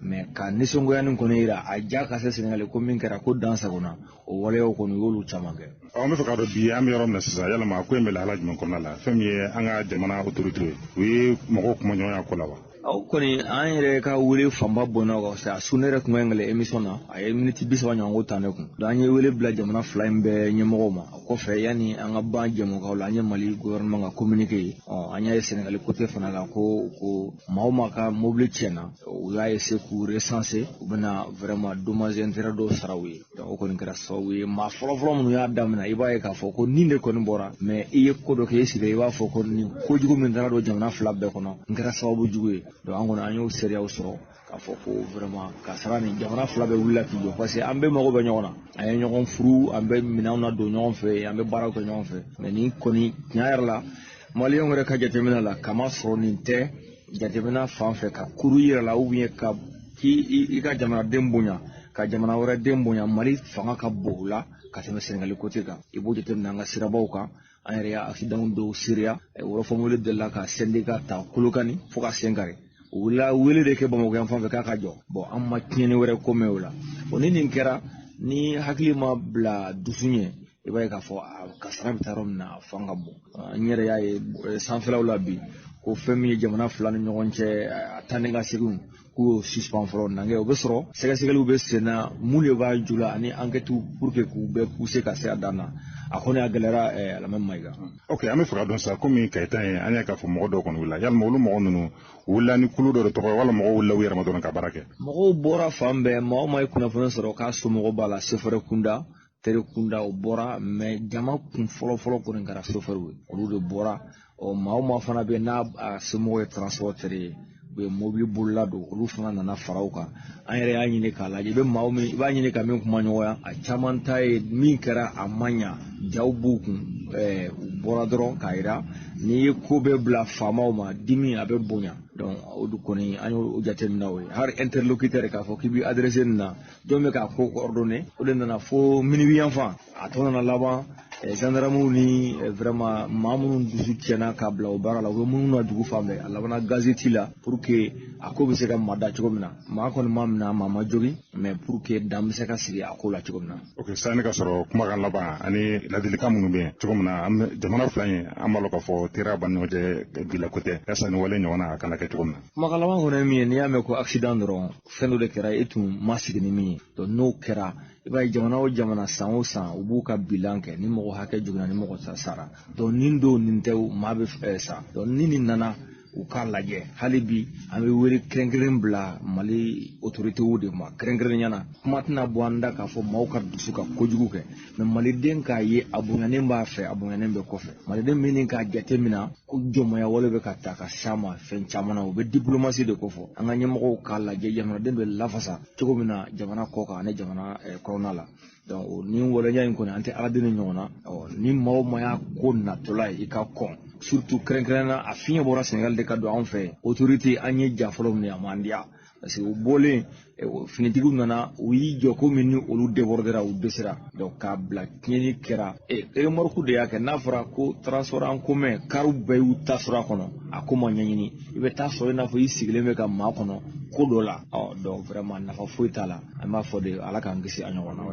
mais ka nisɔngoya nin kɔni yira a ja ka se Senegali ko min kɛra ko dan sagona, o waleyaw kɔni u y'olu caman kɛ. An bɛ fɛ k'a dɔn bi an bɛ yɔrɔ min na sisan, yalama ko in bɛ lahala jumɛn kɔnɔna la? Fɛn min ye an ka jamana autorité ye, u ye mɔgɔw kuma ɲɔgɔnya ko la wa? Aw kɔni an yɛrɛ ka wele fanba bɔnna o kan. A su ne yɛrɛ tun ka ɲi émission na, a ye miniti 30 ɲɔgɔn ko ta ne kun. Donc an ye wele bila jamana fila in bɛɛ ɲɛmɔgɔw ma. O kɔfɛ, yanni an ka ban jɛmukanw la, an ye Mali gouvernement ka communiqué ye. Ɔ, an y'a ye Senegali côté fana la ko maa o maa ka mobili tiɲɛna, u y'a essayer k'u recenser, u bɛna vraiment dommage intérêt dɔw sara u ye. Donc o kɔni kɛra sababu ye, maa fɔlɔfɔlɔ minnu y'a daminɛ, i b'a ye k'a fɔ ko nin de kɔni bɔra, mais i ye ko dɔ kɛ i sigi, i b'a fɔ ko nin kojugu min taara don jamana fila bɛɛ kɔnɔ, n kɛra sababu jugu ye. Donc an kɔni an y'o seereyaw sɔrɔ k'a fɔ ko vraiment kasara nin jamana fila bɛɛ wulila k'i jɔ, parce que an bɛɛ mago bɛ ɲɔgɔn na, an ye ɲɔgɔn furu, an bɛ minɛnw na don ɲɔgɔn fɛ, an bɛ baaraw kɛ ɲɔgɔn fɛ. Mais nin kɔni tiɲɛ yɛrɛ la, maliyɛnw yɛrɛ ka jateminɛ la, kama sɔrɔ nin tɛ jateminɛ fan fɛ ka kuru i yɛrɛ la, ou bien ka k'i ka jamanaden bonya, ka jamana wɛrɛ den bonya. Mali fanga ka bon o la ka tɛmɛ Senegali côté kan. I b'o jateminɛ an ka sirabaw kan, an yɛrɛ y'a accident dɔw seereya. Wɔlɔfɔ mobili delila ka syndicat ta Kolokani fo ka sen kari, u wulila wele de kɛ Bamakɔ yan fan fɛ k'a ka jɔ. Bon, an ma tiɲɛni wɛrɛ ko mɛn o la. O ni nin kɛra, ni hakili ma bila dusu ɲɛ, i b'a ye k'a fɔ a kasara bɛ taa yɔrɔ min na, a fanga ka bon. N yɛrɛ y'a ye sanfɛlaw la bi ko fɛn min ye jamana fila ni ɲɔgɔn cɛ a taa ni ka seginw, k'u y'o suspend fɔlɔ. Nankɛ o bɛ sɔrɔ sɛgɛsɛgɛliw bɛ sen na, mun de b'a ju la ani enquête pour que k'u bɛɛ pousser ka se a dan na. A kɔni a gɛlɛyara Lamɛn Mayiga. Ok, an bɛ fɛ ka dɔn sisan, komi Kayita ye, an y'a k'a fɔ mɔgɔ dɔw kɔni wulila, yalima olu mɔgɔ ninnu wulila ni kulu dɔ de tɔgɔ ye, wala mɔgɔw wulila u yɛrɛ ma dɔrɔn ka baara kɛ? Mɔgɔw bɔra fan bɛɛ, maa o maa ye kunnafoni sɔrɔ k'a somɔgɔw b'a la, sofɛrɛ kunda, teri kunda, o bɔra. Mais jama kun fɔlɔfɔlɔ kɔni kɛra sofɛriw ye, olu de bɔra. Ɔ, maa o maa fana bɛ yen n'a somɔgɔw ye transporteur ye, u ye mobili bolila don, olu fana nana fara u kan. An yɛrɛ y'a ɲini k'a lajɛ, i bɛ maa min i b'a ɲini ka min kuma ɲɔgɔnya, a caman ta ye min kɛra a man ɲa, jaw b'u kun, u bɔra dɔrɔn k'a yira n'i ye ko bɛɛ bila faamaw ma, dimi a bɛ bonya. Donc o de kɔni an y'o jateminɛ o ye. Hali interlocuteur k'a fɔ k'i b'i adressé nin na, jɔn bɛ k'a ko coordonné, o de nana fo minuit yan fan, a tɔ nana laban gendarmew ni vraiment maa minnu dusu tiɲɛna k'a bila o baara la, u bɛ minnu na dugu fan bɛɛ, a labanna gazeti la pour que a ko bɛ se ka mada cogo min na. Maa kɔni ma minɛ, maa ma jogin, mais pour que dan bɛ se ka sigi a ko la cogo min na. Ok, sani ka sɔrɔ kumakan laban ani ladilikan minnu bɛ yen cogo min na, an jamana fila in, an b'a lɔn k'a fɔ teriya b'an ni ɲɔgɔn cɛ bi la ko tɛ, yasa ni wale ɲɔgɔn na a kana kɛ cogo min na. Kumakan laban kɔni ye min ye, n'i y'a mɛn ko accident dɔrɔn, fɛn dɔ de kɛra e tun ma sigi ni min ye. Donc n'o kɛra, i b'a ye jamana o jamana, san o san, u b'u ka bilan kɛ ni mɔgɔ hakɛ jiginna, ni mɔgɔ sara. Donc nin don nin tɛ, maa bɛ sa. Donc ni nin nana, u k'a lajɛ hali bi. An bɛ wele kɛrɛnkɛrɛn bila Mali autorités de ma kɛrɛnkɛrɛnnenya na. Kuma tɛna bɔ an da k'a fɔ maaw ka dusu ka kojugu kɛ, mais maliden k'a ye a bonyanen b'a fɛ, a bonyanen bɛ kɔfɛ. Maliden min k'a jate minɛ ko jɔnmaya wale bɛ ka ta ka s'a ma fɛn caman na, u bɛ diplomatie de kofɔ. An ka ɲɛmɔgɔw k'a lajɛ jamanaden bɛ lafasa cogo min na jamana kɔ kan ani jamana kɔnɔna la. Donc ni waleya in kɔni, an tɛ ala deli ɲɔgɔn na. Ni maa o maa y'a ko natɔla ye, i ka kɔn, surtout kɛrɛnkɛrɛnnenya a fiɲɛ bɔra Senegal de ka don anw fɛ. Autorité, an ye ja fɔlɔ min, a man diya, parce que u bɔlen, finitigiw nana, u y'i jɔ ko min ni olu débordera, u dɛsɛra. Donc k'a bila tiɲɛni kɛra, remorque de y'a kɛ. N'a fɔra ko transport en commun, kariw bɛɛ y'u ta sɔrɔ a kɔnɔ, a ko ma ɲɛɲini, i bɛ taa sɔrɔ i n'a fɔ i sigilen bɛ ka maa kɔnɔ ko dɔ la. Ɔ donc vraiment, nafa foyi t'a la. An b'a fɔ de, Ala k'an kisi a ɲɔgɔn na.